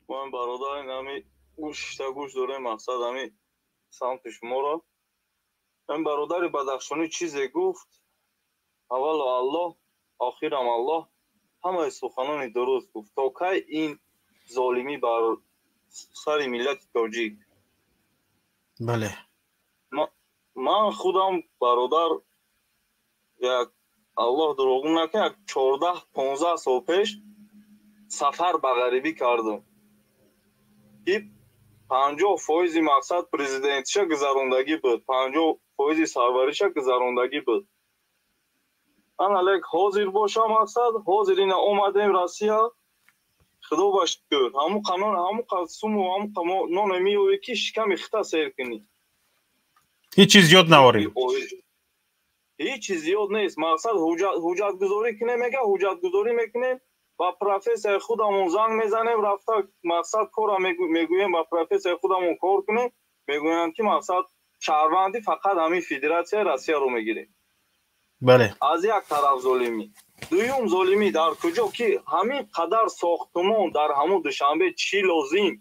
Ман, бародар, ҳами гӯшта гӯш дорем, мақсад ҳами самти шуморо. Ин бародари бадахшонӣ чизе гуфт, аввало Аллоҳ, охирам Аллоҳ, ҳамаи суханони дуруст гуфт. То кай ин золимӣ бар сари миллати тоҷик? Бале. Ман худам, бародар, як Аллоҳ дурӯғ накунад, як 14-15 сол пеш сафар ба ғарибӣ кардам, ки 50 фоизи мақсад президентиша гузарондагӣ буд, 50 фоизи сарвариша гузарондагӣ буд. Ана лек ҳозир боша, мақсад ҳозир ина омадем Россия, худо ба шукр, ҳамун қанон, ҳамун суму, ҳамун ноне меёвӣ, ки шиками хита сер кунӣ. Ҳеҷ чиз зиёд наорӣ. Ҳеҷ чиз зиёд нест. Мақсад, ҳуҷҷатгузорӣ кунем, мега, ҳуҷҷатгузорӣ мекунем, ба профессияи худамон занг мезанем, рафта, мақсад, кора мегӯем, ба профессияи худамон кор кунем, мегӯянд, ки мақсад шаҳрванди фақат ҳамин Федератсияи Россияро мегирем. Аз як тараф золимӣ, дуюм золимӣ дар куҷо, ки ҳамин қадар сохтумон дар ҳамун Душанбе чӣ лозим?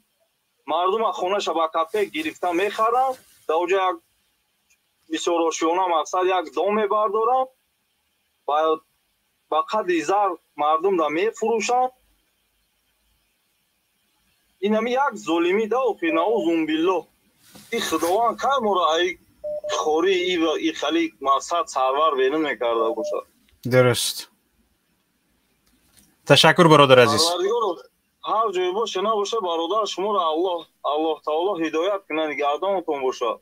Мардума хонаша ба копейка гирифта мехаранд, дар оҷа як бисёрошиёна, мақсад, як дом мебардоранд, ба қадри зар мардум да мефурӯшанд. Ин ҳами як золимӣ да. Охир, наузумбиллоҳ, и Худованд кай моро ай хори и хали, мақсад, сарвар берун мекарда бошад? Дуруст. Ташаккур, бародар азиз. Ҳар ҷое боше, набоше, бародар, шуморо Аллоҳ таоло ҳидоят кунад, гардонатон бошад.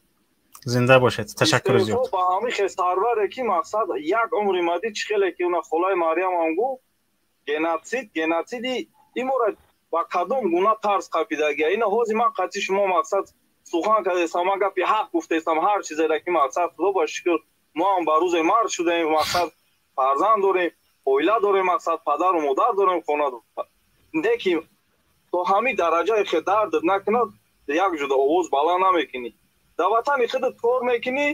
Зинда бошед, ташаккури зиёд. Ба ҳамин хел сарваре, ки мақсад як умри мадӣ, чӣ хеле ки уна холаи Марьямам гуфт, геноцид, геноциди имора ба кадом гуна тарз қапидагия? Ина ҳозир ман қатъи шумо, мақсад, сухан кардестам, ман гапи ҳақ гуфтестам. Ҳар чизеро ки, мақсад, худо ба шукр, мо ҳам ба рӯзе мард шудаем, мақсад, фарзанд дорем, оила дорем, мақсад, падару модар дорем, хона. Не ки то ҳамин дараҷае хе дардат накунад, як ҷуда овоз баланд намекунӣ. Дар ватани худат кор мекунӣ,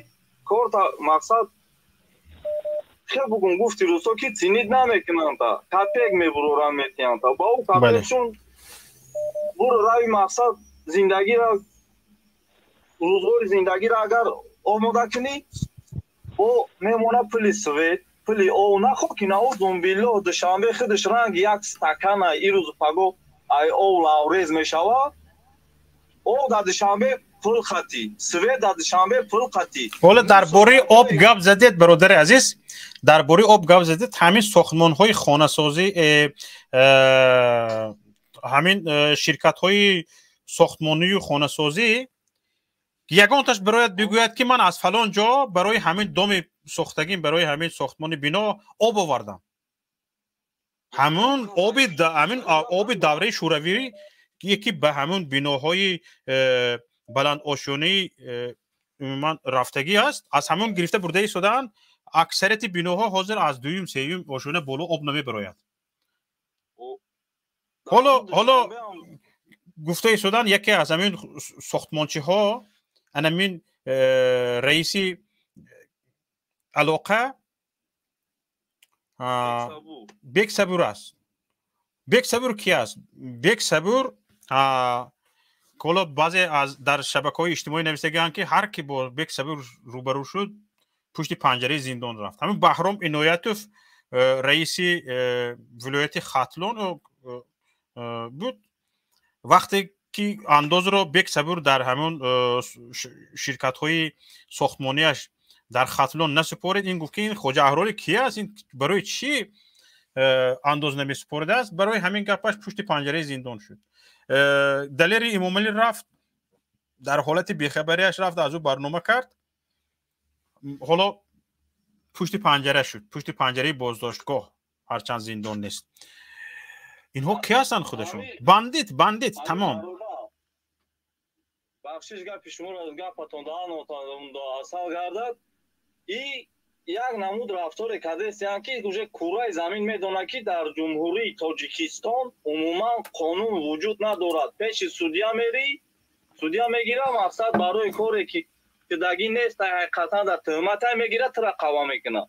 корта, мақсад, хел бугун, гуфти рӯзҳо, ки ценить намекунанда, копейка мебуроранд, метиҳанда. Ба ӯ копейкашон буро рави, мақсад, зиндагиро, рӯзгори зиндагиро агар омода кунӣ, бо мемона пули свет, пули ов нахо, ки наузумбиллоҳ, Душанбе худаш ранги як стакана, ирӯзу паго ай ов лаврез мешавад. Ов дар Душанбе пул қатӣ, свет дар Душанбе пул қатӣ. Ҳоло дар бораи об гап задед, бародари азиз, дар бораи об гап задед. Ҳамин сохтмонҳои хонасозӣ, ҳамин ширкатҳои сохтмонию хонасозӣ ягонташ барояд бигӯяд, ки ман аз фалон ҷо барои ҳамин доми сохтагим, барои ҳамин сохтмони бино об овардам. Ҳамун оби, ҳамин оби давраи шӯравӣ, ки ба ҳамун биноҳои баландошёнаи умуман рафтагӣ аст, аз ҳамун гирифта бурда истодаанд. Аксарияти биноҳо ҳозир аз дуюм, сеюм ошёна боло об намебарояд. Ҳоло гуфта истодан, яке аз ҳамин сохтмончиҳо, анамин раиси алоқа Бек Сабур аст. Бек Сабур ки аст? Бек Сабур ҳоло баъзе аз дар шабакаҳои иҷтимоӣ нависагианд, ки ҳар ки бо Бек Сабур рӯбарӯ шуд, пушти панҷараи зиндон рафт. Ҳамин Баҳром Иноятов, раиси вилояти Хатлон буд, вақте ки андозро Бек Сабур дар ҳамон ширкатҳои сохтмонияш дар Хатлон насупорид, ин гуфт, ки ин Хоҷа Аҳрорӣ ки аст, ин барои чӣ андоз намесупоридааст? Барои ҳамин гапаш пушти панҷараи зиндон шуд. Далери Имомалӣ рафт, дар ҳолати бехабарияш рафт, аз ӯ барнома кард, ҳоло пушти панҷара шуд, пушти панҷараи боздоштгоҳ, ҳарчанд зиндон нест. Инҳо ки ҳастанд худашон? Бандит, бандит, тамом. Бахшиш, гапи шуморо, гапатон асал гардад. И як намуд рафторе кардестиянд, ки уже кураи замин медонад, ки дар Ҷумҳурии Тоҷикистон умуман қонун вуҷуд надорад. Пеши судья мерӣ, судья мегира, мақсад, барои коре ки кидагӣ нест, ҳақиқатан дар туҳматай мегира, тура қава мекунад.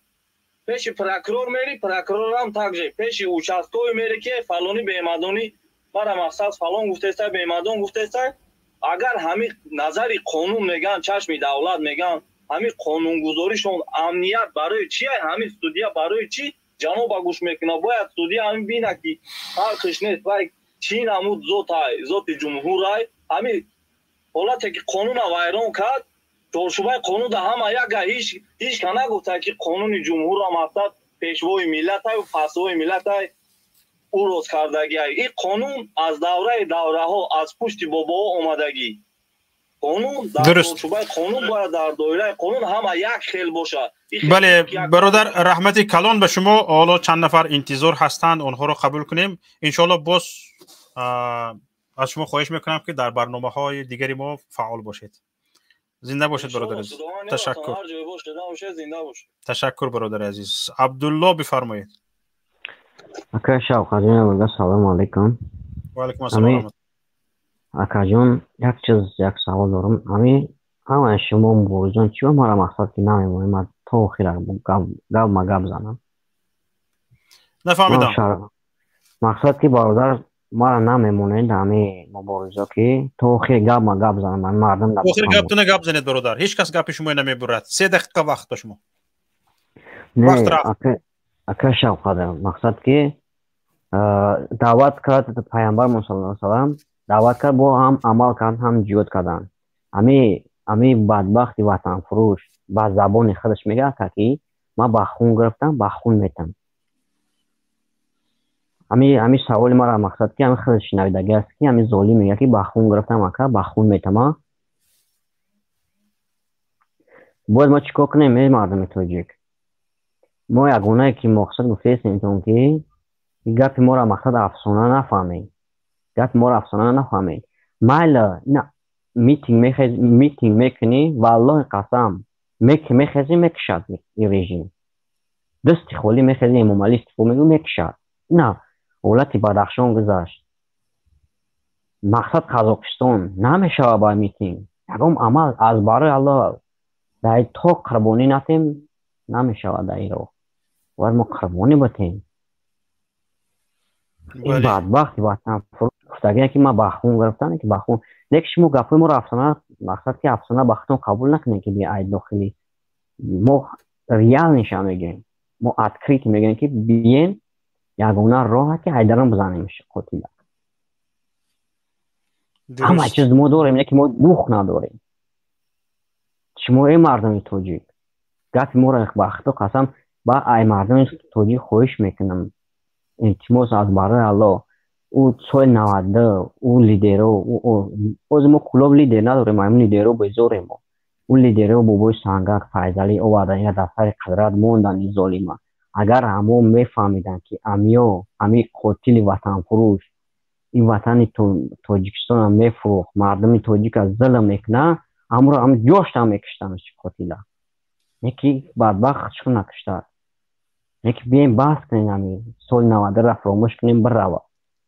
Пеши прокурор мери, прокурорам также. Пеши участковый мери, ки фалони бемадонӣ мара, мақсад, фалон гуфтестай, бемадон гуфтестай. Агар ҳамин назари қонун меган, чашми давлат меган, ҳамин қонунгузоришон амният барои чи? Ҳамин судья барои чӣ ҷаноба гӯш мекунад? Бояд судья ҳамин бина, ки фарқиш нест, вай чӣ намуд зотай, зоти ҷумҳурай. Ҳамин ҳолате ки қонуна вайрон кард, чорчӯбаи қонун да ҳама яка. Ҳеч ка нагуфта, ки қонуни ҷумҳурра, мақсад, пешвои миллатай, пасвои миллатай, ӯ рост кардагиай. Ин қонун аз давраи давраҳо, аз пушти бобоҳо омадагӣ қонун. Дар чорчӯбаи қонун бояд, дар доираи қонун ҳама як хел бошад. Бале, бародар, раҳмати калон ба шумо. Ҳоло чанд нафар интизор ҳастанд, онҳоро қабул кунем, иншоалло. Боз аз шумо хоҳиш мекунам, ки дар барномаҳои дигари мо фаъол бошед. Зинда бошед, бародари азиз, ташаккур, ташаккур, бародари азиз. Абдулло, бифармоед. Ака Шавқатҷон, салому алайкум. Ваалайкум ассалом. Акаҷон, як чиз, як савол дорам. Ҳами ҳамаи шумо муборизон чиро мара, мақсад, ки намемонем, ман то охира гап ма гап занам? Нафаҳмидам. Мақсад, ки бародар, мара намемонед ҳами муборизо, ки то охир гап ма гап занам, ман мардум. Охир гаптуна гап занед, бародар, ҳеҷ кас гапи шумо намебурад. 3 дақиқа вақт ба шумо. Не, ака Шавқат, мақсад, ки даъват кард пайғамбар саллаллоҳу салам, даъват кард, бо ҳам амал кард, ҳам ҷиҳод карданд. Ами бадбахти ватанфурӯш ба забони худаш мегӯяд, ки ман ба хун гирифтам, ба хун метам. Ами саволи мара, мақсад, ки ами худаш шунавидаги аст, ки ами золим мегӯяд, ки ба хун гирифтам, ака, ба хун метама. Бояд мо чӣ кор кунем, эй мардуми тоҷик? Мо ягонае ки мақсад гуфтаестем, ки гапи моро, мақсад, афсона нафаҳмед, гапи моро афсона нафаҳмед. Майла, митинг, митинг мекунӣ, валлоҳи қасам, мехезӣ, мекушад ин режим. Дасти холӣ мехезӣ, Эмомалӣ истифо мегӯ, мекушад. Ина ҳолати Бадахшон гузашт, мақсад, Қазоқистон намешава ба митинг, ягон амал. Аз барои Аллоҳ, дар то қурбонӣ натем, намешавад. Дар ин роҳ бояд мо қурбонӣ батем. Ин бадбахти ватанфурӯш гуфтагие, ки ман ба хун гирифтам, ки ба хун. Лекин шумо гапҳои моро афсона, мақсад, ки афсона ба худтон қабул накунед, ки биай дохилӣ. Мо реально ша мегӯем, мо открыто мегӯем, ки биен, ягона роҳа, ки ҳайдарон бизанем қотила. Ҳама чиз мо дорем, лекин мо дух надорем. Шумо, эй мардуми тоҷик, гапи моро ба худо қасам, ба ай мардуми тоҷик хоҳиш мекунам, илтимос, аз барои Аллоҳ. Ӯ соли 92 ӯ лидеро, ҳозир мо Кӯлоб лидер надорем, ҳамин лидеро безорем мо. Ӯ лидеро бобои Сангак, Файзалӣ овардан, ина дар сари қудрат мондан ин золима. Агар ҳамо мефаҳмиданд, ки амиё, ҳами қотили ватанфурӯш, ин ватани Тоҷикистонро мефурӯхт, мардуми тоҷика зулм мекунад, ҳамро ҳам ҷоштам мекуштанд қотила. Яки бадбахт чӣ накуштад. Яки биёем баҳс кунем, ҳами соли 92-ро фаромӯш кунем, бирава.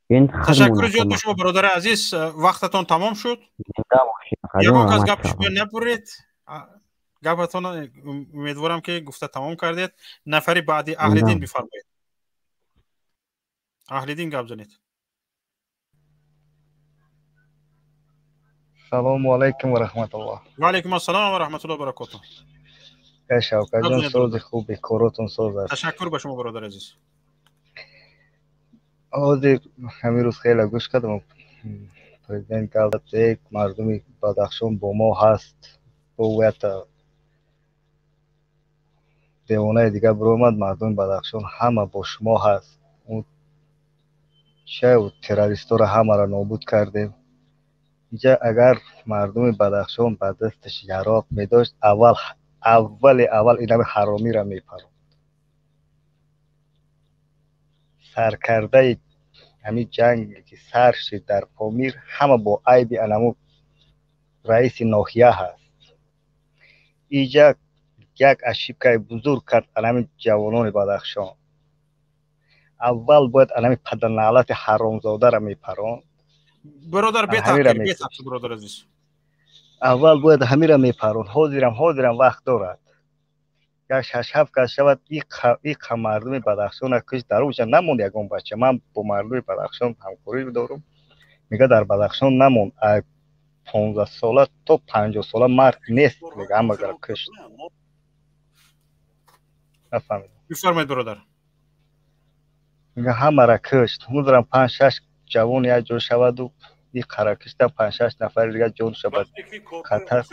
Ташаккури зиёд ба шумо, бародари азиз, вақтатон тамом шуд. Ягон кас гап шумо набуред. Гапатон умедворам ки гуфта тамом кардед. Нафари баъди Аҳлиддин бифармоед. Аҳлиддин, гап занед. Салому алайкум ва раҳматуллоҳ. Ва алайкум ассалом ва раҳматуллоҳ ва баракотуҳ. Шавкатҷон, сози хуби коротон соз аст. Ташаккур ба шумо, бародари азиз. Ҳозир ҳамин рӯз хеле гӯш кардам. Президент гап зад, мардуми Бадахшон бо мо ҳаст. Бо девонаи дигар биромад, мардуми Бадахшон ҳама бо шумо ҳаст. Ча террористҳоро ҳамаро нобуд кардем. Инҷа агар мардуми Бадахшон ба дасташ яроқ медошт, аввал аввали аввал инами ҳаромиро мепаронд. Саркардаи ҳамин ҷанге ки сар шид дар Помир, ҳама бо айби анаму раиси ноҳия ҳаст. Инҷа як ошибкаи бузург кард анами ҷавонони Бадахшон. Аввал бояд анами падарналати ҳаромзодаро мепаронд. Бародар, бетақсир, бародар азиз. Аввал бояд ҳамира мепаронд. Ҳозирам вақт дорад. Як 6-7 кас шавад, иқа мардуми Бадахшона кушт, дар онҷа намонд ягон бача. Ман бо мардуми Бадахшон ҳамкорӣ дорум. Мега дар Бадахшон намонд. 15 сола то 50 сола мард нест, мега ҳамагара кушт. Нафаҳмидам. Бифармоед, бародар. Мега ҳамара кушт. Ҳозирам 5-6 ҷавон як ҷо шаваду иқара кушта 5-6 нафари дигар ҷон шавад. Хатар.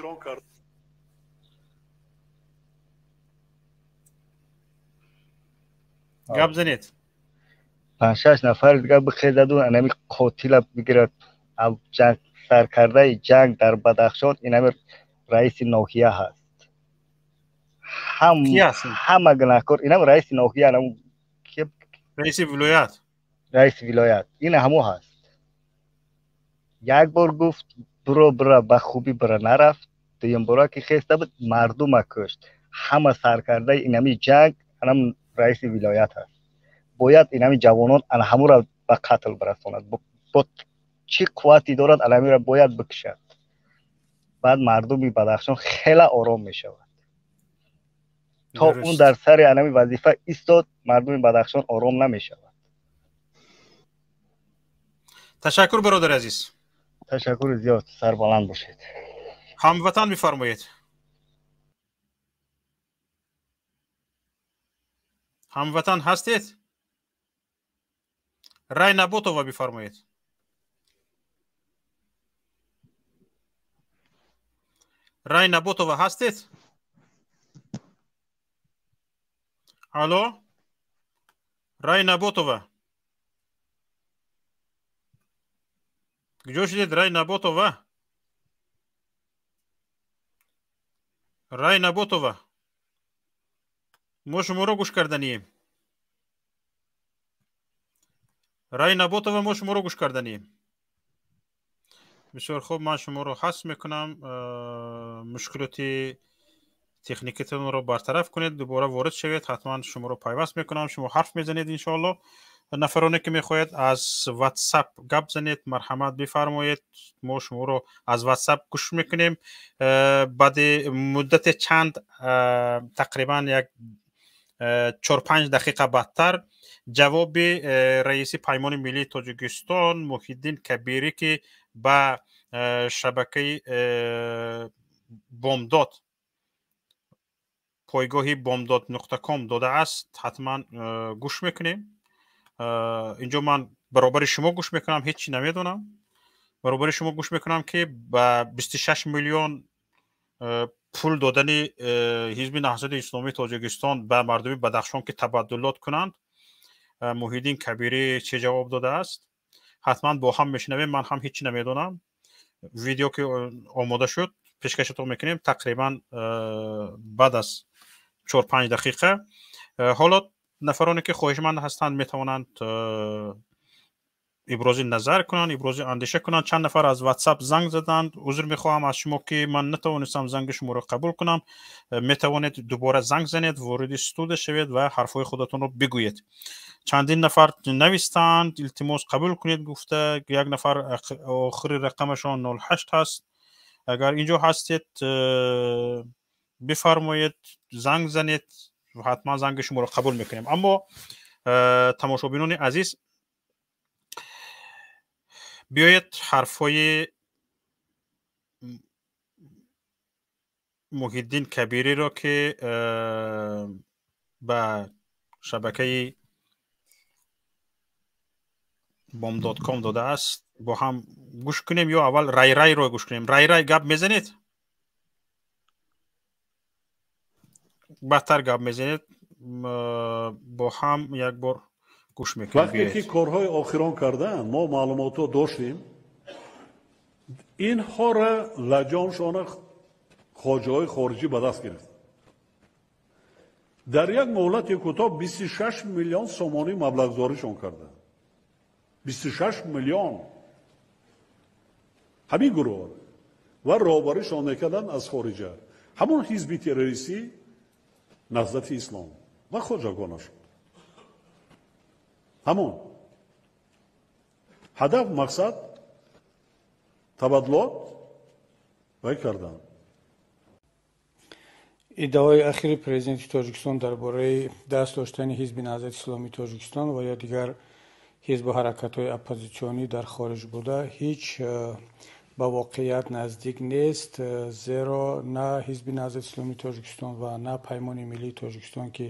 Гап занед. 5-6 нафари дигар бихезаду анами қотила бигирад. Саркардаи ҷанг дар Бадахшон инами раиси ноҳия ҳаст. Ҳама гунаҳкор инам раиси ноҳия, раиси вилоят. Раиси вилоят ин ҳамо ҳаст. Як бор гуфт биро, бира, ба хубӣ бира, нарафт. Дуюм бора ки хеста буд, мардума кушт. Ҳама саркардаи инами ҷанг анам раиси вилоят ҳаст. Бояд инами ҷавонон ана ҳамуро ба қатл бирасонад. Бо чӣ қуввате дорад, анамиро бояд бикушад. Баъд мардуми Бадахшон хеле ором мешавад. То он дар сари анами вазифа истод, мардуми Бадахшон ором намешавад. Ташаккур, бародари азиз. Ташаккури зиёд, сарбаланд бошед. Ҳамватан бифармоед. Ҳамватан ҳастед? Рай Наботова бифармоед. Рай Наботова ҳастед? Алло? Рай Наботова. Куҷо шудед, Рай Наботова? Рай Наботова. Мо шуморо гӯш карданием. Рай Наботова, мо шуморо гӯш карданием. Бисёр хуб, ман шуморо ҳасб мекунам. Мушкилоти техникатонро бартараф кунед, дубора ворид шавед, ҳатман шуморо пайваст мекунам. Шумо ҳарф мезанед, иншоалло. Нафароне ки мехоҳед аз WhatsApp гап занед, марҳамат бифармоед. Мо шуморо аз WhatsApp гӯш мекунем. Баъди муддати чанд, тақрибан як 4-5 дақиқа баъдтар, ҷавоби раиси Паймони миллии Тоҷикистон Муҳиддин Кабирӣ, ки ба шабакаи Бомдод, пойгоҳи bomdod.com додааст, ҳатман гӯш мекунем. Инҷо ман баробари шумо гӯш мекунам, ҳеҷ чи намедонам. Баробари шумо гӯш мекунам, ки ба 26 миллион пул додани Ҳизби Наҳзати Исломии Тоҷикистон ба мардуми Бадахшон, ки табаддулот кунанд, Муҳиддин Кабирӣ чӣ ҷавоб додааст. Ҳатман бо ҳам мешунавем. Ман ҳам ҳеҷ намедонам. Видео ки омода шуд, пешкашатон мекунем тақрибан баъд аз 4-5 дақиқа. Ҳоло нафароне ки хоҳишманд ҳастанд, метавонанд ибрози назар кунанд, ибрози андеша кунанд. Чанд нафар аз WhatsApp занг заданд. Узр мехоҳам аз шумо, ки ман натавонистам занги шуморо қабул кунам. Метавонед дубора занг занед, вориди студия шавед ва ҳарфҳои худатонро бигӯед. Чандин нафар навистанд, илтимос қабул кунед гуфта. Як нафар охири рақамашон 08 ҳаст. Агар инҷо ҳастед, бифармоед, занг занед, ҳатман занги шуморо қабул мекунем. Аммо тамошобинони азиз, биёед ҳарфҳои Муҳиддин Кабириро, ки ба шабакаи bom.com додааст, бо ҳам гӯш кунем ё аввал Райрайро гӯш кунем? Райрай, гап мезанед? Баъдтар гап мезанед, бо ҳам як бор гӯш мекунем. Вақте ки корҳои охирон карданд, мо маълумотҳо доштем. Инҳоро лаҷомшона хоҷаҳои хориҷӣ ба даст гирифт. Дар як муҳлати кӯтоҳ 26 миллион сомонӣ маблағгузоришон карданд. 26 миллион ҳамин гурӯҳ ва роҳбаришон мекарданд аз хориҷа. Ҳамон ҳизби террористӣ Наҳзати Ислом ва хоҷагонашон. Ҳамон ҳадаф, мақсад табаддулот вай карданд. Иддаои ахири президенти Тоҷикистон дар бораи даст доштани ҳизби Наҳзати Исломии Тоҷикистон ва ё дигар ҳизбу ҳаракатҳои оппозитсионӣ дар хориҷ буда ҳеҷ ба воқеият наздик нест, зеро на ҳизби Наҳзати Исломии Тоҷикистон ва на Паймони Миллии Тоҷикистон, ки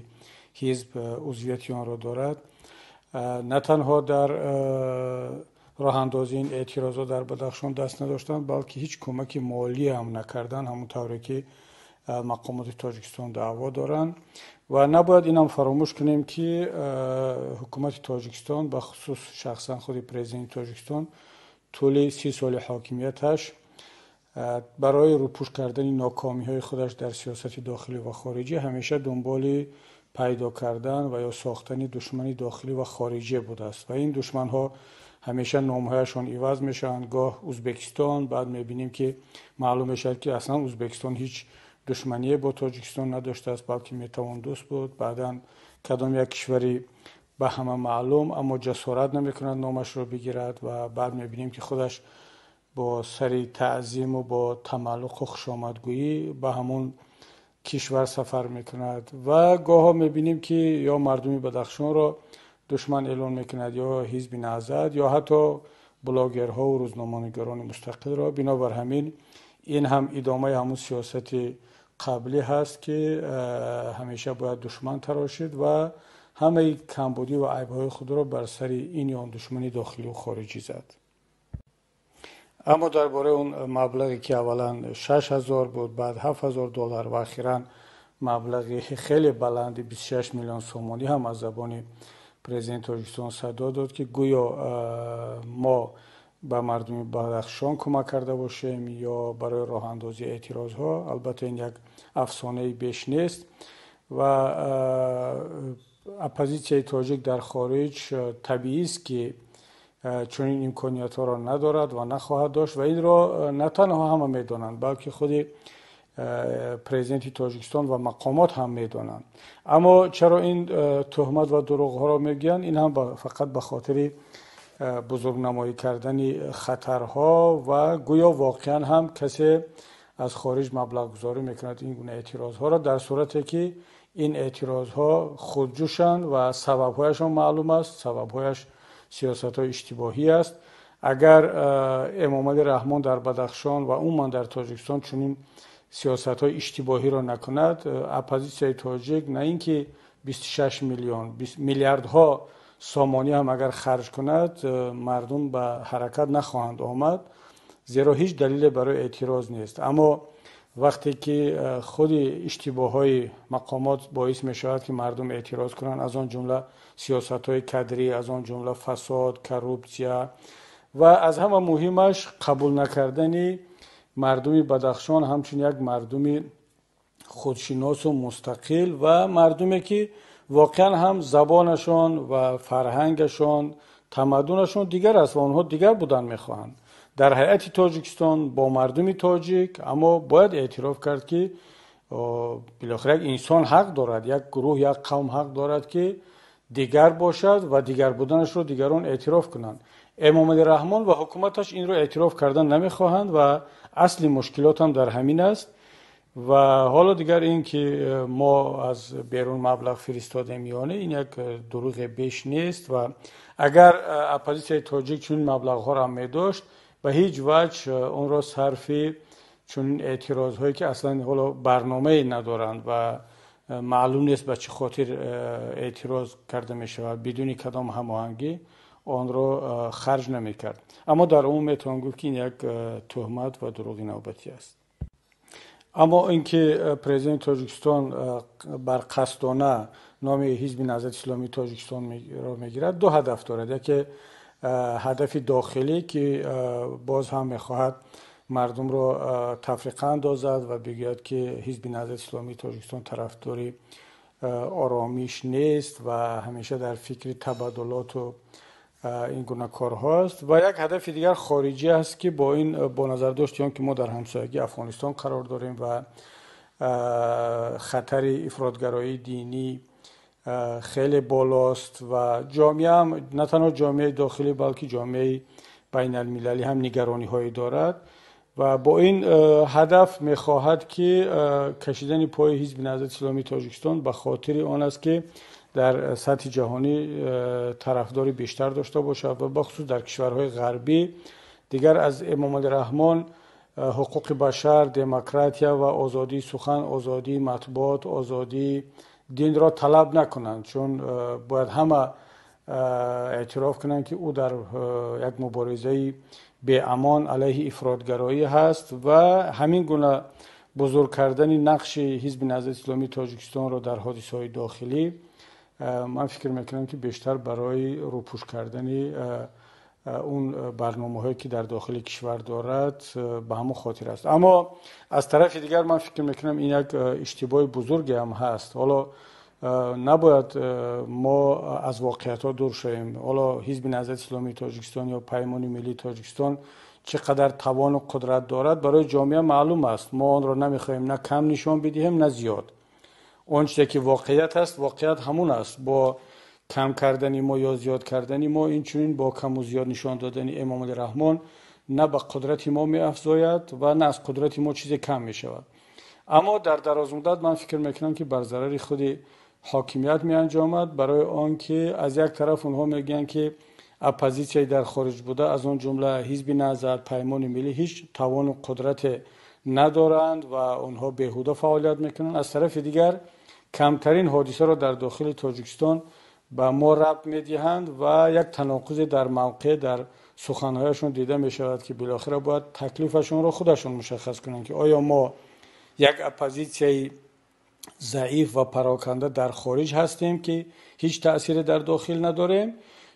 ҳизб узвияти онро дорад, на танҳо дар роҳандозии ин эътирозҳо дар Бадахшон даст надоштанд, балки ҳеҷ кӯмаки молӣ ҳам накарданд, ҳамон тавре ки мақомоти Тоҷикистон даъво доранд. Ва набояд инам фаромӯш кунем, ки ҳукумати Тоҷикистон, ба хусус шахсан худи президенти Тоҷикистон, тӯли 30 соли ҳокимияташ барои рӯпӯш кардани нокомиҳои худаш дар сиёсати дохилӣ ва хориҷӣ ҳамеша дунболи пайдо кардан ва ё сохтани душмани дохилӣ ва хориҷӣ будааст. Ва ин душманҳо ҳамеша номҳояшон иваз мешаванд. Гоҳ Узбекистон, баъд мебинем, ки маълум мешавад, ки аслан Узбекистон ҳеҷ душмание бо Тоҷикистон надоштааст, балки метавон дӯст буд. Баъдан кадом як кишвари ба ҳама маълум, аммо ҷасорат намекунад номашро бигирад, ва баъд мебинем, ки худаш бо сари таъзиму бо тамаллуқу хушомадгӯӣ ба ҳамон кишвар сафар мекунад. Ва гоҳҳо мебинем, ки ё мардуми Бадахшонро душман эълон мекунад, ё ҳизби Наҳзат, ё ҳатто блогерҳову рӯзноманигорони мустақилро. Бинобар ҳамин ин ҳам идомаи ҳамон сиёсати қаблӣ ҳаст, ки ҳамеша бояд душман тарошид ва ҳамаи камбудӣ ва айбҳои худро бар сари ин ё он душмани дохилию хориҷӣ зад. Аммо дар бораи он маблағе, ки аввалан 6000 буд, баъд 7000 доллар ва охиран маблағи хеле баланди 26 миллион сомонӣ ҳам аз забони президенти Тоҷикистон садо дод, ки гӯё мо ба мардуми Бадахшон кӯмак карда бошем ё барои роҳандозии эътирозҳо, албатта ин як афсонаи беш нест. Ва оппозитсияи тоҷик дар хориҷ табиист, ки чунин имкониятҳоро надорад ва нахоҳад дошт. Ва инро на танҳо ҳама медонанд, балки худи президенти Тоҷикистон ва мақомот ҳам медонанд. Аммо чаро ин туҳмат ва дурӯғҳоро мегӯянд? Ин ҳам фақат ба хотири бузургнамоӣ кардани хатарҳо ва гӯё воқеан ҳам касе аз хориҷ маблағгузорӣ мекунад ин гуна эътирозҳоро, дар сурате ки ин эътирозҳо худҷӯшанд ва сабабҳояшон маълум аст. Сабабҳояш сиёсатҳои иштибоҳӣ аст. Агар Эмомалӣ Раҳмон дар Бадахшон ва умуман дар Тоҷикистон чунин сиёсатҳои иштибоҳиро накунад, оппозитсияи тоҷик на ин ки 26 миллион, миллиардҳо сомонӣ ҳам агар харҷ кунад, мардум ба ҳаракат нахоҳанд омад, зеро ҳеҷ далеле барои эътироз нест. Аммо вақте ки худи иштибоҳҳои мақомот боис мешавад, ки мардум эътироз кунанд, аз он ҷумла сиёсатҳои кадрӣ, аз он ҷумла фасод, коррупсия, Ва аз ҳама муҳимаш қабул накардани мардуми Бадахшон ҳамчун як мардуми худшиносу мустақил ва мардуме ки воқеан ҳам забонашон ва фарҳангашон, тамаддунашон дигар аст ва онҳо дигар будан мехоҳанд дар ҳайати Тоҷикистон бо мардуми тоҷик. Аммо бояд эътироф кард, ки билохира як инсон ҳақ дорад, як гурӯҳ, як қавм ҳақ дорад, ки дигар бошад ва дигар буданашро дигарон эътироф кунанд. Эмомалӣ Раҳмон ва ҳукуматаш инро эътироф кардан намехоҳанд ва асли мушкилот ҳам дар ҳамин аст. Ва ҳоло дигар ин ки мо аз берун маблағ фиристодем ё не, ин як дурӯғе беш нест. Ва агар оппозитсияи тоҷик чунин маблағҳоро медошт, ба ҳеҷ ваҷҳ онро сарфи чунин эътирозҳое, ки аслан ҳоло барномае надоранд ва маълум нест ба чӣ хотир эътироз карда мешавад, бидуни кадом ҳамоҳангӣ онро харҷ намекард. Аммо дар умум метавон гуфт, ки ин як туҳмат ва дурӯғи навбатӣ аст. Аммо ин ки президенти Тоҷикистон барқасдона номи Ҳизби Наҳзати Исломии Тоҷикистонро мегирад, ду ҳадаф дорад. Яке ҳадафи дохилӣ, ки боз ҳам мехоҳад мардумро тафриқа андозад ва бигӯяд, ки Ҳизби Наҳзати Исломии Тоҷикистон тарафдори оромиш нест ва ҳамеша дар фикри табаддулоту ин гуна корҳоаст. Ва як ҳадафи дигар хориҷӣ аст, ки бо ин бо назардошти он ки мо дар ҳамсоягии Афғонистон қарор дорем ва хатари ифротгароии динӣ хеле болост ва ҷомеа ҳам, на танҳо ҷомеаи дохилӣ, балки ҷомеаи байналмилалӣ ҳам нигарониҳое дорад ва бо ин ҳадаф мехоҳад, ки кашидани пои Ҳизби Наҳзати Исломии Тоҷикистон ба хотири он аст, ки дар сатҳи ҷаҳонӣ тарафдори бештар дошта бошад ва бахусус дар кишварҳои ғарбӣ дигар аз Эмомалӣ Раҳмон ҳуқуқи башар, демократия ва озодии сухан, озодии матбуот, озодии динро талаб накунанд, чун бояд ҳама эътироф кунанд, ки ӯ дар як муборизаи беамон алайҳи ифротгароӣ ҳаст. Ва ҳамин гуна бузург кардани нақши Ҳизби Наҳзати Исломии Тоҷикистонро дар ҳодисаҳои дохилӣ, ман фикр мекунам, ки бештар барои рӯпӯш кардани он барномаҳое, ки дар дохили кишвар дорад, ба ҳамон хотир аст. Аммо аз тарафи дигар ман фикр мекунам, ин як иштибоҳи бузурге ҳам ҳаст. Ҳоло набояд мо аз воқеиятҳо дур шавем. Ҳоло Ҳизби Наҳзати Исломии Тоҷикистон ё Паймони Миллии Тоҷикистон чӣ қадар тавону қудрат дорад, барои ҷомеа маълум аст. Мо онро намехоҳем на кам нишон бидиҳем, на зиёд. Он чизе ки воқеият аст, воқеият ҳамун аст. Бо кам кардани мо ё зиёд кардани мо, инчунин бо каму зиёд нишон додани Эмомалӣ Раҳмон на ба қудрати мо меафзояд ва на аз қудрати мо чизе кам мешавад. Аммо дар дарозмуддат ман фикр мекунам, ки бар зарари худи ҳокимият меанҷомад, барои он ки аз як тараф онҳо мегӯянд, ки оппозитсияи дар хориҷ буда, аз он ҷумла Ҳизби Наҳзат, Паймони Миллӣ, ҳеҷ тавону қудрате надоранд ва онҳо беҳуда фаъолият мекунанд. Аз тарафи дигар камтарин ҳодисаро дар дохили Тоҷикистон ба мо рабт медиҳанд ва як таноқузе дар мавқеъ, дар суханҳояшон дида мешавад, ки билохира бояд таклифашонро худашон мушаххас кунанд, ки оё мо як оппозитсияи заиф ва пароканда дар хориҷ ҳастем, ки ҳеҷ таъсире дар дохил надорем,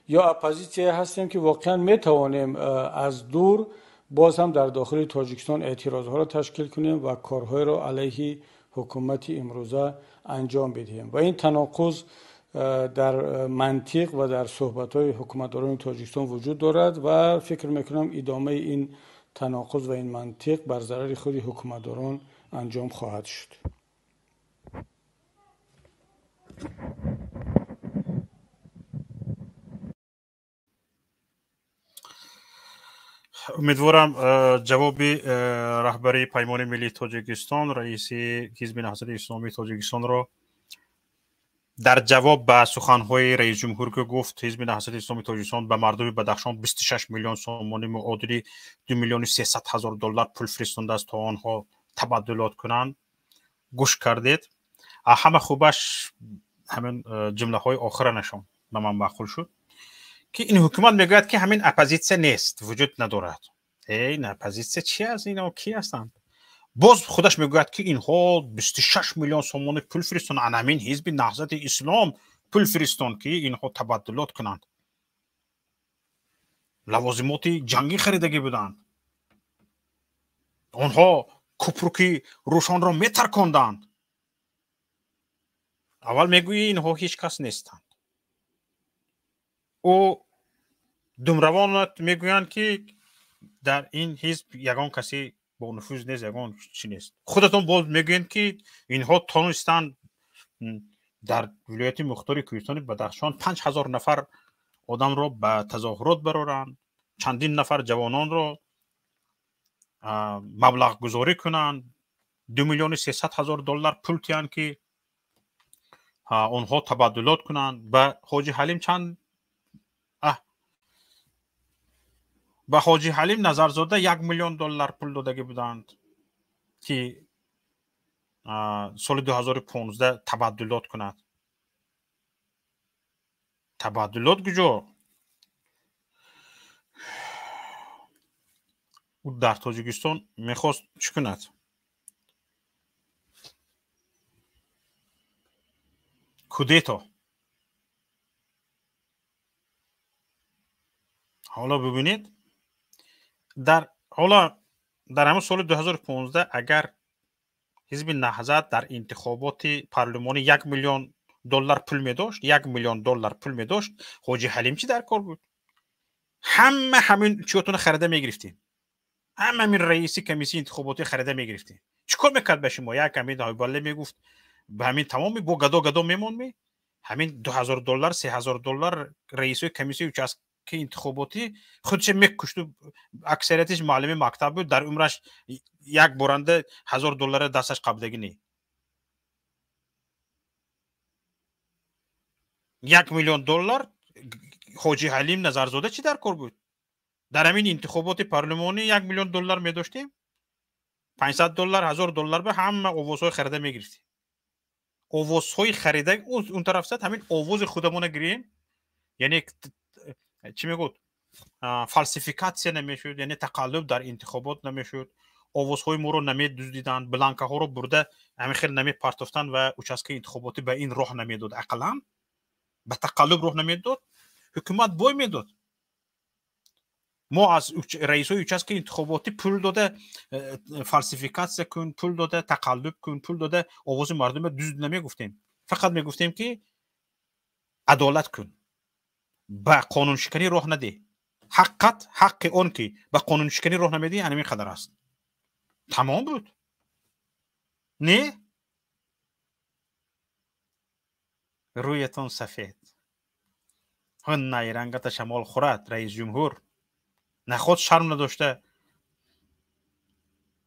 ё оппозитсияе ҳастем, ки воқеан метавонем аз дур боз ҳам дар дохили Тоҷикистон эътирозҳоро ташкил кунем ва корҳоеро алайҳи ҳукумати имрӯза анҷом бидиҳем. Ва ин таноқуз дар мантиқ ва дар суҳбатҳои ҳукуматдорони Тоҷикистон вуҷуд дорад ва фикр мекунам, идомаи ин таноқуз ва ин мантиқ бар зарари худи ҳукуматдорон анҷом хоҳад шуд. Умедворам, ҷавоби раҳбари Паймони Миллии Тоҷикистон, раиси Ҳизби Наҳзати Исломии Тоҷикистонро дар ҷавоб ба суханҳои раисҷумҳур, ки гуфт Ҳизби Наҳзати Исломии Тоҷикистон ба мардуми Бадахшон 26 миллион сомонӣ, муодили 2 миллиону 300 ҳазор доллар пул фиристондааст, то онҳо табаддулот кунанд, гӯш кардед. Ҳама хубаш ҳамин ҷумлаҳои охиранашон ба ман маъқул шуд, ки ин ҳукумат мегӯяд, ки ҳамин оппозитсия нест, вуҷуд надорад. Ин оппозитсия чи аст? Ино ки ҳастанд? Боз худаш мегӯяд, ки инҳо 26 миллион сомонӣ пул фиристон, ана ҳамин Ҳизби Наҳзати Ислом пул фиристон, ки инҳо табаддулот кунанд. Лавозимоти ҷангӣ харидагӣ буданд. Онҳо купруки Рӯшонро метарконданд. Аввал мегӯӣ инҳо ҳеҷ кас нестанд. Ӯ думравонат мегӯянд, ки дар ин ҳизб ягон касе бо нуфуз нест, ягон чи нест. Худатон боз мегӯянд, ки инҳо тонистанд дар вилояти мухтори Кӯҳистони Бадахшон 5000 нафар одамро ба тазоҳурот бароранд, чандин нафар ҷавононро маблағгузорӣ кунанд, 2 300 000 доллар пул тиҳанд, ки онҳо табаддулот кунанд. Ба Ҳоҷи Ҳалим чанд ба Ҳоҷи Ҳалим Назарзода 1 миллион доллар пул додагӣ буданд, ки соли 2015 табаддулот кунад. Табаддулот куҷо? Ӯ дар Тоҷикистон мехост чӣ кунад? Кудето. Ҳоло бибинед, дар ҳоло дар ҳамон соли 2015 агар ҳизби Наҳзат дар интихоботи парлумонӣ 1 миллион доллар пул медошт, 1 миллион доллар пул медошт, Ҳоҷи Ҳалим чӣ дар кор буд? Ҳама ҳамин чиётона харида мегирифтем. Ҳама ҳамин раиси комиссияи интихоботӣ харида мегирифтем. Чӣ кор мекард ба шумо? Як ҳамин ҳайбале мегуфт, ба ҳамин тамоми бо гадо гадо мемонд ми? Ҳамин 2000 доллар, 3000 доллар раисои комиссияи участки интихоботӣ худше мекушту, аксариятиш муаллими мактаб буд, дар умраш як боранда 1000 доллара дасташ қабдагӣ не. 1 миллион доллар Ҳоҷи Ҳалим Назарзода чӣ дар кор буд? Дар ҳамин интихоботи парлумонӣ 1 миллион доллар медоштем, 500 доллар, 1000 доллар ба ҳама овозҳои харида мегирифтем. Овозҳои харида он тараф зад, ҳамин овози худамона гирем, яъне чӣ мегӯд, фалсификатсия намешуд, яъне тақаллуб дар интихобот намешуд, овозҳои моро намедуздиданд, бланкаҳоро бурда ҳамин хел намепартофтанд ва участкаи интихоботӣ ба ин роҳ намедод, ақаллан ба тақаллуб роҳ намедод, ҳукумат бой медод. Мо аз раисои участкаи интихоботӣ пул дода фалсификатсия кун, пул дода тақаллуб кун, пул дода овози мардумро дузд намегуфтем. Фақат мегуфтем, ки адолат кун, ба қонуншиканӣ роҳ надеҳ. Ҳаққат ҳаққи он ки ба қонуншиканӣ роҳ намедиҳӣ ҳамин қадар аст. Тамом буд. Не? Рӯятон сафед. Ҳун найрангата шамол хӯрад, раис ҷумҳур. Наход шарм надошта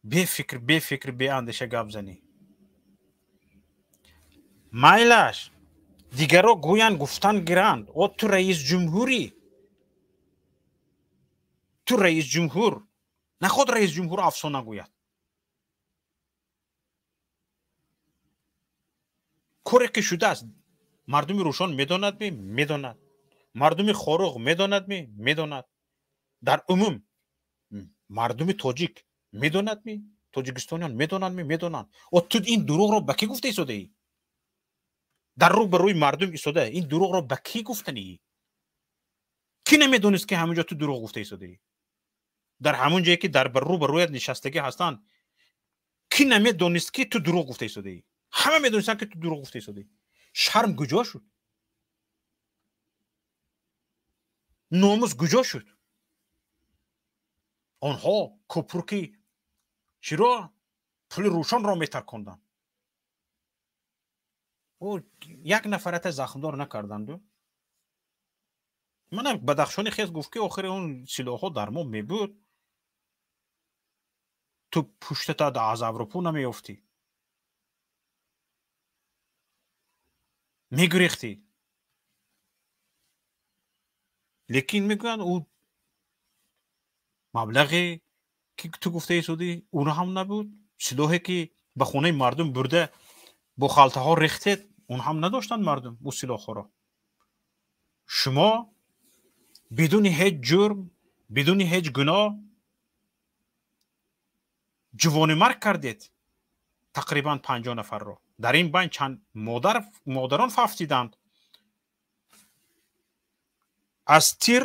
бефикр, бефикр, беандеша гап занӣ. Майлаш, дигаро гӯянд, гуфтан гиранд. О, ту раис ҷумҳурӣ. Ту раис ҷумҳур. Наход раис ҷумҳур афсона гӯяд. Коре ки шудааст, мардуми Рӯшон медонад ми? Медонад. Мардуми Хоруғ медонад ми? Медонад. Дар умум мардуми тоҷик медонад ми? Тоҷикистониён медонанд ми? Медонанд. О, ту ин дурӯғро ба кӣ гуфта истодаӣ? Дар рӯ ба рӯи мардум истода ин дурӯғро ба кӣ гуфтанӣ? Кӣ намедонист, ки ҳамин ҷо ту дурӯғ гуфта истодаӣ? Дар ҳамон ҷое ки дар рӯ ба рӯят нишастагӣ ҳастанд, кӣ намедонист, ки ту дурӯғ гуфта истодаӣ? Ҳама медонистанд, ки ту дурӯғ гуфта истодаӣ. Шарм куҷо шуд? Номус куҷо шуд? Онҳо купруки чиро пули Рӯшонро метарконданд. Ӯ як нафарата захмдор накарданду. Мана Бадахшони хез гуфт, ки охири он силоҳҳо дар мо мебуд, ту пуштата аз Аврупо намеёфтӣ, мегурехтӣ. Лекин мегӯянд, ӯ маблағе ки ту гуфта истодӣ, он ҳам набуд. Силоҳе ки ба хонаи мардум бурда бо халтаҳо рехтед, он ҳам надоштанд мардум ӯ силоҳҳоро. Шумо бидуни ҳеҷ ҷурм, бидуни ҳеҷ гуноҳ ҷувонимарг кардед тақрибан 50 нафарро. Дар ин байн чанд модарон фавтиданд. Аз тир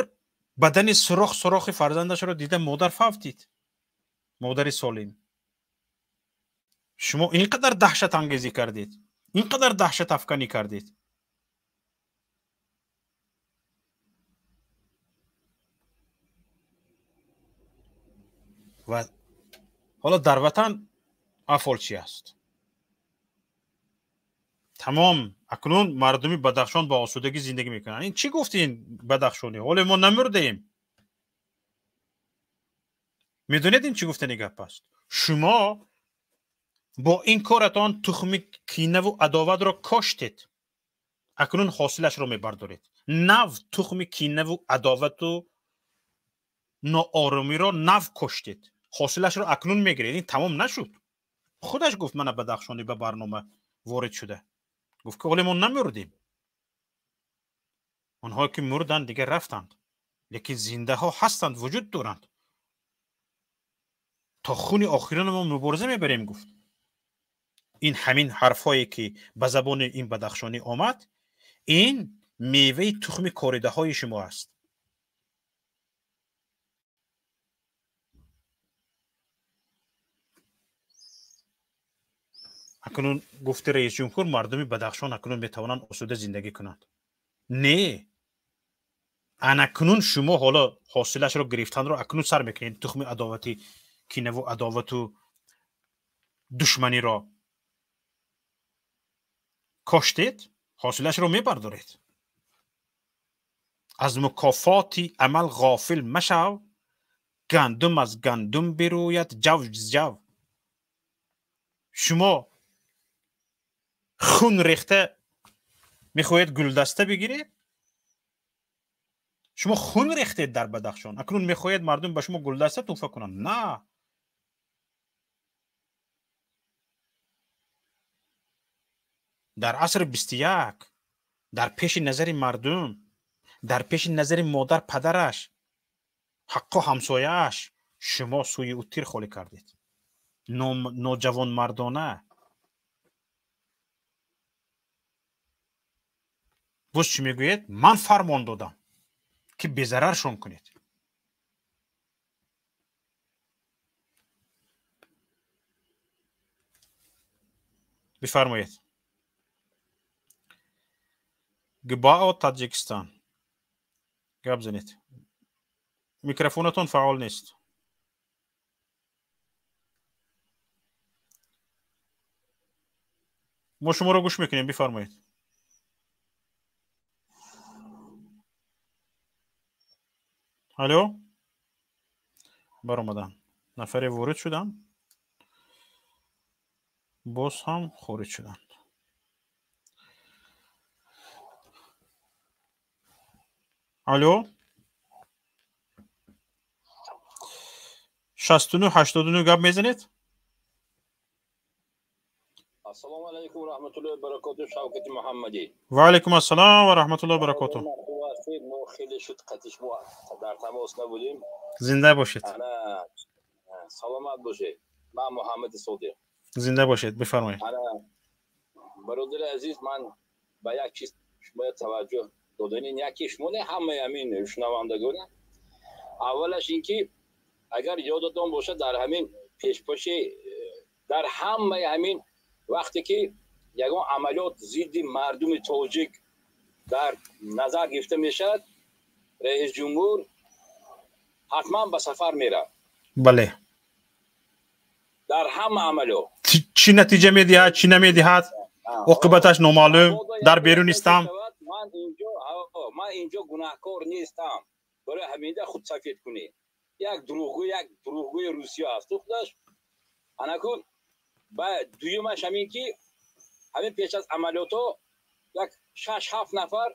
Бадани сурох сурохи фарзандашро дида модар фавтид. Модари солим. Шумо ин қадар даҳшатангезӣ кардед, ин қадар даҳшатафканӣ кардед. Ва ҳоло дар ватан аҳвол чӣ аст? Тамом, акнун мардуми Бадахшон ба осудагӣ зиндагӣ мекунанд. Ин чӣ гуфти ин бадахшонӣ? Ҳоло мо намурдаем. Медонед ин чӣ гуфтани гап аст? Шумо бо ин коратон тухми кинаву адоватро коштед, акнун ҳосилашро мебардоред. Нав тухми кинаву адовату ноорумиро нав коштед, ҳосилашро акнун мегиред. Ин тамом нашуд. Худаш гуфт мана бадахшонӣ ба барнома ворид шуда гуфт ки ҳоле мо намурдем. Онҳое ки мурданд дигар рафтанд, лекин зиндаҳо ҳастанд, вуҷуд доранд. То хуни охирина мо мубориза мебарем, гуфт. Ин ҳамин ҳарфҳое ки ба забони ин бадахшонӣ омад, ин меваи тухми коридаҳои шумо аст. Акнун гуфти раисҷумҳур, мардуми Бадахшон акнун метавонанд осуда зиндагӣ кунанд. Не, анакнун шумо ҳоло ҳосилашро гирифтанро акнун сар мекунед. Тухми адовати кинаву адовату душманиро коштед, ҳосилашро мебардоред. Аз мукофоти амал ғофил машав, гандум аз гандум бирӯяд ҷав ҷав. Шумо хун рехта мехоҳед гулдаста бигиред? Шумо хун рехтед дар Бадахшон, акнун мехоҳед мардум ба шумо гулдаста туҳфа кунанд? На, дар асри 21, дар пеши назари мардум, дар пеши назари модар падараш, ҳаққу ҳамсояаш, шумо сӯи ӯ тир холӣ кардед. Ноҷавонмардона. Боз чӣ мегӯед? Ман фармон додам ки безараршон кунед. Бифармоед. ГБАО Таджикистан. Гап занед. Микрофонатон фаъол нест. Мо шуморо гӯш мекунем, бифармоед. Алло, баромадам. Нафаре ворид шуданд, боз ҳам хориҷ шуданд. Алло, 69 89 гап мезанед? Ассалому алайкум ва раҳматуллоҳи ва баракотуҳ, Шавкати Муҳаммадӣ. Ва алайкум ассалом ва раҳматуллоҳи ва баракотуҳ. Мо хеле шуд қатиш мо дар тамос набудем. Зинда бошед. Ана саломат бошед. Ман Муҳаммади Содиқ. Зинда бошед, бифармоед. Ана бародари азиз, ман ба як чиз шумо таваҷҷӯҳ додани яке шумо не, ҳамаи ҳамин шунавандагон. Аввалаш ин ки агар ёдатон бошад, дар ҳамин пешпоши, дар ҳамаи ҳамин вақте ки ягон амалиёт зидди мардуми тоҷик дар назар гирифта мешавад, раисҷумҳур ҳатман ба сафар меравад. Бале. Дар ҳама амалиёт. Чӣ натиҷа медиҳад, чӣ намедиҳад, оқибаташ номаълум, дар берун нистам. Ман инҷо гунаҳкор нестам. Барои ҳаминда худсафед кунед. Як дурӯғгӯи Русия аст худаш. Анакун ба дуюмаш ҳамин ки ҳамин пеш аз амалиётҳо як 6-7 нафар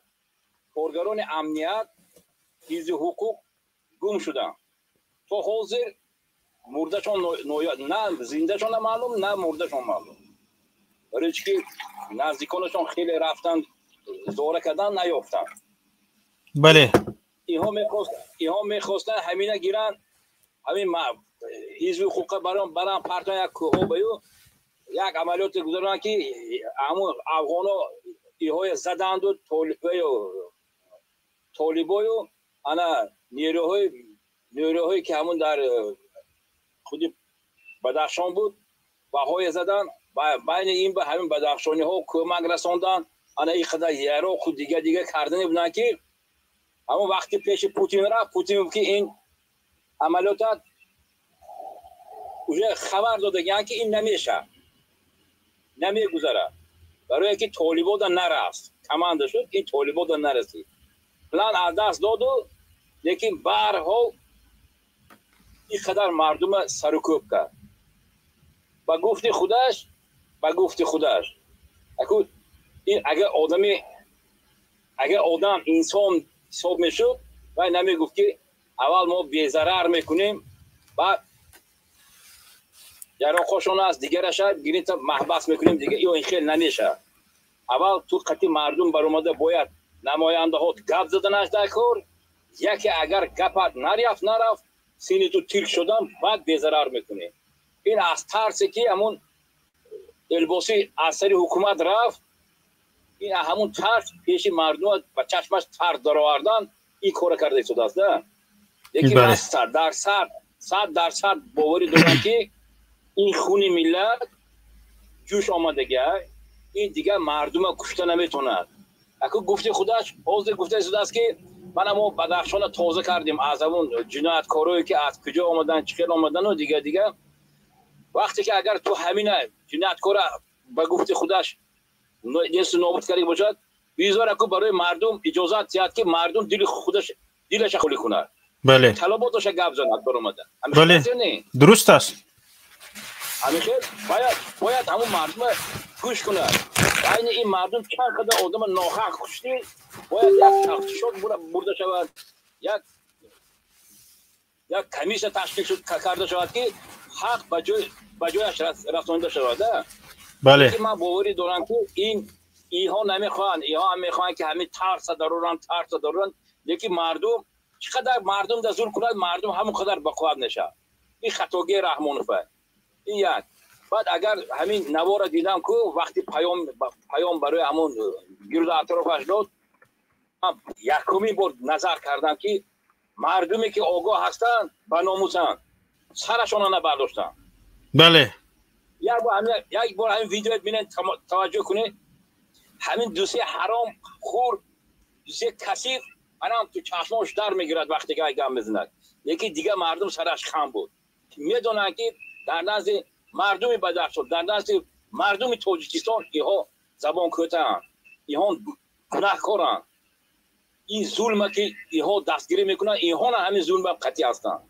коргарони амният, ҳифзи ҳуқуқ гум шуданд. То ҳозир мурдашон на зиндашон маълум, на мурдашон маълум. Барои чӣ ки наздиконашон хеле рафтанд, зора кардан наёфтанд. Бале. Инҳо мехостанд ҳамина гиранд, ҳамин ҳизби ҳуқуқа баран партон як кӯҳо ба ю як амалиёте гузаронанд ки ҳамун афғоно иҳоя заданду толибою ана Нерӯҳое ки ҳамун дар худи Бадахшон буд, баҳое задан, байни ин ба ҳамин бадахшониҳо кӯмак расондан, ана ин қадар яроқу дига дига кардане буданд, ки ҳамон вақти пеши Путин рафт, Путин гуфт, ки ин амалиётат уже хабар додагианд, ки ин намешавад, намегузарад, барое ки толибода нарафт, команда шуд, ин толибода нарасид, план аз даст доду, лекин баҳрҳол ин қадар мардума сарукӯб кард. Ба гуфти худаш аку ин агар одами, агар одам инсон ҳисоб мешуд, вай намегуфт, ки аввал мо безарар мекунем, баъд яроқошон аст, дигараша гирифта маҳбас мекунем, дига ё ин хел намешавад. Аввал ту қати мардум баромада бояд намояндаҳо гап заданаш дар кор, яке агар гапат нарафт, сини ту тирк шудан, баъд безарар мекунӣ. Ин аз тарсе ки ҳамун Элбосӣ аз сари ҳукумат рафт, ин ҳамун тарс пеши мардума ба чашмаш тарс даровардан ин кора карда истодааст да. Лекин ман дар 100% боварӣ дорам, ки ин хуни миллат ҷӯш омадагия, ин дигар мардума кушта наметавонад. Аку гуфти худаш ҳозир гуфта истодааст, ки мана мо Бадахшона тоза кардем аз ҳамун ҷинояткорое, ки аз куҷо омадан, чӣ хел омадану дига дига. Вақте ки агар ту ҳамина ҷинояткора ба гуфти худаш несту нобуд карда бошад, бизор аку барои мардум иҷозат диҳад, ки мардум дили худаш, дилаша холӣ кунад, талаботаша гап занад баромада. Бале, дуруст аст. Ҳамин бояд ҳамун мардума гӯш кунад. Айни ин мардум чанд қадар одама ноҳақ куштӣ, бояд як тафтишот бурда шавад, як комиссия ташкил карда шавад, ки ҳақ ба ҷояш расонида шавад. Ман боварӣ дорам, ки ин иҳо намехоҳанд, иҳо ҳам мехоҳанд, ки ҳамин тарса дароранд, тарса дароранд, лекин мардум чӣ қадар мардум да зур кунад, мардум ҳамон қадар бақувват мешавад. Ин хатогии Раҳмонов ин як. Баъд агар ҳамин навора дидам ку, вақти паём барои ҳамон гирду атрофаш дод, якумин бор назар кардам, ки мардуме ки огоҳ ҳастанд, ба номусанд, сарашона набардоштанд. Як бор ҳамин видео бинед, таваҷҷӯҳ кунед, ҳамин дусе ҳаром хӯр, дусе касиф, анам ту чашмош дар мегирад вақте ки гап мезанад. Лекин дигар мардум сараш хам буд, медонанд, ки дар назди мардуми Бадахшон, дар назди мардуми Тоҷикистон иҳо забонкӯтаанд, иҳо гунаҳкоранд. Ин зулма ки иҳо дастгирӣ мекунанд, инҳона ҳамин зулма қатъӣ ҳастанд.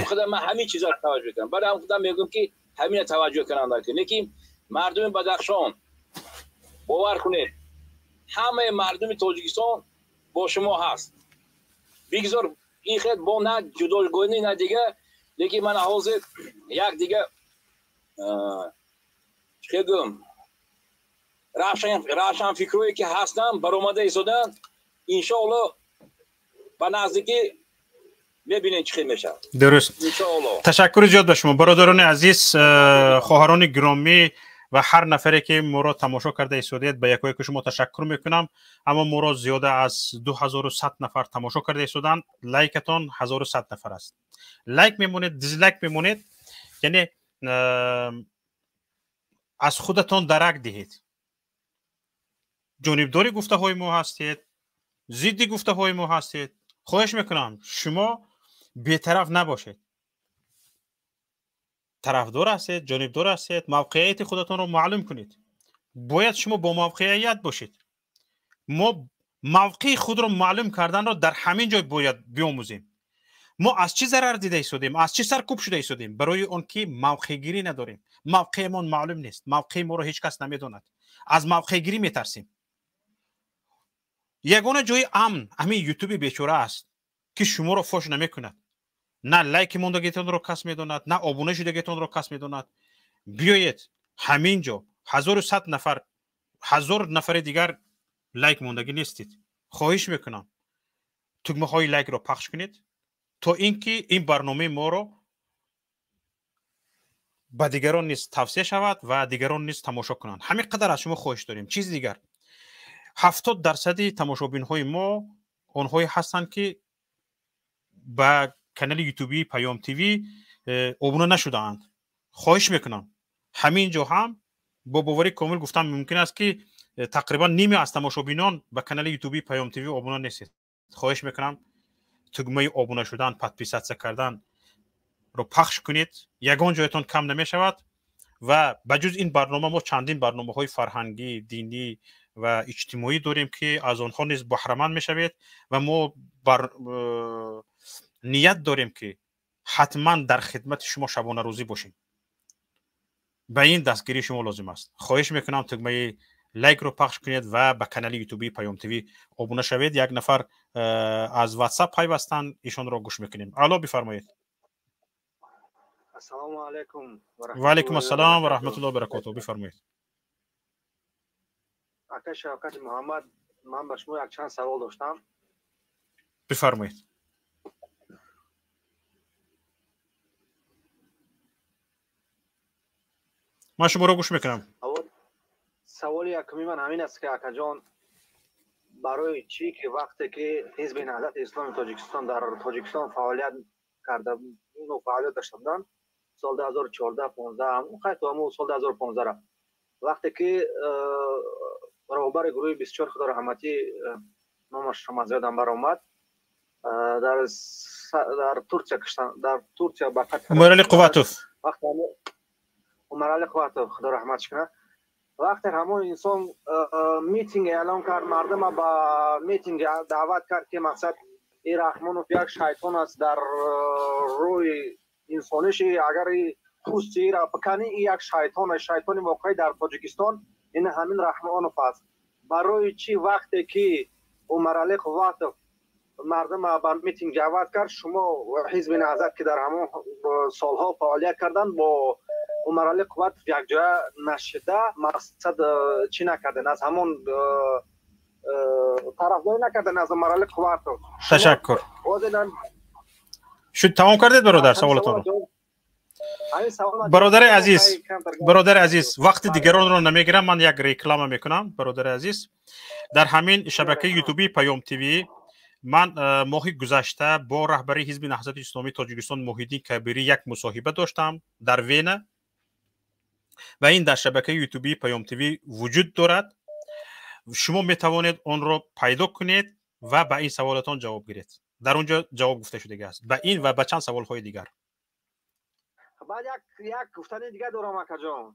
Худо, ман ҳамин чизро таваҷҷӯҳ кардам. Барои ҳам худам мегӯям, ки ҳамина таваҷҷӯҳ кунанд. Лекин мардуми Бадахшон, бовар кунед, ҳамаи мардуми Тоҷикистон бо шумо ҳаст. Бигзор ин хел бо на ҷудогонӣ, на дига. Лекин мана ҳозир як дига чӣ гӯм, равшанфикрое ки ҳастанд, баромада истоданд, иншоалло ба наздикӣ мебинем, чӣ хел мешавад. Дуруст. Иншоалло. Ташаккури зиёд ба шумо, бародарони азиз, хоҳарони гиромӣ ва ҳар нафаре ки моро тамошо карда истодаед, ба якояки шумо ташаккур мекунам. Аммо моро зиёда аз 2100 нафар тамошо карда истоданд, лайкатон 1100 нафар аст. Лайк мемонед, дизлайк мемонед, яъне аз худатон дарак диҳед: ҷонибдори гуфтаҳои мо ҳастед, зидди гуфтаҳои мо ҳастед. Хоҳиш мекунам, шумо бетараф набошед. Тарафдор ҳастед, ҷонибдор ҳастед, мавқеияти худатонро маълум кунед. Бояд шумо бо мавқеият бошед. Мо мавқеи худро маълум карданро дар ҳамин ҷой бояд биомӯзем. Мо аз чӣ зарар дида истодем, аз чӣ саркӯб шуда истодем? Барои он ки мавқеъгирӣ надорем, мавқеъмон маълум нест, мавқеи моро ҳеҷ кас намедонад, аз мавқеъгирӣ метарсем. Ягона ҷои амн ҳамин Ютуби бечора аст, ки шуморо фош намекунад. На лайки мондагитонро кас медонад, на обуна шудагитонро кас медонад. Биёед ҳамин ҷо 1100 нафар, 1000 нафари дигар лайк мондагӣ нестед. Хоҳиш мекунам, тугмаҳои лайкро пахш кунед, то ин ки ин барномаи моро ба дигарон низ тавсия шавад ва дигарон низ тамошо кунанд. Ҳамин қадар аз шумо хоҳиш дорем. Чизи дигар, 70 дарсади тамошобинҳои мо онҳое ҳастанд, ки ба канали ютубии Паём ТВ обуна нашудаанд. Хоҳиш мекунам, ҳамин ҷо ҳам бо боварии комил гуфтан мумкин аст, ки тақрибан ниме аз тамошобинон ба канали ютубии Паём ТВ обуна нестед. Хоҳиш мекунам, тугмаи обуна шудан, подписаться кардан ро пахш кунед, ягон ҷоятон кам намешавад. Ва ба ҷуз ин барнома мо чандин барномаҳои фарҳангӣ, динӣ ва иҷтимоӣ дорем, ки аз онҳо низ баҳраманд мешавед. Ва мо бар ният дорем, ки ҳатман дар хидмати шумо шабонарӯзӣ бошем. Ба ин дастгирии шумо лозим аст. Хоҳиш мекунам, тугмаи лайкро пахш кунед ва ба канали ютубии Паём ТВ обуна шавед. Як нафар аз Ватсап пайвастанд, ишонро гӯш мекунем. Алло, бифармоед. Ассалому алайкум. Ва алайкум ассалом ва раҳматуллоҳи баракотуҳ. Бифармоед. Ака Шавкати Муҳаммад, ман ба шумо якчанд савол доштам. Бифармоед. Ман шуморо гӯш мекунам. Саволи якуми ман ҳамин аст, ки акаҷон, барои чӣ ки вақте ки Ҳизби Наҳзати Исломи Тоҷикистон дар Тоҷикистон фаъолият карда, фаъолият дошта буданд сол 2014, 15, хай, то ҳамун сол 2015 ра, вақте ки роҳбари гурӯҳи 24, худо раҳматӣ, номашро ман зиёдам баромад, дар Турсия киштан, дар Турсия ба қатл Умарали Қувватов. Вақте Умарали Қувватов, худо раҳматш кунад, вақте ҳамон инсон митинг эълон кард, мардума ба митинг даъват кард, ки мақсад и Раҳмонов як шайтон аст дар рӯи инсониш, агар пӯсти ира биканӣ, и як шайтон, шайтони воқеӣ дар Тоҷикистон ин ҳамин Раҳмонов аст. Барои чӣ вақте ки Умарали Қувватов мардума ба митинг даъват кард, шумо Ҳизби Наҳзат, ки дар ҳамон солҳо фаъолият карданд, бо Умарали Қувватов якҷоя нашида, мақсад чӣ накарден, аз ҳамон тарафдорӣ накарден аз Умарали Қувватов? Ташаккур. Шуд, тамом кардед, бародар, саволатонро? Бародари азиз, бародари азиз, вақти дигаронро намегирам, ман як реклама мекунам. Бародари азиз, дар ҳамин шабакаи ютубии Паём ТВ ман моҳи гузашта бо раҳбари Ҳизби Наҳзати Исломии Тоҷикистон Муҳиддин Кабирӣ як мусоҳиба доштам дар Вена ва ин дар шабакаи ютубии Паём ТВ вуҷуд дорад. Шумо метавонед онро пайдо кунед ва ба ин саволатон ҷавоб гиред. Дар он ҷо ҷавоб гуфта шудагӣ аст ба ин ва ба чанд саволҳои дигар. Баъд як гуфтани дигар дорам, акаҷон.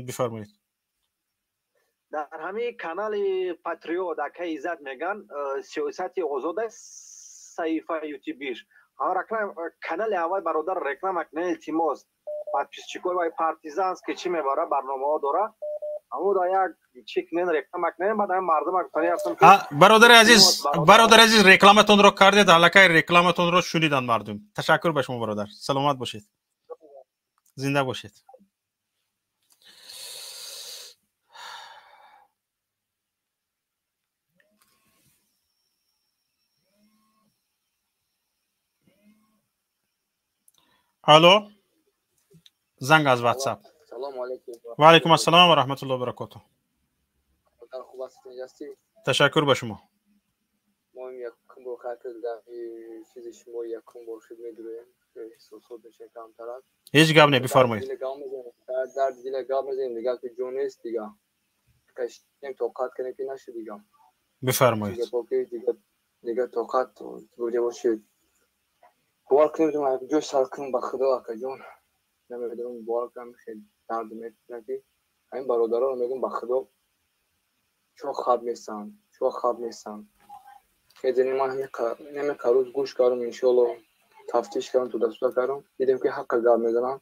Бифармоед. Дар ҳамин канали Патриот акаи Иззат меган, сиёсати озод аст саҳифаи ютубиш. Канали аввал, бародар, реклама кунед, илтимос. Подписчикои вай партизанский чӣ мебара, барномаҳо дора, ҳамуда як чӣ кунен, реклама кунен. Баъд ҳамин мардума гуфтани ҳастам, ки Бародари азиз, бародари азиз, рекламатонро кардед, аллакай рекламатонро шуниданд мардум. Ташаккур ба шумо, бародар, саломат бошед, зинда бошед. Алло, занг аз Ватсап. Ва алайкум ассалом ва раҳматуллоҳи ва баракотуҳ. Ташаккур ба шумо. Мо якум бор хатр дар чизи шумо якум бор шуд медурем, эҳсосот мешавем камтарак. Ҳеҷ гап не, бифармоед. Дарди дила гап мезанем, дига ки ҷо нест, дига кашидем, тоқат кардем, ки нашуд дига. Бифармоед. Дига тоқат бурда бошед. Бовар кунем, ҷош сар кунем, ба худо, акаҷон, намедонам, бовар кунам, хеле дард мекунад, ки ҳамин бародаронро мегӯям, ба худо, чо хаб нестанд, чо хаб нестанд. Хеле ман ҳамин рӯз гӯш кардам, иншоалло, тафтиш кардам, тудасуда кардам, дидем, ки ҳаққа гап мезанам.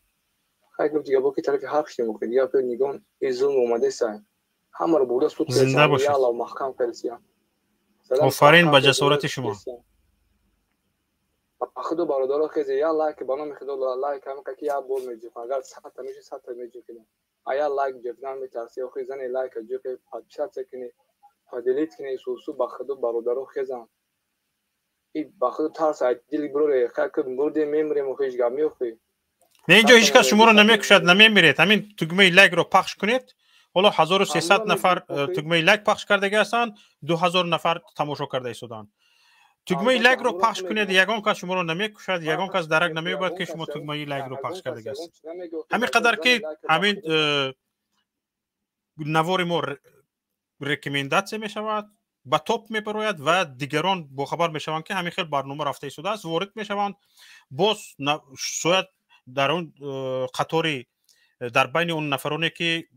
Хай, гуфт, дига бо ки тарафи ҳақ шудем, дига ки нигон ин зулм омадеса, ҳамаро бурда суд Зинда бошед. Ялло, маҳкам кардисия. Офарин ба ҷасорати шумо. Ба худо, бародаро, хезе я лайк, ба номи худо, лайк ҳамин ки як бор меҷӯхам, агар 100 та меши, 100 та меҷӯхидам. А я лайк ҷефдан метарси, охи зани лайка ҷӯхи, подписаться кунӣ, поделить кунӣ, сусу. Ба худо, бародаро, хезам, и ба худо, тарс ай дил бироре, хай ки мурдем, мемирем, охи ҳеҷ гап меохи. Не, инҷо ҳеҷ кас шуморо намекушад, намемиред. Ҳамин тугмаи лайкро пахш кунед. Ҳоло 1300 нафар тугмаи лайк пахш кардагӣ ҳастанд, 2000 нафар тамошо карда истоданд. Тугмаи лайкро пахш кунед, ягон кас шуморо намекушад, ягон кас дарак намеёбад, ки шумо тугмаи лайкро пахш кардагиаст. Ҳамин қадар ки ҳамин навори мо рекомендатсия мешавад, ба топ мебарояд ва дигарон бохабар мешаванд, ки ҳамин хел барнома рафта истодааст, ворид мешаванд. Боз шояд дар он қатори, дар байни он нафароне ки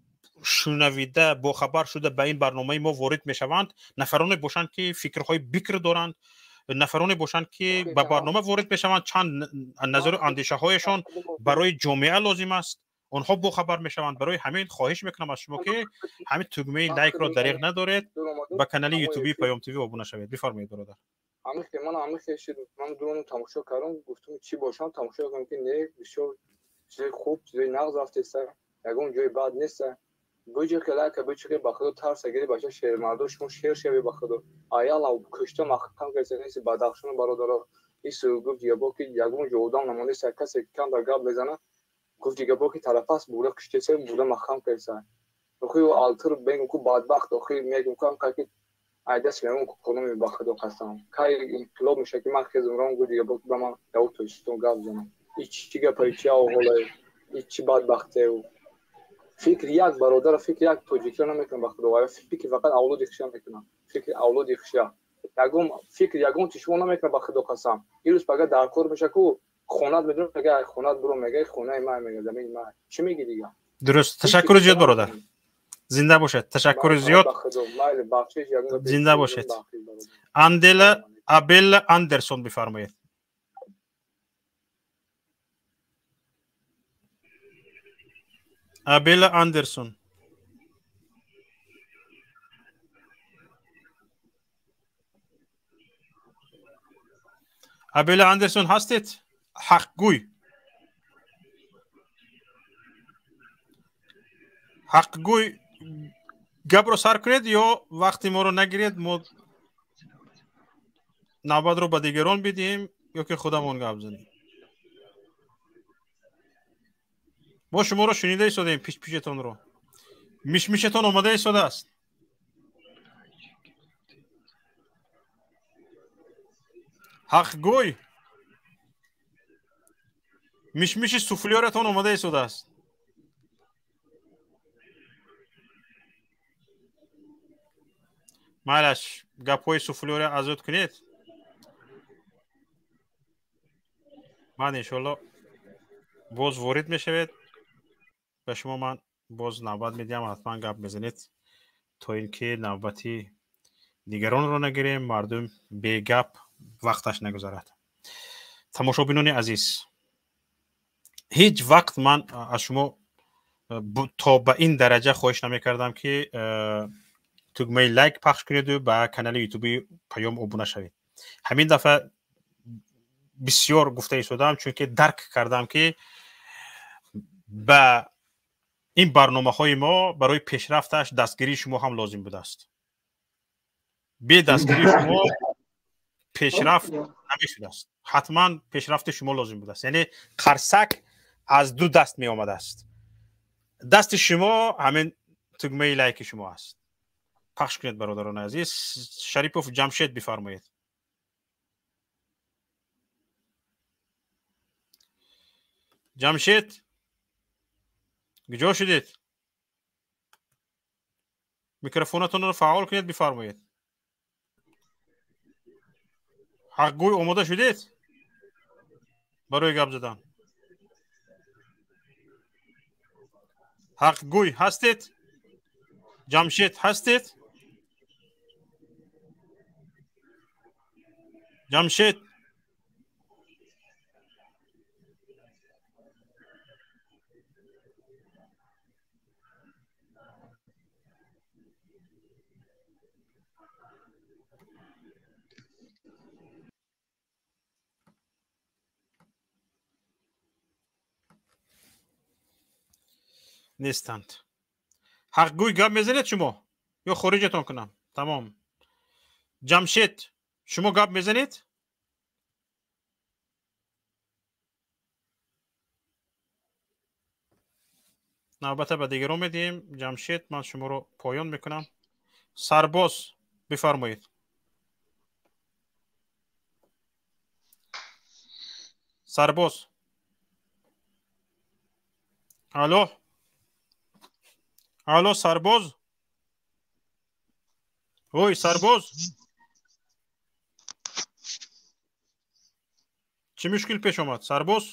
шунавида, бохабар шуда ба ин барномаи мо ворид мешаванд, нафароне бошанд, ки фикрҳои бикр доранд, нафароне бошанд, ки ба барнома ворид мешаванд, чанд назару андешаҳояшон барои ҷомеа лозим аст, онҳо бохабар мешаванд. Барои ҳамин хоҳиш мекунам аз шумо, ки ҳамин тугмаи лайкро дариғ надоред, ба канали ютуби Паём ТВ обуна шавед. Бифармоед, бародар. Ман ҳамихе шид, ман дурону тамошо кардам, гуфтум, чӣ бошам, тамошо кардам, ки не, бисёр чизои хуб, чизои нағз рафтеста, ягон ҷои бад неста. Буҷиқи лайка буҷиқи, ба худо тарса гири, бача шермардо, шумо шер шави, ба худо аяла кушта маҳкам каса неси Бадахшону бародаро. Ису гуфт, дига ки ягон ҷо одам намонеста, касе ки камтар гап мезана, гуфт, дига ки тарафаст бурда куштеса, бурда маҳкам каса. Охи алтыр бегум ку бадбахт, охи мегум ку ам ки айдас мегум ку худоми, ба худо қасам, кай инқилоб меша, ки ман хезумрон, гу дига ба ман яу Тоҷикистон гап занам. И чӣ гапа, чӣ оҳолае, и чӣ бадбахтеу. Фикри як бародара, фикри як тоҷикиро намекунам, ба худо, фикри фақат авлоди хиша мекунам, фикри авлоди хиша, ягон фикр, ягон чи шумо намекунам, ба худо қасам. Ирӯз пага дар кор меша ку хонат медонам, мега хонат буро, мега хонаи ман, мега замини ман, чӣ меги дига? Дуруст, ташаккури зиёд, бародар, зинда бошед, ташаккури зиёд, зинда бошед. Андела Абелла Андерсон, бифармоед. Абела Андерсон. Абела Андерсон ҳастед? Ҳақгӯй. Ҳақгӯй, гапро сар кунед ё вақти моро нагиред, мо навбатро ба дигарон бидиҳем ё ки худамон гап занем. Мо шуморо шунида истодаем, пишпишетонро. Мишмишетон омода истодааст. Ҳақгӯй, мишмиши суфлёратон омода истодааст. Майлаш, гапҳои суфлёра азод кунед. Ман иншоалло боз ворид мешавед. Ба шумо ман боз навбат медиҳам, ҳатман гап мезанед, то ин ки навбати дигаронро нагирем, мардум бегап вақташ нагузарад. Тамошобинони азиз, ҳеҷ вақт ман аз шумо то ба ин дараҷа хоҳиш намекардам, ки тугмаи лайк пахш кунеду ба канали ютуби Паём обуна шавед. Ҳамин дафъа бисёр гуфта истодам, чунки дарк кардам, ки ба ин барномаҳои мо барои пешрафташ дастгирии шумо ҳам лозим будааст. Бе дастгирии шумо пешрафт намешудааст. Ҳатман пешрафти шумо лозим будааст. Яъне қарсак аз ду даст меомадааст. Дасти шумо ҳамин тугмаи лайки шумо аст. Пахш кунед, бародарони азиз. Шарипов Ҷамшед, бифармоед. Ҷамшед, куҷо шудед? Микрофонатонро фаъол кунед, бифармоед. Ҳақгӯй, омода шудед барои гап задан? Ҳақгӯй ҳастед? Ҷамшед ҳастед? Ҷамшед, нестанд. Ҳақгӯй, гап мезанед шумо ё хориҷатон кунам? Тамом. Ҷамшед, шумо гап мезанед? Навбата ба дигарон медиҳем. Ҷамшед, ман шуморо поён мекунам. Сарбоз, бифармоед. Сарбоз. Алло. Алло, Сарбоз. Ой, Сарбоз. Чӣ мушкил пеш омад, Сарбоз?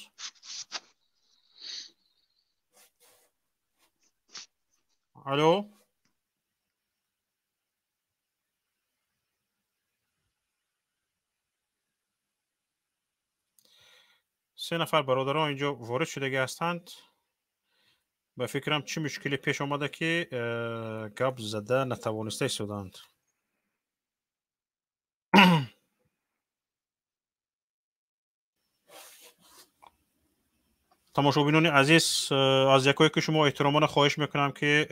Алло. Се нафар бародарон инҷо ворид шудагӣ ҳастанд. Ба фикрам, чӣ мушкиле пеш омада, ки гап зада натавониста истоданд. Тамошобинони азиз, аз якое ки шумо эҳтиромона хоҳиш мекунам, ки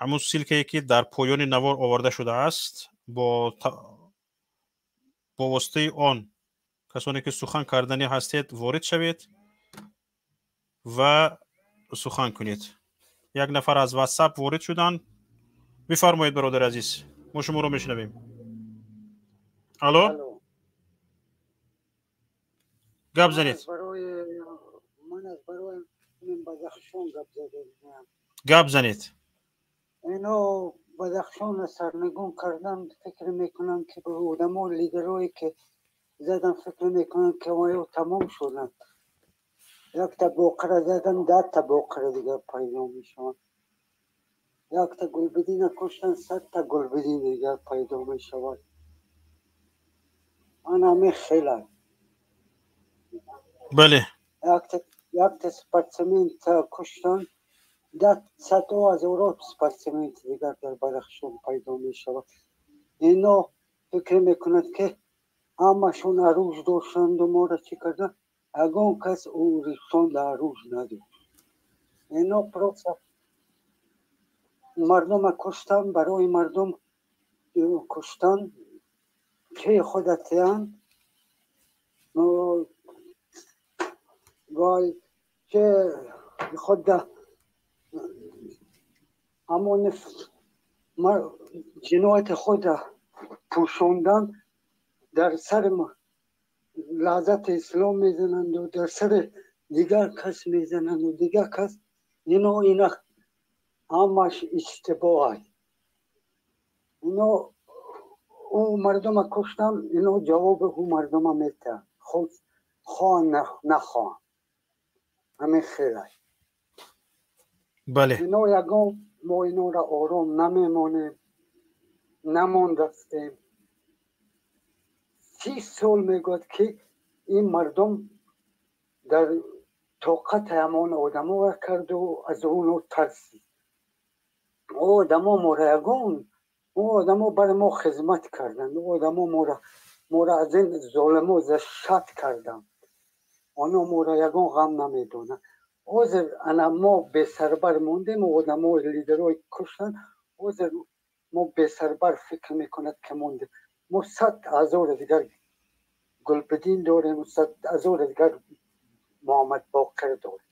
ҳамун ссылка е ки дар поёни навор оварда шудааст, бо воситаи он касоне ки сухан карданӣ ҳастед, ворид шавед ва сухан кунед. Як нафар аз Ватсап ворид шуданд. Бифармоед, бародари азиз, мо шуморо мешунавем. Алло, гап занед. Гап занед. Ино Бадахшона сарнагун кардан, фикр мекунанд, ки одамо, лидерое ки задан, фикр мекунанд, ки оё тамом шуданд. Якта Боқира задан, 10та Боқира дигар пайдо мешаванд. Якта Гулбидина куштан, 100та Гулбидин дигар пайдо мешавад. Ана ҳамин хела. Бале. Якта спортсмента куштан, садҳо ҳазорҳо спортсменти дигар дар Бадахшон пайдо мешавад. Ино фикр мекунад, ки ҳамашон оружие доштанду моро чӣ кардан. Ягон кас урисонда оружие надошт. Ино просто мардума куштан, барои мардум куштан, ки худатиян вай, ки худа ҳамон ҷинояти худа пӯшондан, дар сари Лаҳзати Ислом мезананду дар сари дигар кас мезананду дигар кас. Ино ина ҳамаш иштибоҳ. Ино ӯ мардума куштан, ино ҷавоби ӯ мардума метаҳанд, худ хоҳ нахоҳанд. Ҳамин хелай. Бале. Ино ягон мо инора ором намемонем, намондастем. 30 сол мегӯяд, ки ин мардум дар тоқати ҳамон одаморо карду аз оно тарсид. Ӯ одамо моро ягон, ӯ одамо барои мо хизмат карданд, ӯ одамо моро аз ин золимо зашат карданд. Оно моро ягон ғам намедонанд. Ҳозир ана мо бесарбар мондем. Одамо, лидерҳои куштанд, ҳозир мо бесарбар фикр мекунад, ки мондем. Мо 100 000 дигар Гулбидин дорем, 100 000 дигар Муҳаммад Боқир дорем.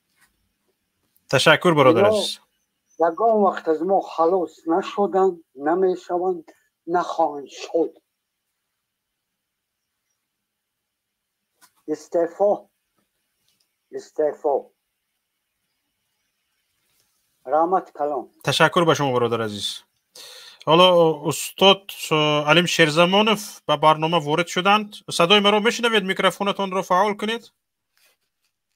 Ташаккур, бародар азиз. Ягон вақт аз мо халос нашуданд, намешаванд, нахоҳанд шуд. Истеъфо, истеъфо. Раҳмат калом. Ташаккур ба шумо, бародар азиз. Ҳоло устод Алим Шерзамонов ба барнома ворид шуданд. Садои маро мешунавед? Микрофонатонро фаъол кунед.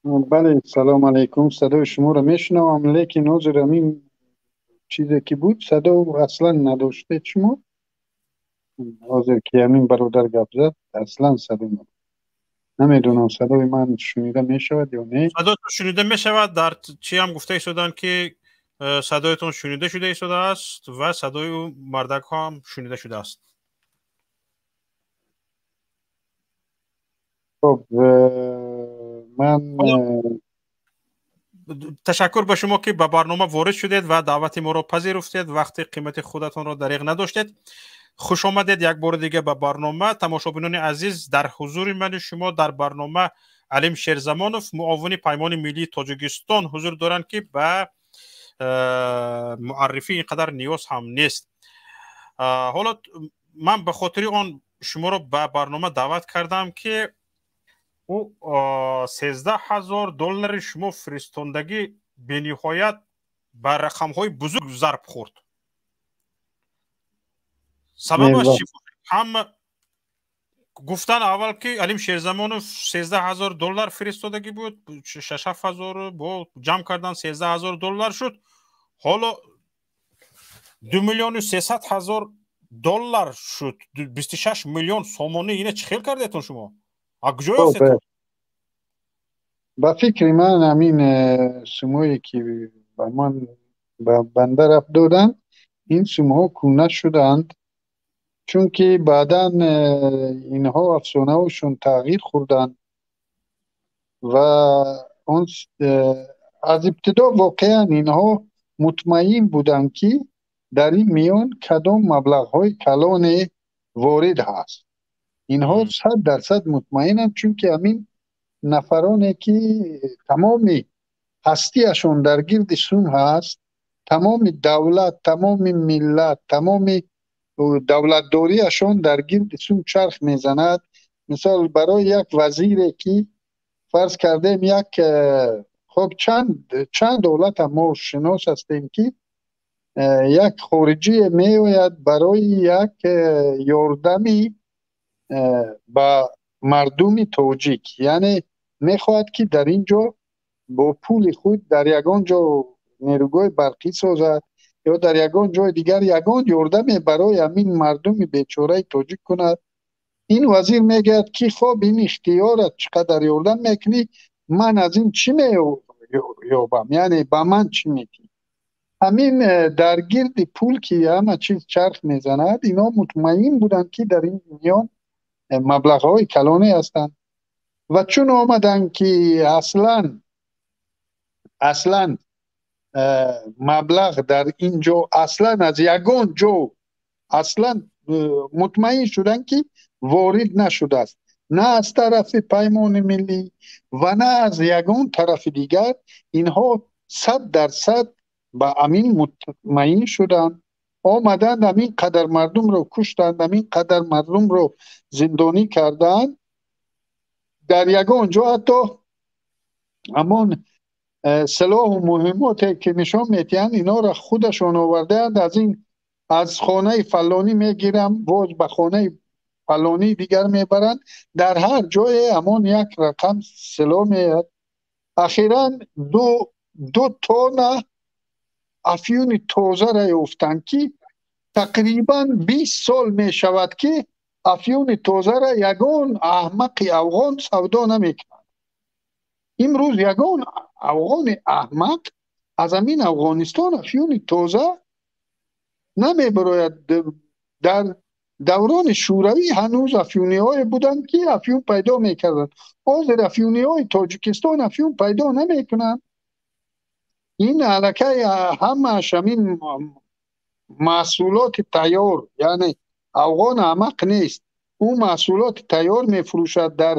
Бале, салом алейкум. Садои шуморо мешунавам, лекин ҳозир ҳамин чизе ки буд, садо аслан надоштед шумо. Ҳозир ки ҳамин бародар гап зад, аслан садо набуд. Намедонам, садои ман шунида мешавад ё не. Садоятон шунида мешавад. Дар чӣ ҳам гуфта истоданд, ки садоятон шунида шуда истодааст ва садои ӯ мардакҳо ҳам шунида шудааст. Хоб, ман Ташаккур ба шумо, ки ба барнома ворид шудед ва даъвати моро пазируфтед, вақти қимати худатонро дариғ надоштед. Хуш омадед як бори дига ба барнома. Тамошобинони азиз, дар ҳузури ману шумо дар барнома Алим Шерзамонов, муовини Паймони Миллии Тоҷикистон, ҳузур доранд, ки ба муаррифӣ ин қадар ниёз ҳам нест. Ҳоло ман ба хотири он шуморо ба барнома даъват кардам, ки Ӯ 13 000 доллари шумо фиристондагӣ бениҳоят ба рақамҳои бузург зарб хӯрд. Сабабаш чӣ? Ҳама гуфтан аввал, ки Алим Шерзамонов 13 000 доллар фиристодагӣ буд, шашҳафт ҳазор бо ҷамъ кардан 13 000 доллар шуд. Ҳоло 2 300 000 доллар шуд, 26 миллион сомонӣ. Ина чӣ хел кардетон шумо? А куҷо ёфтетон? Ба фикри ман, ҳамин сумое ки ба ман, ба банда рафт доданд, ин сумҳо кӯна шуданд, чунки баъдан инҳо афсонаҳошон тағйир хӯрданд ва он аз ибтидо воқеан инҳо мутмаин буданд, ки дар ин миён кадом маблағҳои калоне ворид ҳаст. Инҳо 100% мутмаинанд, чунки ҳамин нафароне ки тамоми ҳастиашон дар гирди сум ҳаст, тамоми давлат, тамоми миллат, тамоми давлатдориашон дар гирди сум чарх мезанад. Мисол, барои як вазире ки фарз кардем як хоб, чанд давлата мо шинос ҳастем, ки як хориҷие меояд барои як ёрдами ба мардуми тоҷик, яъне мехоҳад, ки дар ин ҷо бо пули худ дар ягон ҷо нерӯгоҳи барқӣ созад ё дар ягон ҷои дигар ягон ёрдаме барои ҳамин мардуми бечораи тоҷик кунад. Ин вазир мегӯяд, ки хоб, ин ихтиёрат, чӣ қадар ёрдам мекунӣ, ман аз ин чӣ меёбам, яъне ба ман чӣ медиҳӣ? Ҳамин дар гирди пул ки ҳама чиз чарх мезанад, инҳо мутмаин буданд, ки дар ин миён маблағҳои калоне ҳастанд. Ва чун омаданд, ки аслан маблағ дар ин ҷо аслан аз ягон ҷо аслан мутмаин шуданд, ки ворид нашудааст, на аз тарафи Паймони миллӣ ва на аз ягон тарафи дигар, инҳо 100% ба ҳамин мутмаин шуданд. Омаданд, ҳамин қадар мардумро куштанд, ҳамин қадар мардумро зиндонӣ карданд. Дар ягон ҷо ҳатто ҳамон силоҳу муҳиммоте ки нишон медиҳанд, инҳоро худашон овардаанд. Аз ин аз хонаи фалонӣ мегирам, боз ба хонаи фалонии дигар мебаранд. Дар ҳар ҷое ҳамон як рақам силоҳ меояд. Ахиран 2 тонна афюни тозаро ёфтанд, ки тақрибан 20 сол мешавад, ки афюни тозаро ягон аҳмақи афғон савдо намекунад. Имрӯз ягон афғони аҳмақ аз ҳамин Афғонистон афюни тоза намебарояд. Дар даврони Шӯравӣ ҳанӯз афюниҳое буданд, ки афюн пайдо мекарданд. Ҳозир афюниҳои Тоҷикистон афюн пайдо намекунанд. Ин аллакай ҳамааш ҳамин маҳсулоти тайёр, яъне афғон аҳмақ нест, ӯ маҳсулоти тайёр мефурӯшад. Дар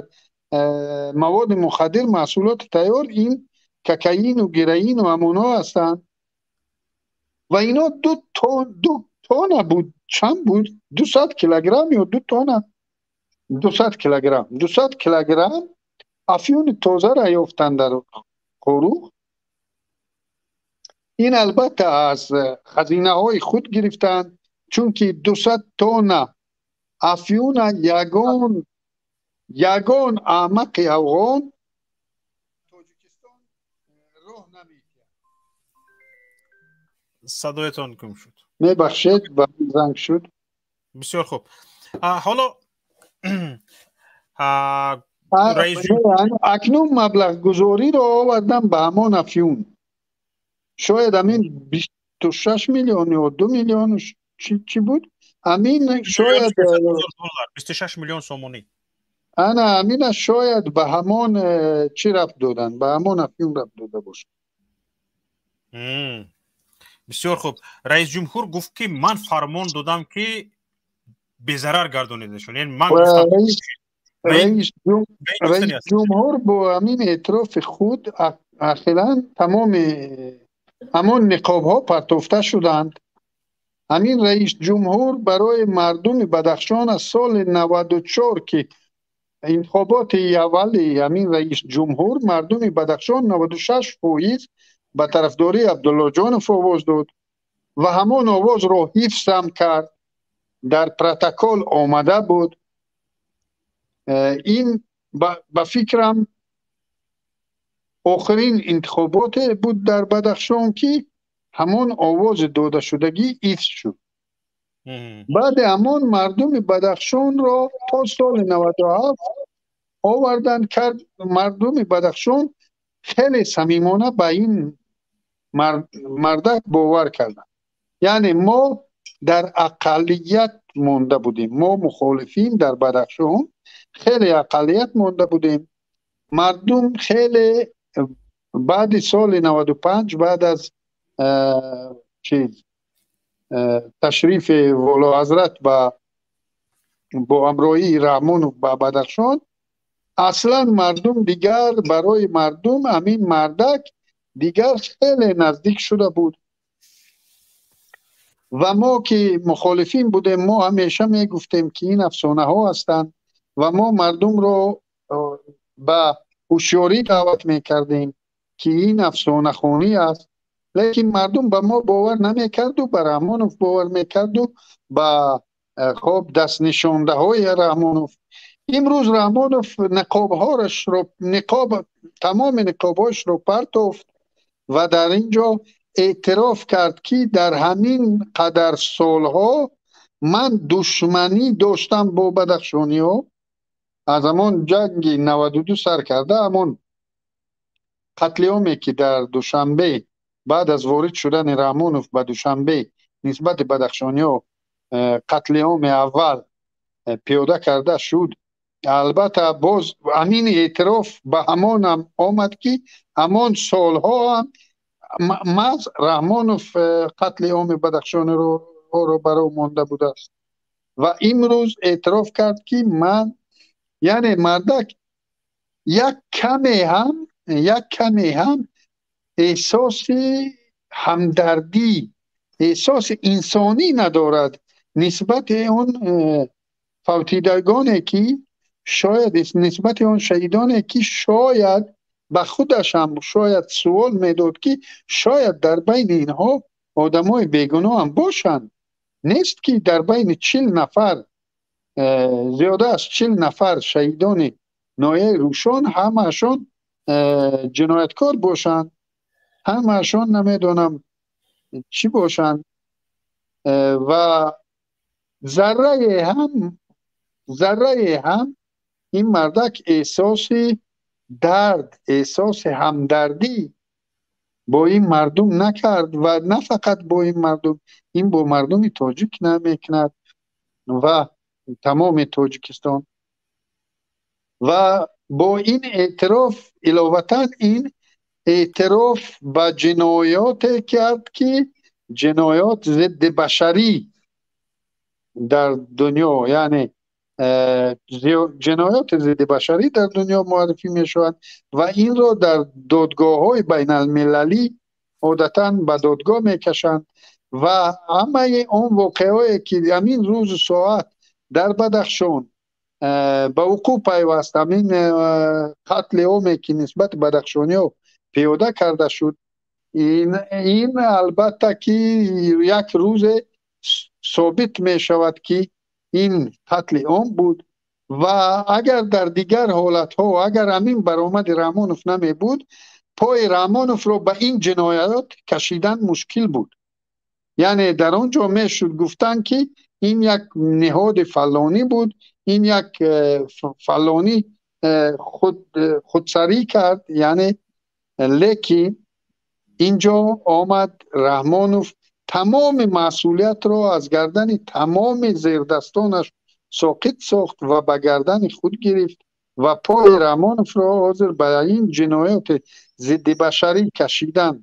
маводи мухаддир маҳсулоти тайёр ин кокаину героину ҳамонҳо ҳастанд. Ва ино 2 тонна буд, чанд буд, 200 килограмм ё 2 тонна, 200 килограмм, 200 килограмм афюни тозаро ёфтанд дар Хоруғ. Ин албатта аз хазинаҳои худ гирифтанд, чунки 200 тонна афюна ягон аҳмақи афғон Тоҷикистон роҳ намедиҳад. Садоятон гум шуд. Мебахшед, ба занг шуд. Бисёр хуб. Ҳоло акнун маблағгузориро овардам ба ҳамон афюн. Шояд ҳамин 26 миллион ё 2 миллион чӣ буд, ҳамин шояд 26 миллион сомонӣ. Ана ҳамина шояд ба ҳамон чӣ рафт доданд, ба ҳамон афюн рафт дода бошад. Бисёр хуб. Раисҷумҳур гуфт, ки ман фармон додам, ки безарар гардонидашон, яъне ман Раисҷумҳур бо ҳамин эътирофи худ ахиран тамоми ҳамон ниқобҳо партофта шуданд. Ҳамин раисҷумҳур барои мардуми Бадахшон аз соли 94 ки Интихоботи аввали ҳамин раис ҷумҳур мардуми Бадахшон 96% ба тарафдории Абдуллоҷонов овоз дод ва ҳамон овозро ҳифзам кард, дар протокол омада буд. Ин ба фикрам охирин интихоботе буд дар Бадахшон, ки ҳамон овози додашудагӣ ҳифз шуд. Баъди ҳамон мардуми Бадахшонро то соли 97 оварданд кард. Мардуми Бадахшон хеле самимона ба ин мардак бовар карданд. Яъне мо дар ақаллият монда будем, мо мухолифин дар Бадахшон хеле ақаллият монда будем. Мардум хеле баъди соли 95, баъд аз чиз ташрифи волоҳазрат бо ҳамроҳии Раҳмонов ба Бадахшон, аслан мардум дигар, барои мардум ҳамин мардак дигар хеле наздик шуда буд. Ва мо ки мухолифин будем, мо ҳамеша мегуфтем, ки ин афсонаҳо ҳастанд ва мо мардумро ба ҳушёрӣ даъват мекардем, ки ин афсонахонӣ аст. Лекин мардум ба мо бовар намекарду ба Раҳмонов бовар мекарду, ба хоб дастнишондаҳои Раҳмонов. Имрӯз Раҳмонов ниқобҳоашро, ниқоб, тамоми ниқобҳояшро партофт ва дар ин ҷо эътироф кард, ки дар ҳамин қадар солҳо ман душманӣ доштам бо бадахшониҳо. Аз ҳамон ҷанги 92 сар карда, ҳамон қатлиоме, ки дар Душанбе баъд аз ворид шудани Раҳмонов ба Душанбе нисбати бадахшониҳо қатлиоми аввал пиёда карда шуд. Албатта, боз ҳамин эътироф ба ҳамонам омад, ки ҳамон солҳо ҳам маҳз Раҳмонов қатли оми бадахшониро баро монда будааст. Ва имрӯз эътироф кард, ки ман, яъне мардак як каме ҳам эҳсоси ҳамдардӣ, эҳсоси инсонӣ надорад нисбати он фавтидагоне, ки шояд нисбати он шаҳидоне, ки шояд ба худаш ҳам шояд суол медод, ки шояд дар байни инҳо одамои бегуноҳам бошанд. Нест, ки дар байни 40 нафар, зиёда аз 40 нафар шаҳидони ноҳияи Рӯшон ҳамаашон ҷинояткор бошанд, ҳамаашон намедонам чӣ бошанд. Ва заррае ҳам ин мардак эҳсоси дард, эҳсоси ҳамдардӣ бо ин мардум накард. Ва на фақат бо ин мардум, ин бо мардуми тоҷик намекунад ва тамоми Тоҷикистон. Ва бо ин эътироф, иловатан ин эътироф ба ҷиноёте кард, ки ҷиноёт зидди башарӣ дар дунё, яъне ҷиноёти зидди башарӣ дар дунё муаррифӣ мешавад ва инро дар додгоҳҳои байналмилалӣ одатан ба додгоҳ мекашанд. Ва ҳамаи он воқеаҳое, ки ҳамин рӯзу соат дар Бадахшон ба вуқӯъ пайваст, ҳамин қатли оме, ки нисбати бадахшониҳо пиёда карда шуд, ин албатта ки як рӯзе собит мешавад, ки ин қатли ом буд. Ва агар дар дигар ҳолатҳо, агар ҳамин баромади Раҳмонов намебуд, пои Раҳмоновро ба ин ҷиноят кашидан мушкил буд. Яъне дар он ҷо мешуд гуфтан, ки ин як ниҳоди фалонӣ буд, ин як фалонӣ худсарӣ кард, яъне. Лекин инҷо омад Раҳмонов, тамоми масъулиятро аз гардани тамоми зердастонаш соқит сохт ва ба гардани худ гирифт. Ва пои Раҳмоновро ҳозир ба ин ҷинояти зидди башарӣ кашидан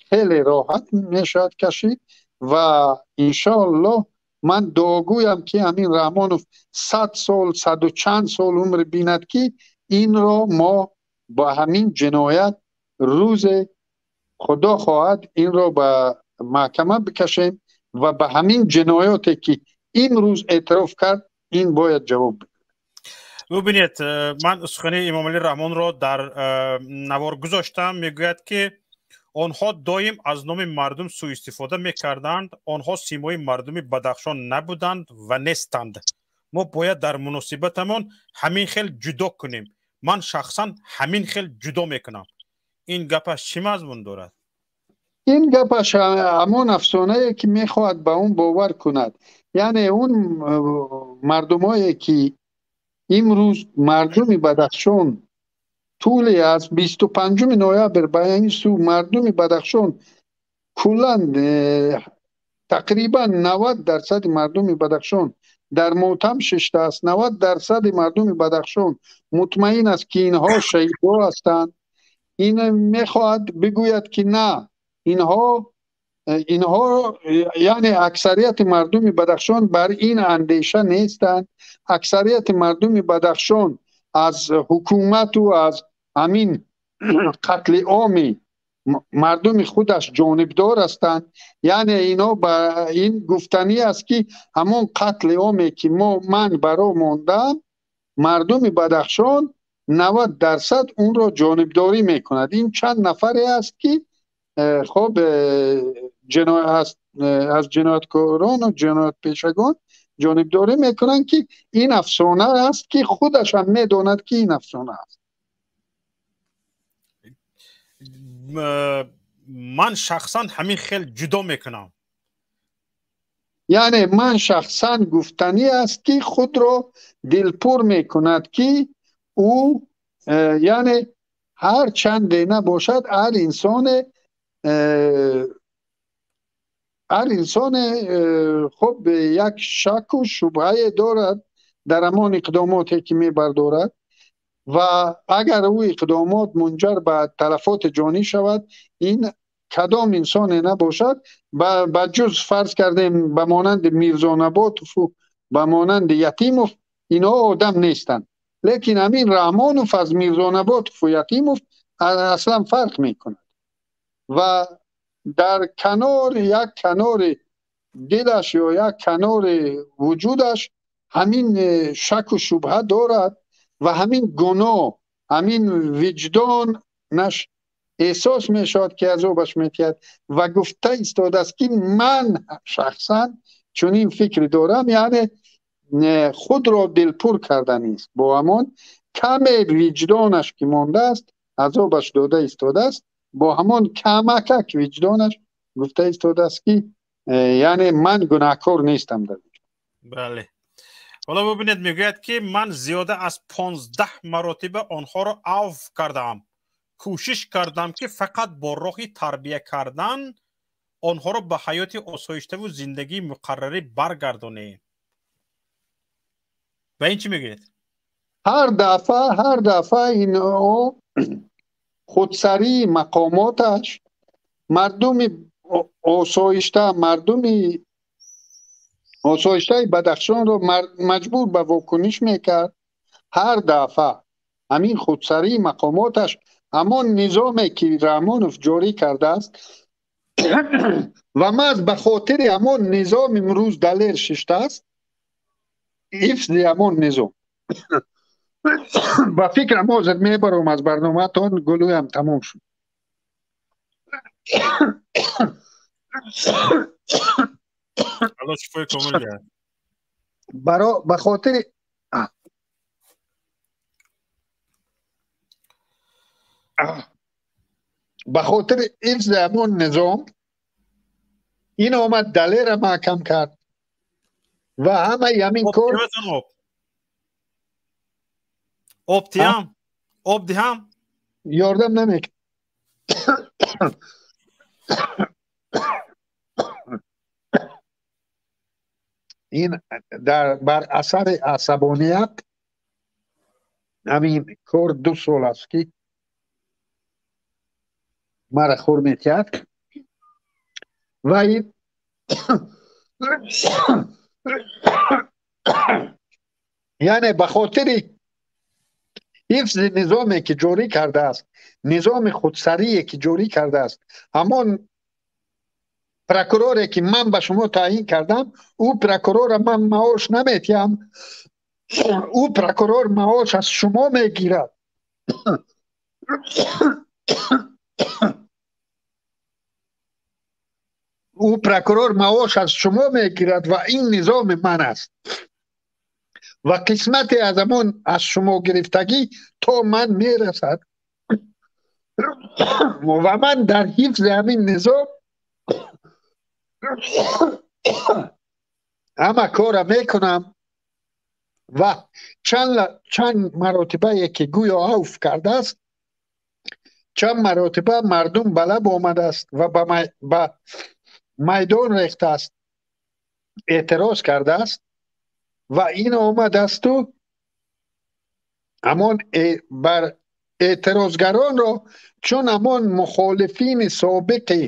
хеле роҳат мешавад кашид. Ва иншоаллоҳ ман дуогӯям, ки ҳамин Раҳмонов 100 сол, саду чанд сол умр бинад, ки инро мо ба ҳамин ҷиноят рӯзе, худо хоҳад, инро ба маҳкама бикашем ва ба ҳамин ҷиноёте, ки имрӯз эътироф кард, ин бояд ҷавоб. Бубинед, ман сухани Эмомалӣ Раҳмонро дар навор гузоштам. Мегӯяд, ки онҳо доим аз номи мардум суистифода мекарданд, онҳо симои мардуми Бадахшон набуданд ва нестанд. Мо бояд дар муносибатамон ҳамин хел ҷудо кунем. Ман шахсан ҳамин хел ҷудо мекунам. Ин гапаш чӣ мазмун дорад? Ин гапаш ҳамон афсонае, ки мехоҳад ба он бовар кунад. Яъне он мардумое, ки имрӯз мардуми Бадахшон тӯли аз 25 ноябр ба ин сӯ мардуми Бадахшон куллан тақрибан 90% мардуми Бадахшон дар мотам шиштааст. 90% мардуми Бадахшон мутмаин аст, ки инҳо шаҳидҳо ҳастанд. Ин мехоҳад бигӯяд, ки на, инҳо, яъне аксарияти мардуми Бадахшон бар ин андеша нестанд. Аксарияти мардуми Бадахшон аз ҳукумату аз ҳамин қатли оми мардуми худаш ҷонибдор ҳастанд. Яъне ино ба ин гуфтанӣ аст, ки ҳамон қатли оме, ки мо ман баро мондам, мардуми Бадахшон 90% онро ҷонибдорӣ мекунад. Ин чанд нафаре аст, ки хоб аз ҷинояткорону ҷиноятпешагон ҷонибдорӣ мекунанд, ки ин афсона аст, ки худаш ҳам медонад, ки ин афсона аст. Ман шахсан ҳамин хел ҷудо мекунам. Яъне ман шахсан гуфтанӣ аст, ки худро дилпур мекунад, ки ӯ, яъне ҳар чанде набошад, ҳар инсоне хуб як шаку шубҳае дорад дар ҳамон иқдомоте, ки мебардорад, ва агар ӯ иқдомот мунҷар ба талафоти ҷонӣ шавад, ин кадом инсоне набошад, ба ҷуз фарз кардем ба монанди Мирзонаботову ба монанди Ятимов, инҳо одам нестанд. Лекин ҳамин Раҳмонов аз Мирзонаботову Ятимов аслан фарқ мекунад ва дар канор, як канори дилаш ё як канори вуҷудаш ҳамин шаку шубҳа дорад ва ҳамин гуноҳ, ҳамин виҷдонаш эҳсос мешавад, ки азобаш метиҳад ва гуфта истодааст, ки ман шахсан чунин фикре дорам. Яъне худро дилпур карданист, бо ҳамон каме виҷдонаш, ки мондааст, азобаш дода истодааст. Бо ҳамон камакак виҷдонаш гуфта истодааст, ки яъне ман гунаҳкор нестам дар Бале, ҳоло бубинед, мегӯяд, ки ман зиёда аз 15 маротиба онҳоро авф кардаам, кӯшиш кардам, ки фақат бо роҳи тарбия кардан онҳоро ба ҳаёти осоиштаву зиндагии муқаррарӣ баргардонем. Ба ин чӣ мегӯед? Ҳар дафъа инҳо худсарии мақомоташ мардуми осоишта, мардуми осоиштаи Бадахшонро маҷбур ба вокуниш мекард. Ҳар дафъа ҳамин худсарии мақомоташ, ҳамон низоме, ки Раҳмонов ҷорӣ кардааст ва маҳз ба хотири ҳамон низом имрӯз Далер шиштааст, ҳифзи ҳамон низом. Ба фикрам, ҳозир мебаром аз барномаатон, гулӯям тамом шуд. Алло шифои комил диҳад. Ба хотири ҳифзи ҳамон низом ин омад, Далера маҳкам кард ва ҳамаи ҳамин кор. Об диҳам, об диҳам? Ёрдам намекунад. Ин дар бар асари асабоният ҳамин кор 2 сол аст, ки мара хур метиҳад ва ин яъне ба хотири ҳифзи низоме, ки ҷорӣ кардааст, низоми худсарие, ки ҷорӣ кардааст, ҳамон прокуроре, ки ман ба шумо таъйин кардам, ӯ прокурора ман маош наметиҳам. Ӯ прокурор маош аз шумо мегирад. Ӯ прокурор маош аз шумо мегирад ва ин низоми ман аст. Ва қисмате аз ҳамон аз шумо гирифтагӣ то ман мерасад ва ман дар ҳифзи ҳамин низом ҳама кора мекунам ва чанд маротибае ки гӯё авф кардааст, чанд маротиба мардум ба лаб омадааст ва ба майдон рехтааст, эътироз кардааст ва ин омадасту ҳамон бар эътирозгаронро, чун ҳамон мухолифини собиқи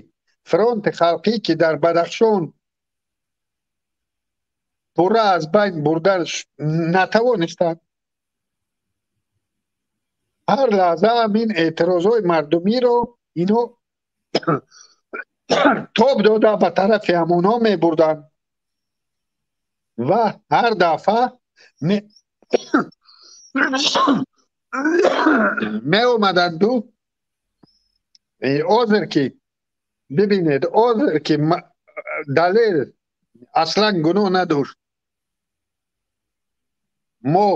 фронти халқӣ, ки дар Бадахшон пурра аз байн бурда натавонистанд, ҳар лаҳза ҳамин эътирозҳои мардумиро ино тоб дода ба тарафи ҳамонҳо мебурданд ва ҳар дафъа меомаданду ҳозир ки бибинед, ҳозир ки Далер аслан гуноҳ надошт, мо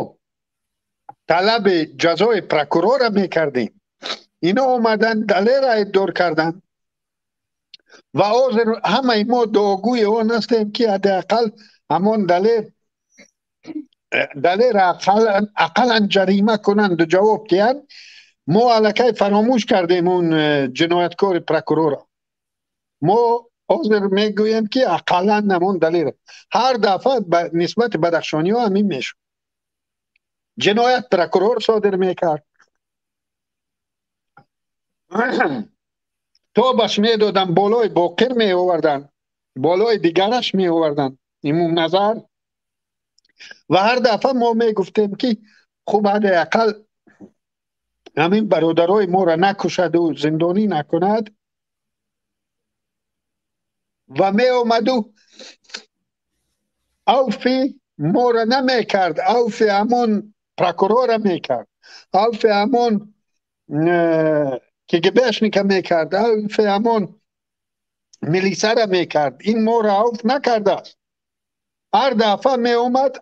талаби ҷазои прокурора мекардем, ино омаданд Далера айбдор карданд ва ҳозир ҳамаи мо дуогӯи он ҳастем, ки ҳадди ақал ҳамон Далера ақаллан ҷарима кунанду ҷавоб диҳанд. Мо аллакай фаромӯш кардем он ҷинояткори прокурора. Мо ҳозир мегӯем, ки ақаллан ҳамон Далера. Ҳар дафъа нисбати бадахшониҳо ҳамин мешуд. Ҷиноят прокурор содир мекард, тобаш медоданд, болои Боқир меоварданд, болои дигараш меоварданд, Имомназар. Ва ҳар дафъа мо мегуфтем, ки хуб, ҳадди ақал ҳамин бародарои моро накушаду зиндонӣ накунад. Ва меомаду авфи моро намекард, авфи ҳамон прокурора мекард, авфи ҳамон КГБшника мекард, авфи ҳамон милисара мекард. Ин моро авф накардааст. Ҳар дафъа меомад.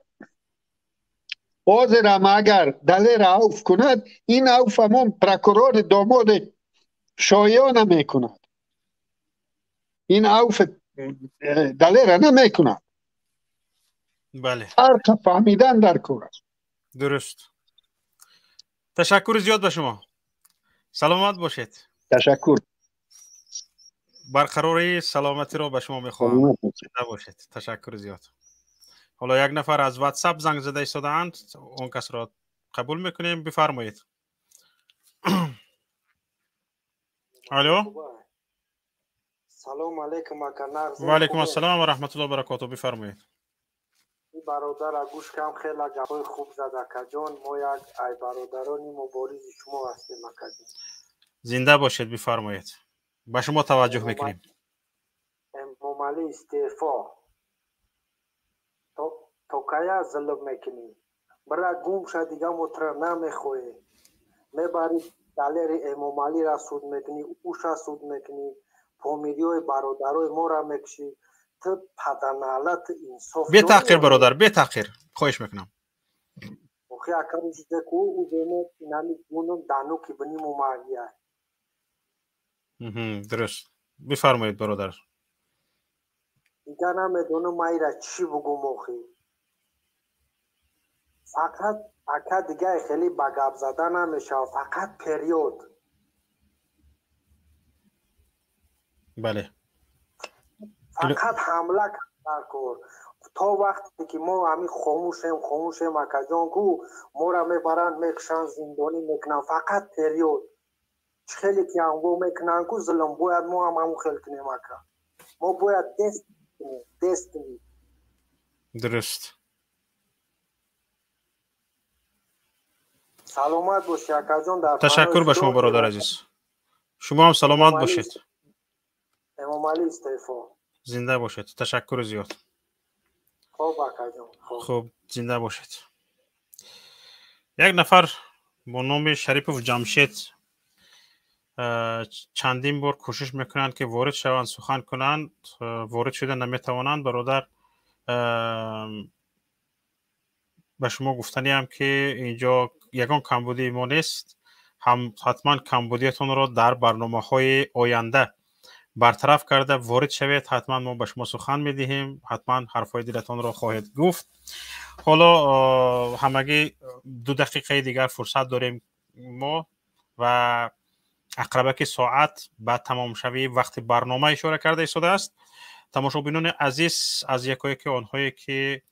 Ҳозирам агар Далера авф кунад, ин авф ҳамон прокурори домоди Шоёна мекунад, ин авф Далера намекунад. Бале, фарқ фаҳмидан дар кор аст. Дуруст. Ташаккури зиёд ба шумо, саломат бошед. Ташаккур. Барқарории саломатиро ба шумо мехоҳам. Бошед. Ташаккури зиёд. Ҳоло як нафар аз WhatsApp занг зада истодаанд, он касро қабул мекунем. Бифармоед. Алло. Салом алейкум, ака. Ва алейкум ассалом ва раҳматуллоҳи ва баракотуҳ. Бифармоед. Бародар, гӯш кам, хеле гапҳои хуб зад, акаҷон. Мо як ай бародарони муборизи шумо ҳастем, акаҷон. Зинда бошед, бифармоед. Ба шумо таваҷҷӯҳ мекунем. Эмомалӣ истеъфо. То кая зулм мекунӣ? Бира гум ша, дига мо тура намехоҳем. Мебарӣ Далери Эмомалира суд мекунӣ, уша суд мекунӣ, помириҳои бародарои моро мекушӣ. Ту паданалат, инсоф. Бетаъхир, бародар, бетаъхир, хоҳиш мекунам. Охи ака, рӯзеку ӯземо инами гунум дануки биниму магия. Дуруст. Бифармоед, бародар. Дига намедонам ма ира чӣ бугум охи. Фақат ака, дига хеле ба гап зада намешавад, фақат период. Бале. Фақат ҳамла дар кор. То вақте ки мо ҳамин хомӯшем, хомӯшем, акаҷон, ку моро мебаранд, мекушанд, зиндонӣ мекунанд, фақат период. Чӣ хеле ки ҳамво мекунанд ку зулм, бояд мо ҳам ҳамон хел кунем, ака. Мо бояд дест кунем, дест кунем. Дуруст. Саломат бошӣ, акаҷон. Дар Ташаккур ба шумо, бародар азиз. Шумо ҳам саломат бошед. Эмомалӣ истеъфо. Зинда бошед. Ташаккури зиёд. Хоб, акаҷон. Хуб, зинда бошед. Як нафар бо номи Шарипов Ҷамшед чандин бор кӯшиш мекунанд, ки ворид шаванд, сухан кунанд, ворид шуда наметавонанд. Бародар, ба шумо гуфтаниам, ки инҷо ягон камбудии мо нест. Ҳам ҳатман камбудиятонро дар барномаҳои оянда бартараф карда ворид шавед. Ҳатман мо ба шумо сухан медиҳем, ҳатман ҳарфҳои дилатонро хоҳед гуфт. Ҳоло ҳамагӣ 2 дақиқаи дигар фурсат дорем мо ва ақрабаки соат ба тамомшавии вақти барнома ишора карда истодааст. Тамошобинони азиз, аз якояки онҳое ки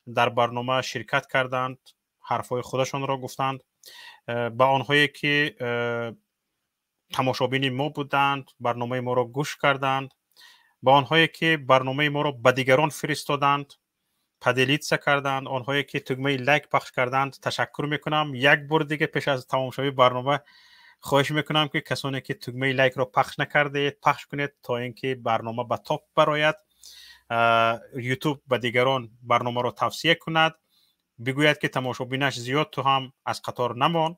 дар барнома ширкат карданд, ҳарфҳои худашонро гуфтанд, ба онҳое ки тамошобини мо буданд, барномаи моро гӯш карданд, ба онҳое ки барномаи моро ба дигарон фиристоданд, поделиться карданд, онҳое ки тугмаи лайк пахш карданд, ташаккур мекунам. Як бор дига пеш аз тамомшавии барнома хоҳиш мекунам, ки касоне ки тугмаи лайкро пахш накардаед, пахш кунед, то ин ки барнома ба топ барояд, Ютуб ба дигарон барномаро тавсия кунад, бигӯяд, ки тамошобинаш зиёд, ту ҳам аз қатор намон.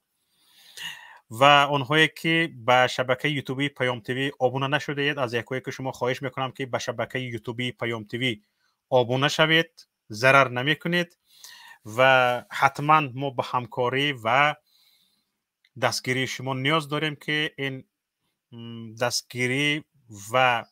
Ва онҳое ки ба шабакаи ютубии Паём ТВ обуна нашудаед, аз якое ки шумо хоҳиш мекунам, ки ба шабакаи ютубии Паём ТВ обуна шавед, зарар намекунед. Ва ҳатман мо ба ҳамкорӣ ва дастгирии шумо ниёз дорем, ки ин дастгирӣ ва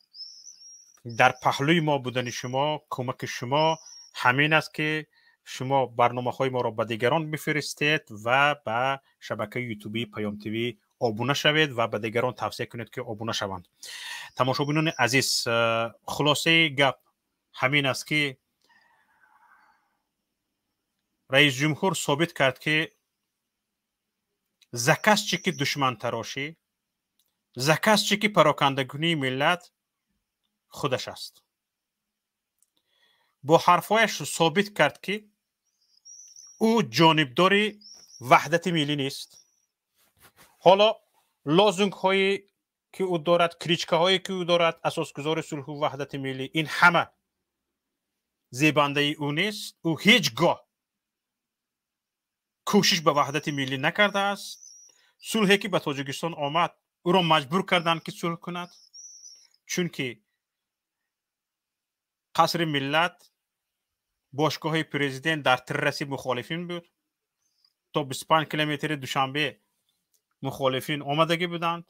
дар паҳлӯи мо будани шумо, кӯмаки шумо ҳамин аст, ки шумо барномаҳои моро ба дигарон бифиристед ва ба шабакаи ютубии Паём ТВ обуна шавед ва ба дигарон тавсия кунед, ки обуна шаванд. Тамошобинони азиз, хулосаи гап ҳамин аст, ки раисҷумҳур собит кард, ки заказчики душмантарошӣ, заказчики парокандакунии миллат худаш аст. Бо ҳарфҳояш собит кард, ки ӯ ҷонибдори ваҳдати миллӣ нест. Ҳоло лозунгҳое ки ӯ дорад, кличкаҳое ки ӯ дорад, асосгузори сулҳу ваҳдати миллӣ, ин ҳама зебандаи ӯ нест. Ӯ ҳеҷ гоҳ кӯшиш ба ваҳдати миллӣ накардааст. Сулҳе ки ба Тоҷикистон омад, ӯро маҷбур карданд, ки сулҳ кунад, чунки Қасри Миллат, бошгоҳи президент дар тирраси мухолифин буд. То 25 километри Душанбе мухолифин омадагӣ буданд.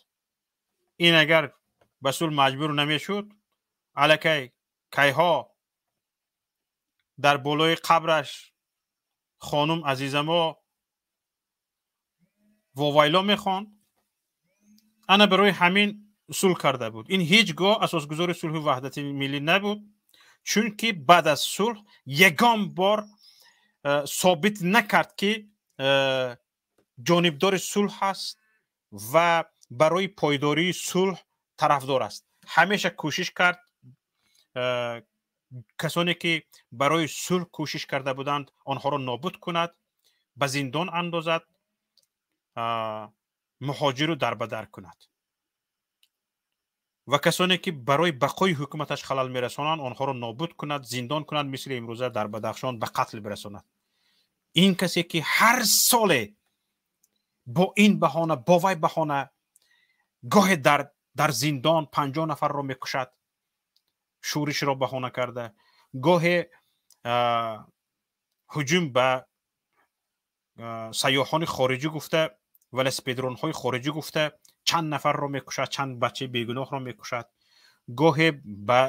Ин агар ба сулҳ маҷбур намешуд, аллакай кайҳо дар болои қабраш хонум азизамо вовайло мехонд. Ана барои ҳамин сулҳ карда буд. Ин ҳеҷ гоҳ асосгузори сулҳу ваҳдати миллӣ набуд, чунки баъд аз сулҳ ягон бор собит накард, ки ҷонибдори сулҳ аст ва барои пойдории сулҳ тарафдор аст. Ҳамеша кӯшиш кард касоне ки барои сулҳ кӯшиш карда буданд, онҳоро нобуд кунад, ба зиндон андозад, муҳоҷиру дарбадар кунад ва касоне ки барои бақои ҳукуматаш халал мерасонанд, онҳоро нобуд кунад, зиндон кунад, мисли имрӯза дар Бадахшон ба қатл бирасонад. Ин касе ки ҳар соле бо ин баҳона, бо вай баҳона, гоҳе дар зиндон 50 нафарро мекушад, шӯришро баҳона карда, гоҳе ҳуҷум ба сайёҳони хориҷӣ гуфта, велосипедронҳои хориҷӣ гуфта, чанд нафарро мекушад, чанд бачаи бегуноҳро мекушад, гоҳе ба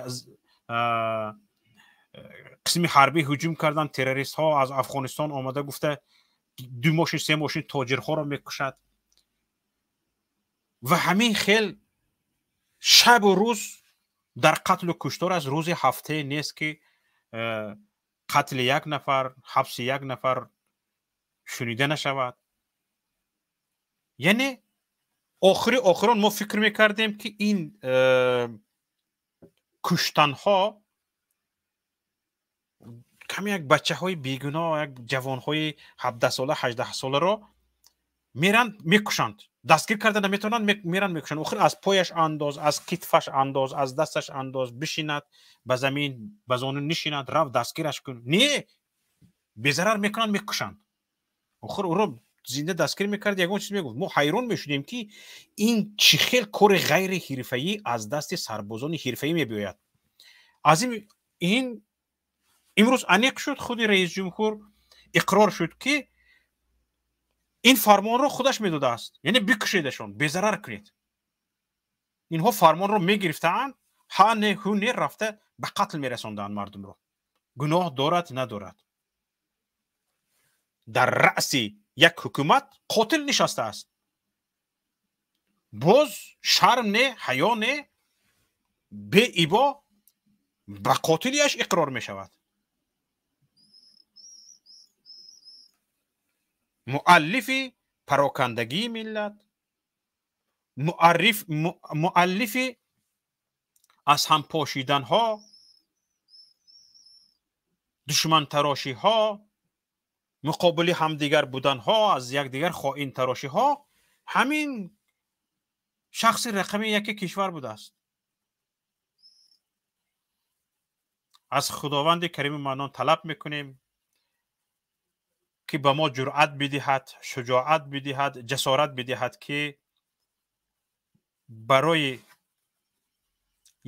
қисми ҳарбӣ ҳуҷум кардан, террористҳо аз Афғонистон омада гуфта, ду мошин, се мошин тоҷирҳоро мекушад ва ҳамин хел шабу рӯз дар қатлу куштор аст. Рӯзи ҳафтае нест, ки қатли як нафар, ҳабси як нафар шунида нашавад. Яъне охири охирон мо фикр мекардем, ки ин куштанҳо каме як бачаҳои бегуноҳ, як ҷавонҳои 17сола, 18соларо меранд мекушанд, дастгир карда наметавонанд, меранд мекушанд. Охир аз пояш андоз, аз китфаш андоз, аз дасташ андоз, бишинад ба замин, ба зону нишинад, рав дастгираш кун. Не, безарар мекунанд, мекушанд. Охир ӯро Зинда дастгир мекард, ягон чиз мегуфт. Мо ҳайрон мешудем, ки ин чӣ хел кори ғайри ҳирфаӣ аз дасти сарбозони ҳирфаӣ мебиёяд. Аз ин имрӯз аниқ шуд, худи раисҷумҳур иқрор шуд, ки ин фармонро худаш медодааст, яъне бикушедашон, безарар кунед. Инҳо фармонро мегирифтаанд, ҳа не ҳу не рафта ба қатл мерасонданд мардумро. Гуноҳ дорад, надорад, дар раъси як ҳукумат қотил нишастааст. Боз шарм не, ҳаё не, беибо ба қотилиаш иқрор мешавад. Муаллифи парокандагии миллат, муаллифи аз ҳам пошиданҳо, душмантарошиҳо, муқобили ҳамдигар буданҳо, аз якдигар хоинтарошиҳо ҳамин шахси рақами яки кишвар будааст. Аз Худованди Карими Маннон талаб мекунем, ки ба мо ҷуръат бидиҳад, шуҷоат бидиҳад, ҷасорат бидиҳад, ки барои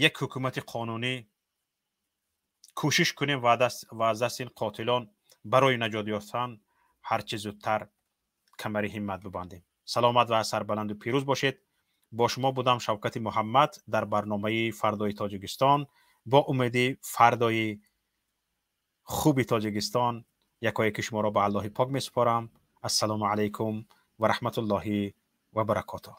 як ҳукумати қонунӣ кӯшиш кунем ва аз дасти ин қотилон барои наҷот ёфтан ҳарчи зудтар камари ҳиммат бибандем. Саломат ва сарбаланду пирӯз бошед. Бо шумо будам Шавкати Муҳаммад дар барномаи Фардои Тоҷикистон. Бо умеди фардои хуби Тоҷикистон якояки шуморо ба Аллоҳи пок месупорам. Ассалому алайкум ва раҳматуллоҳи ва баракотуҳ.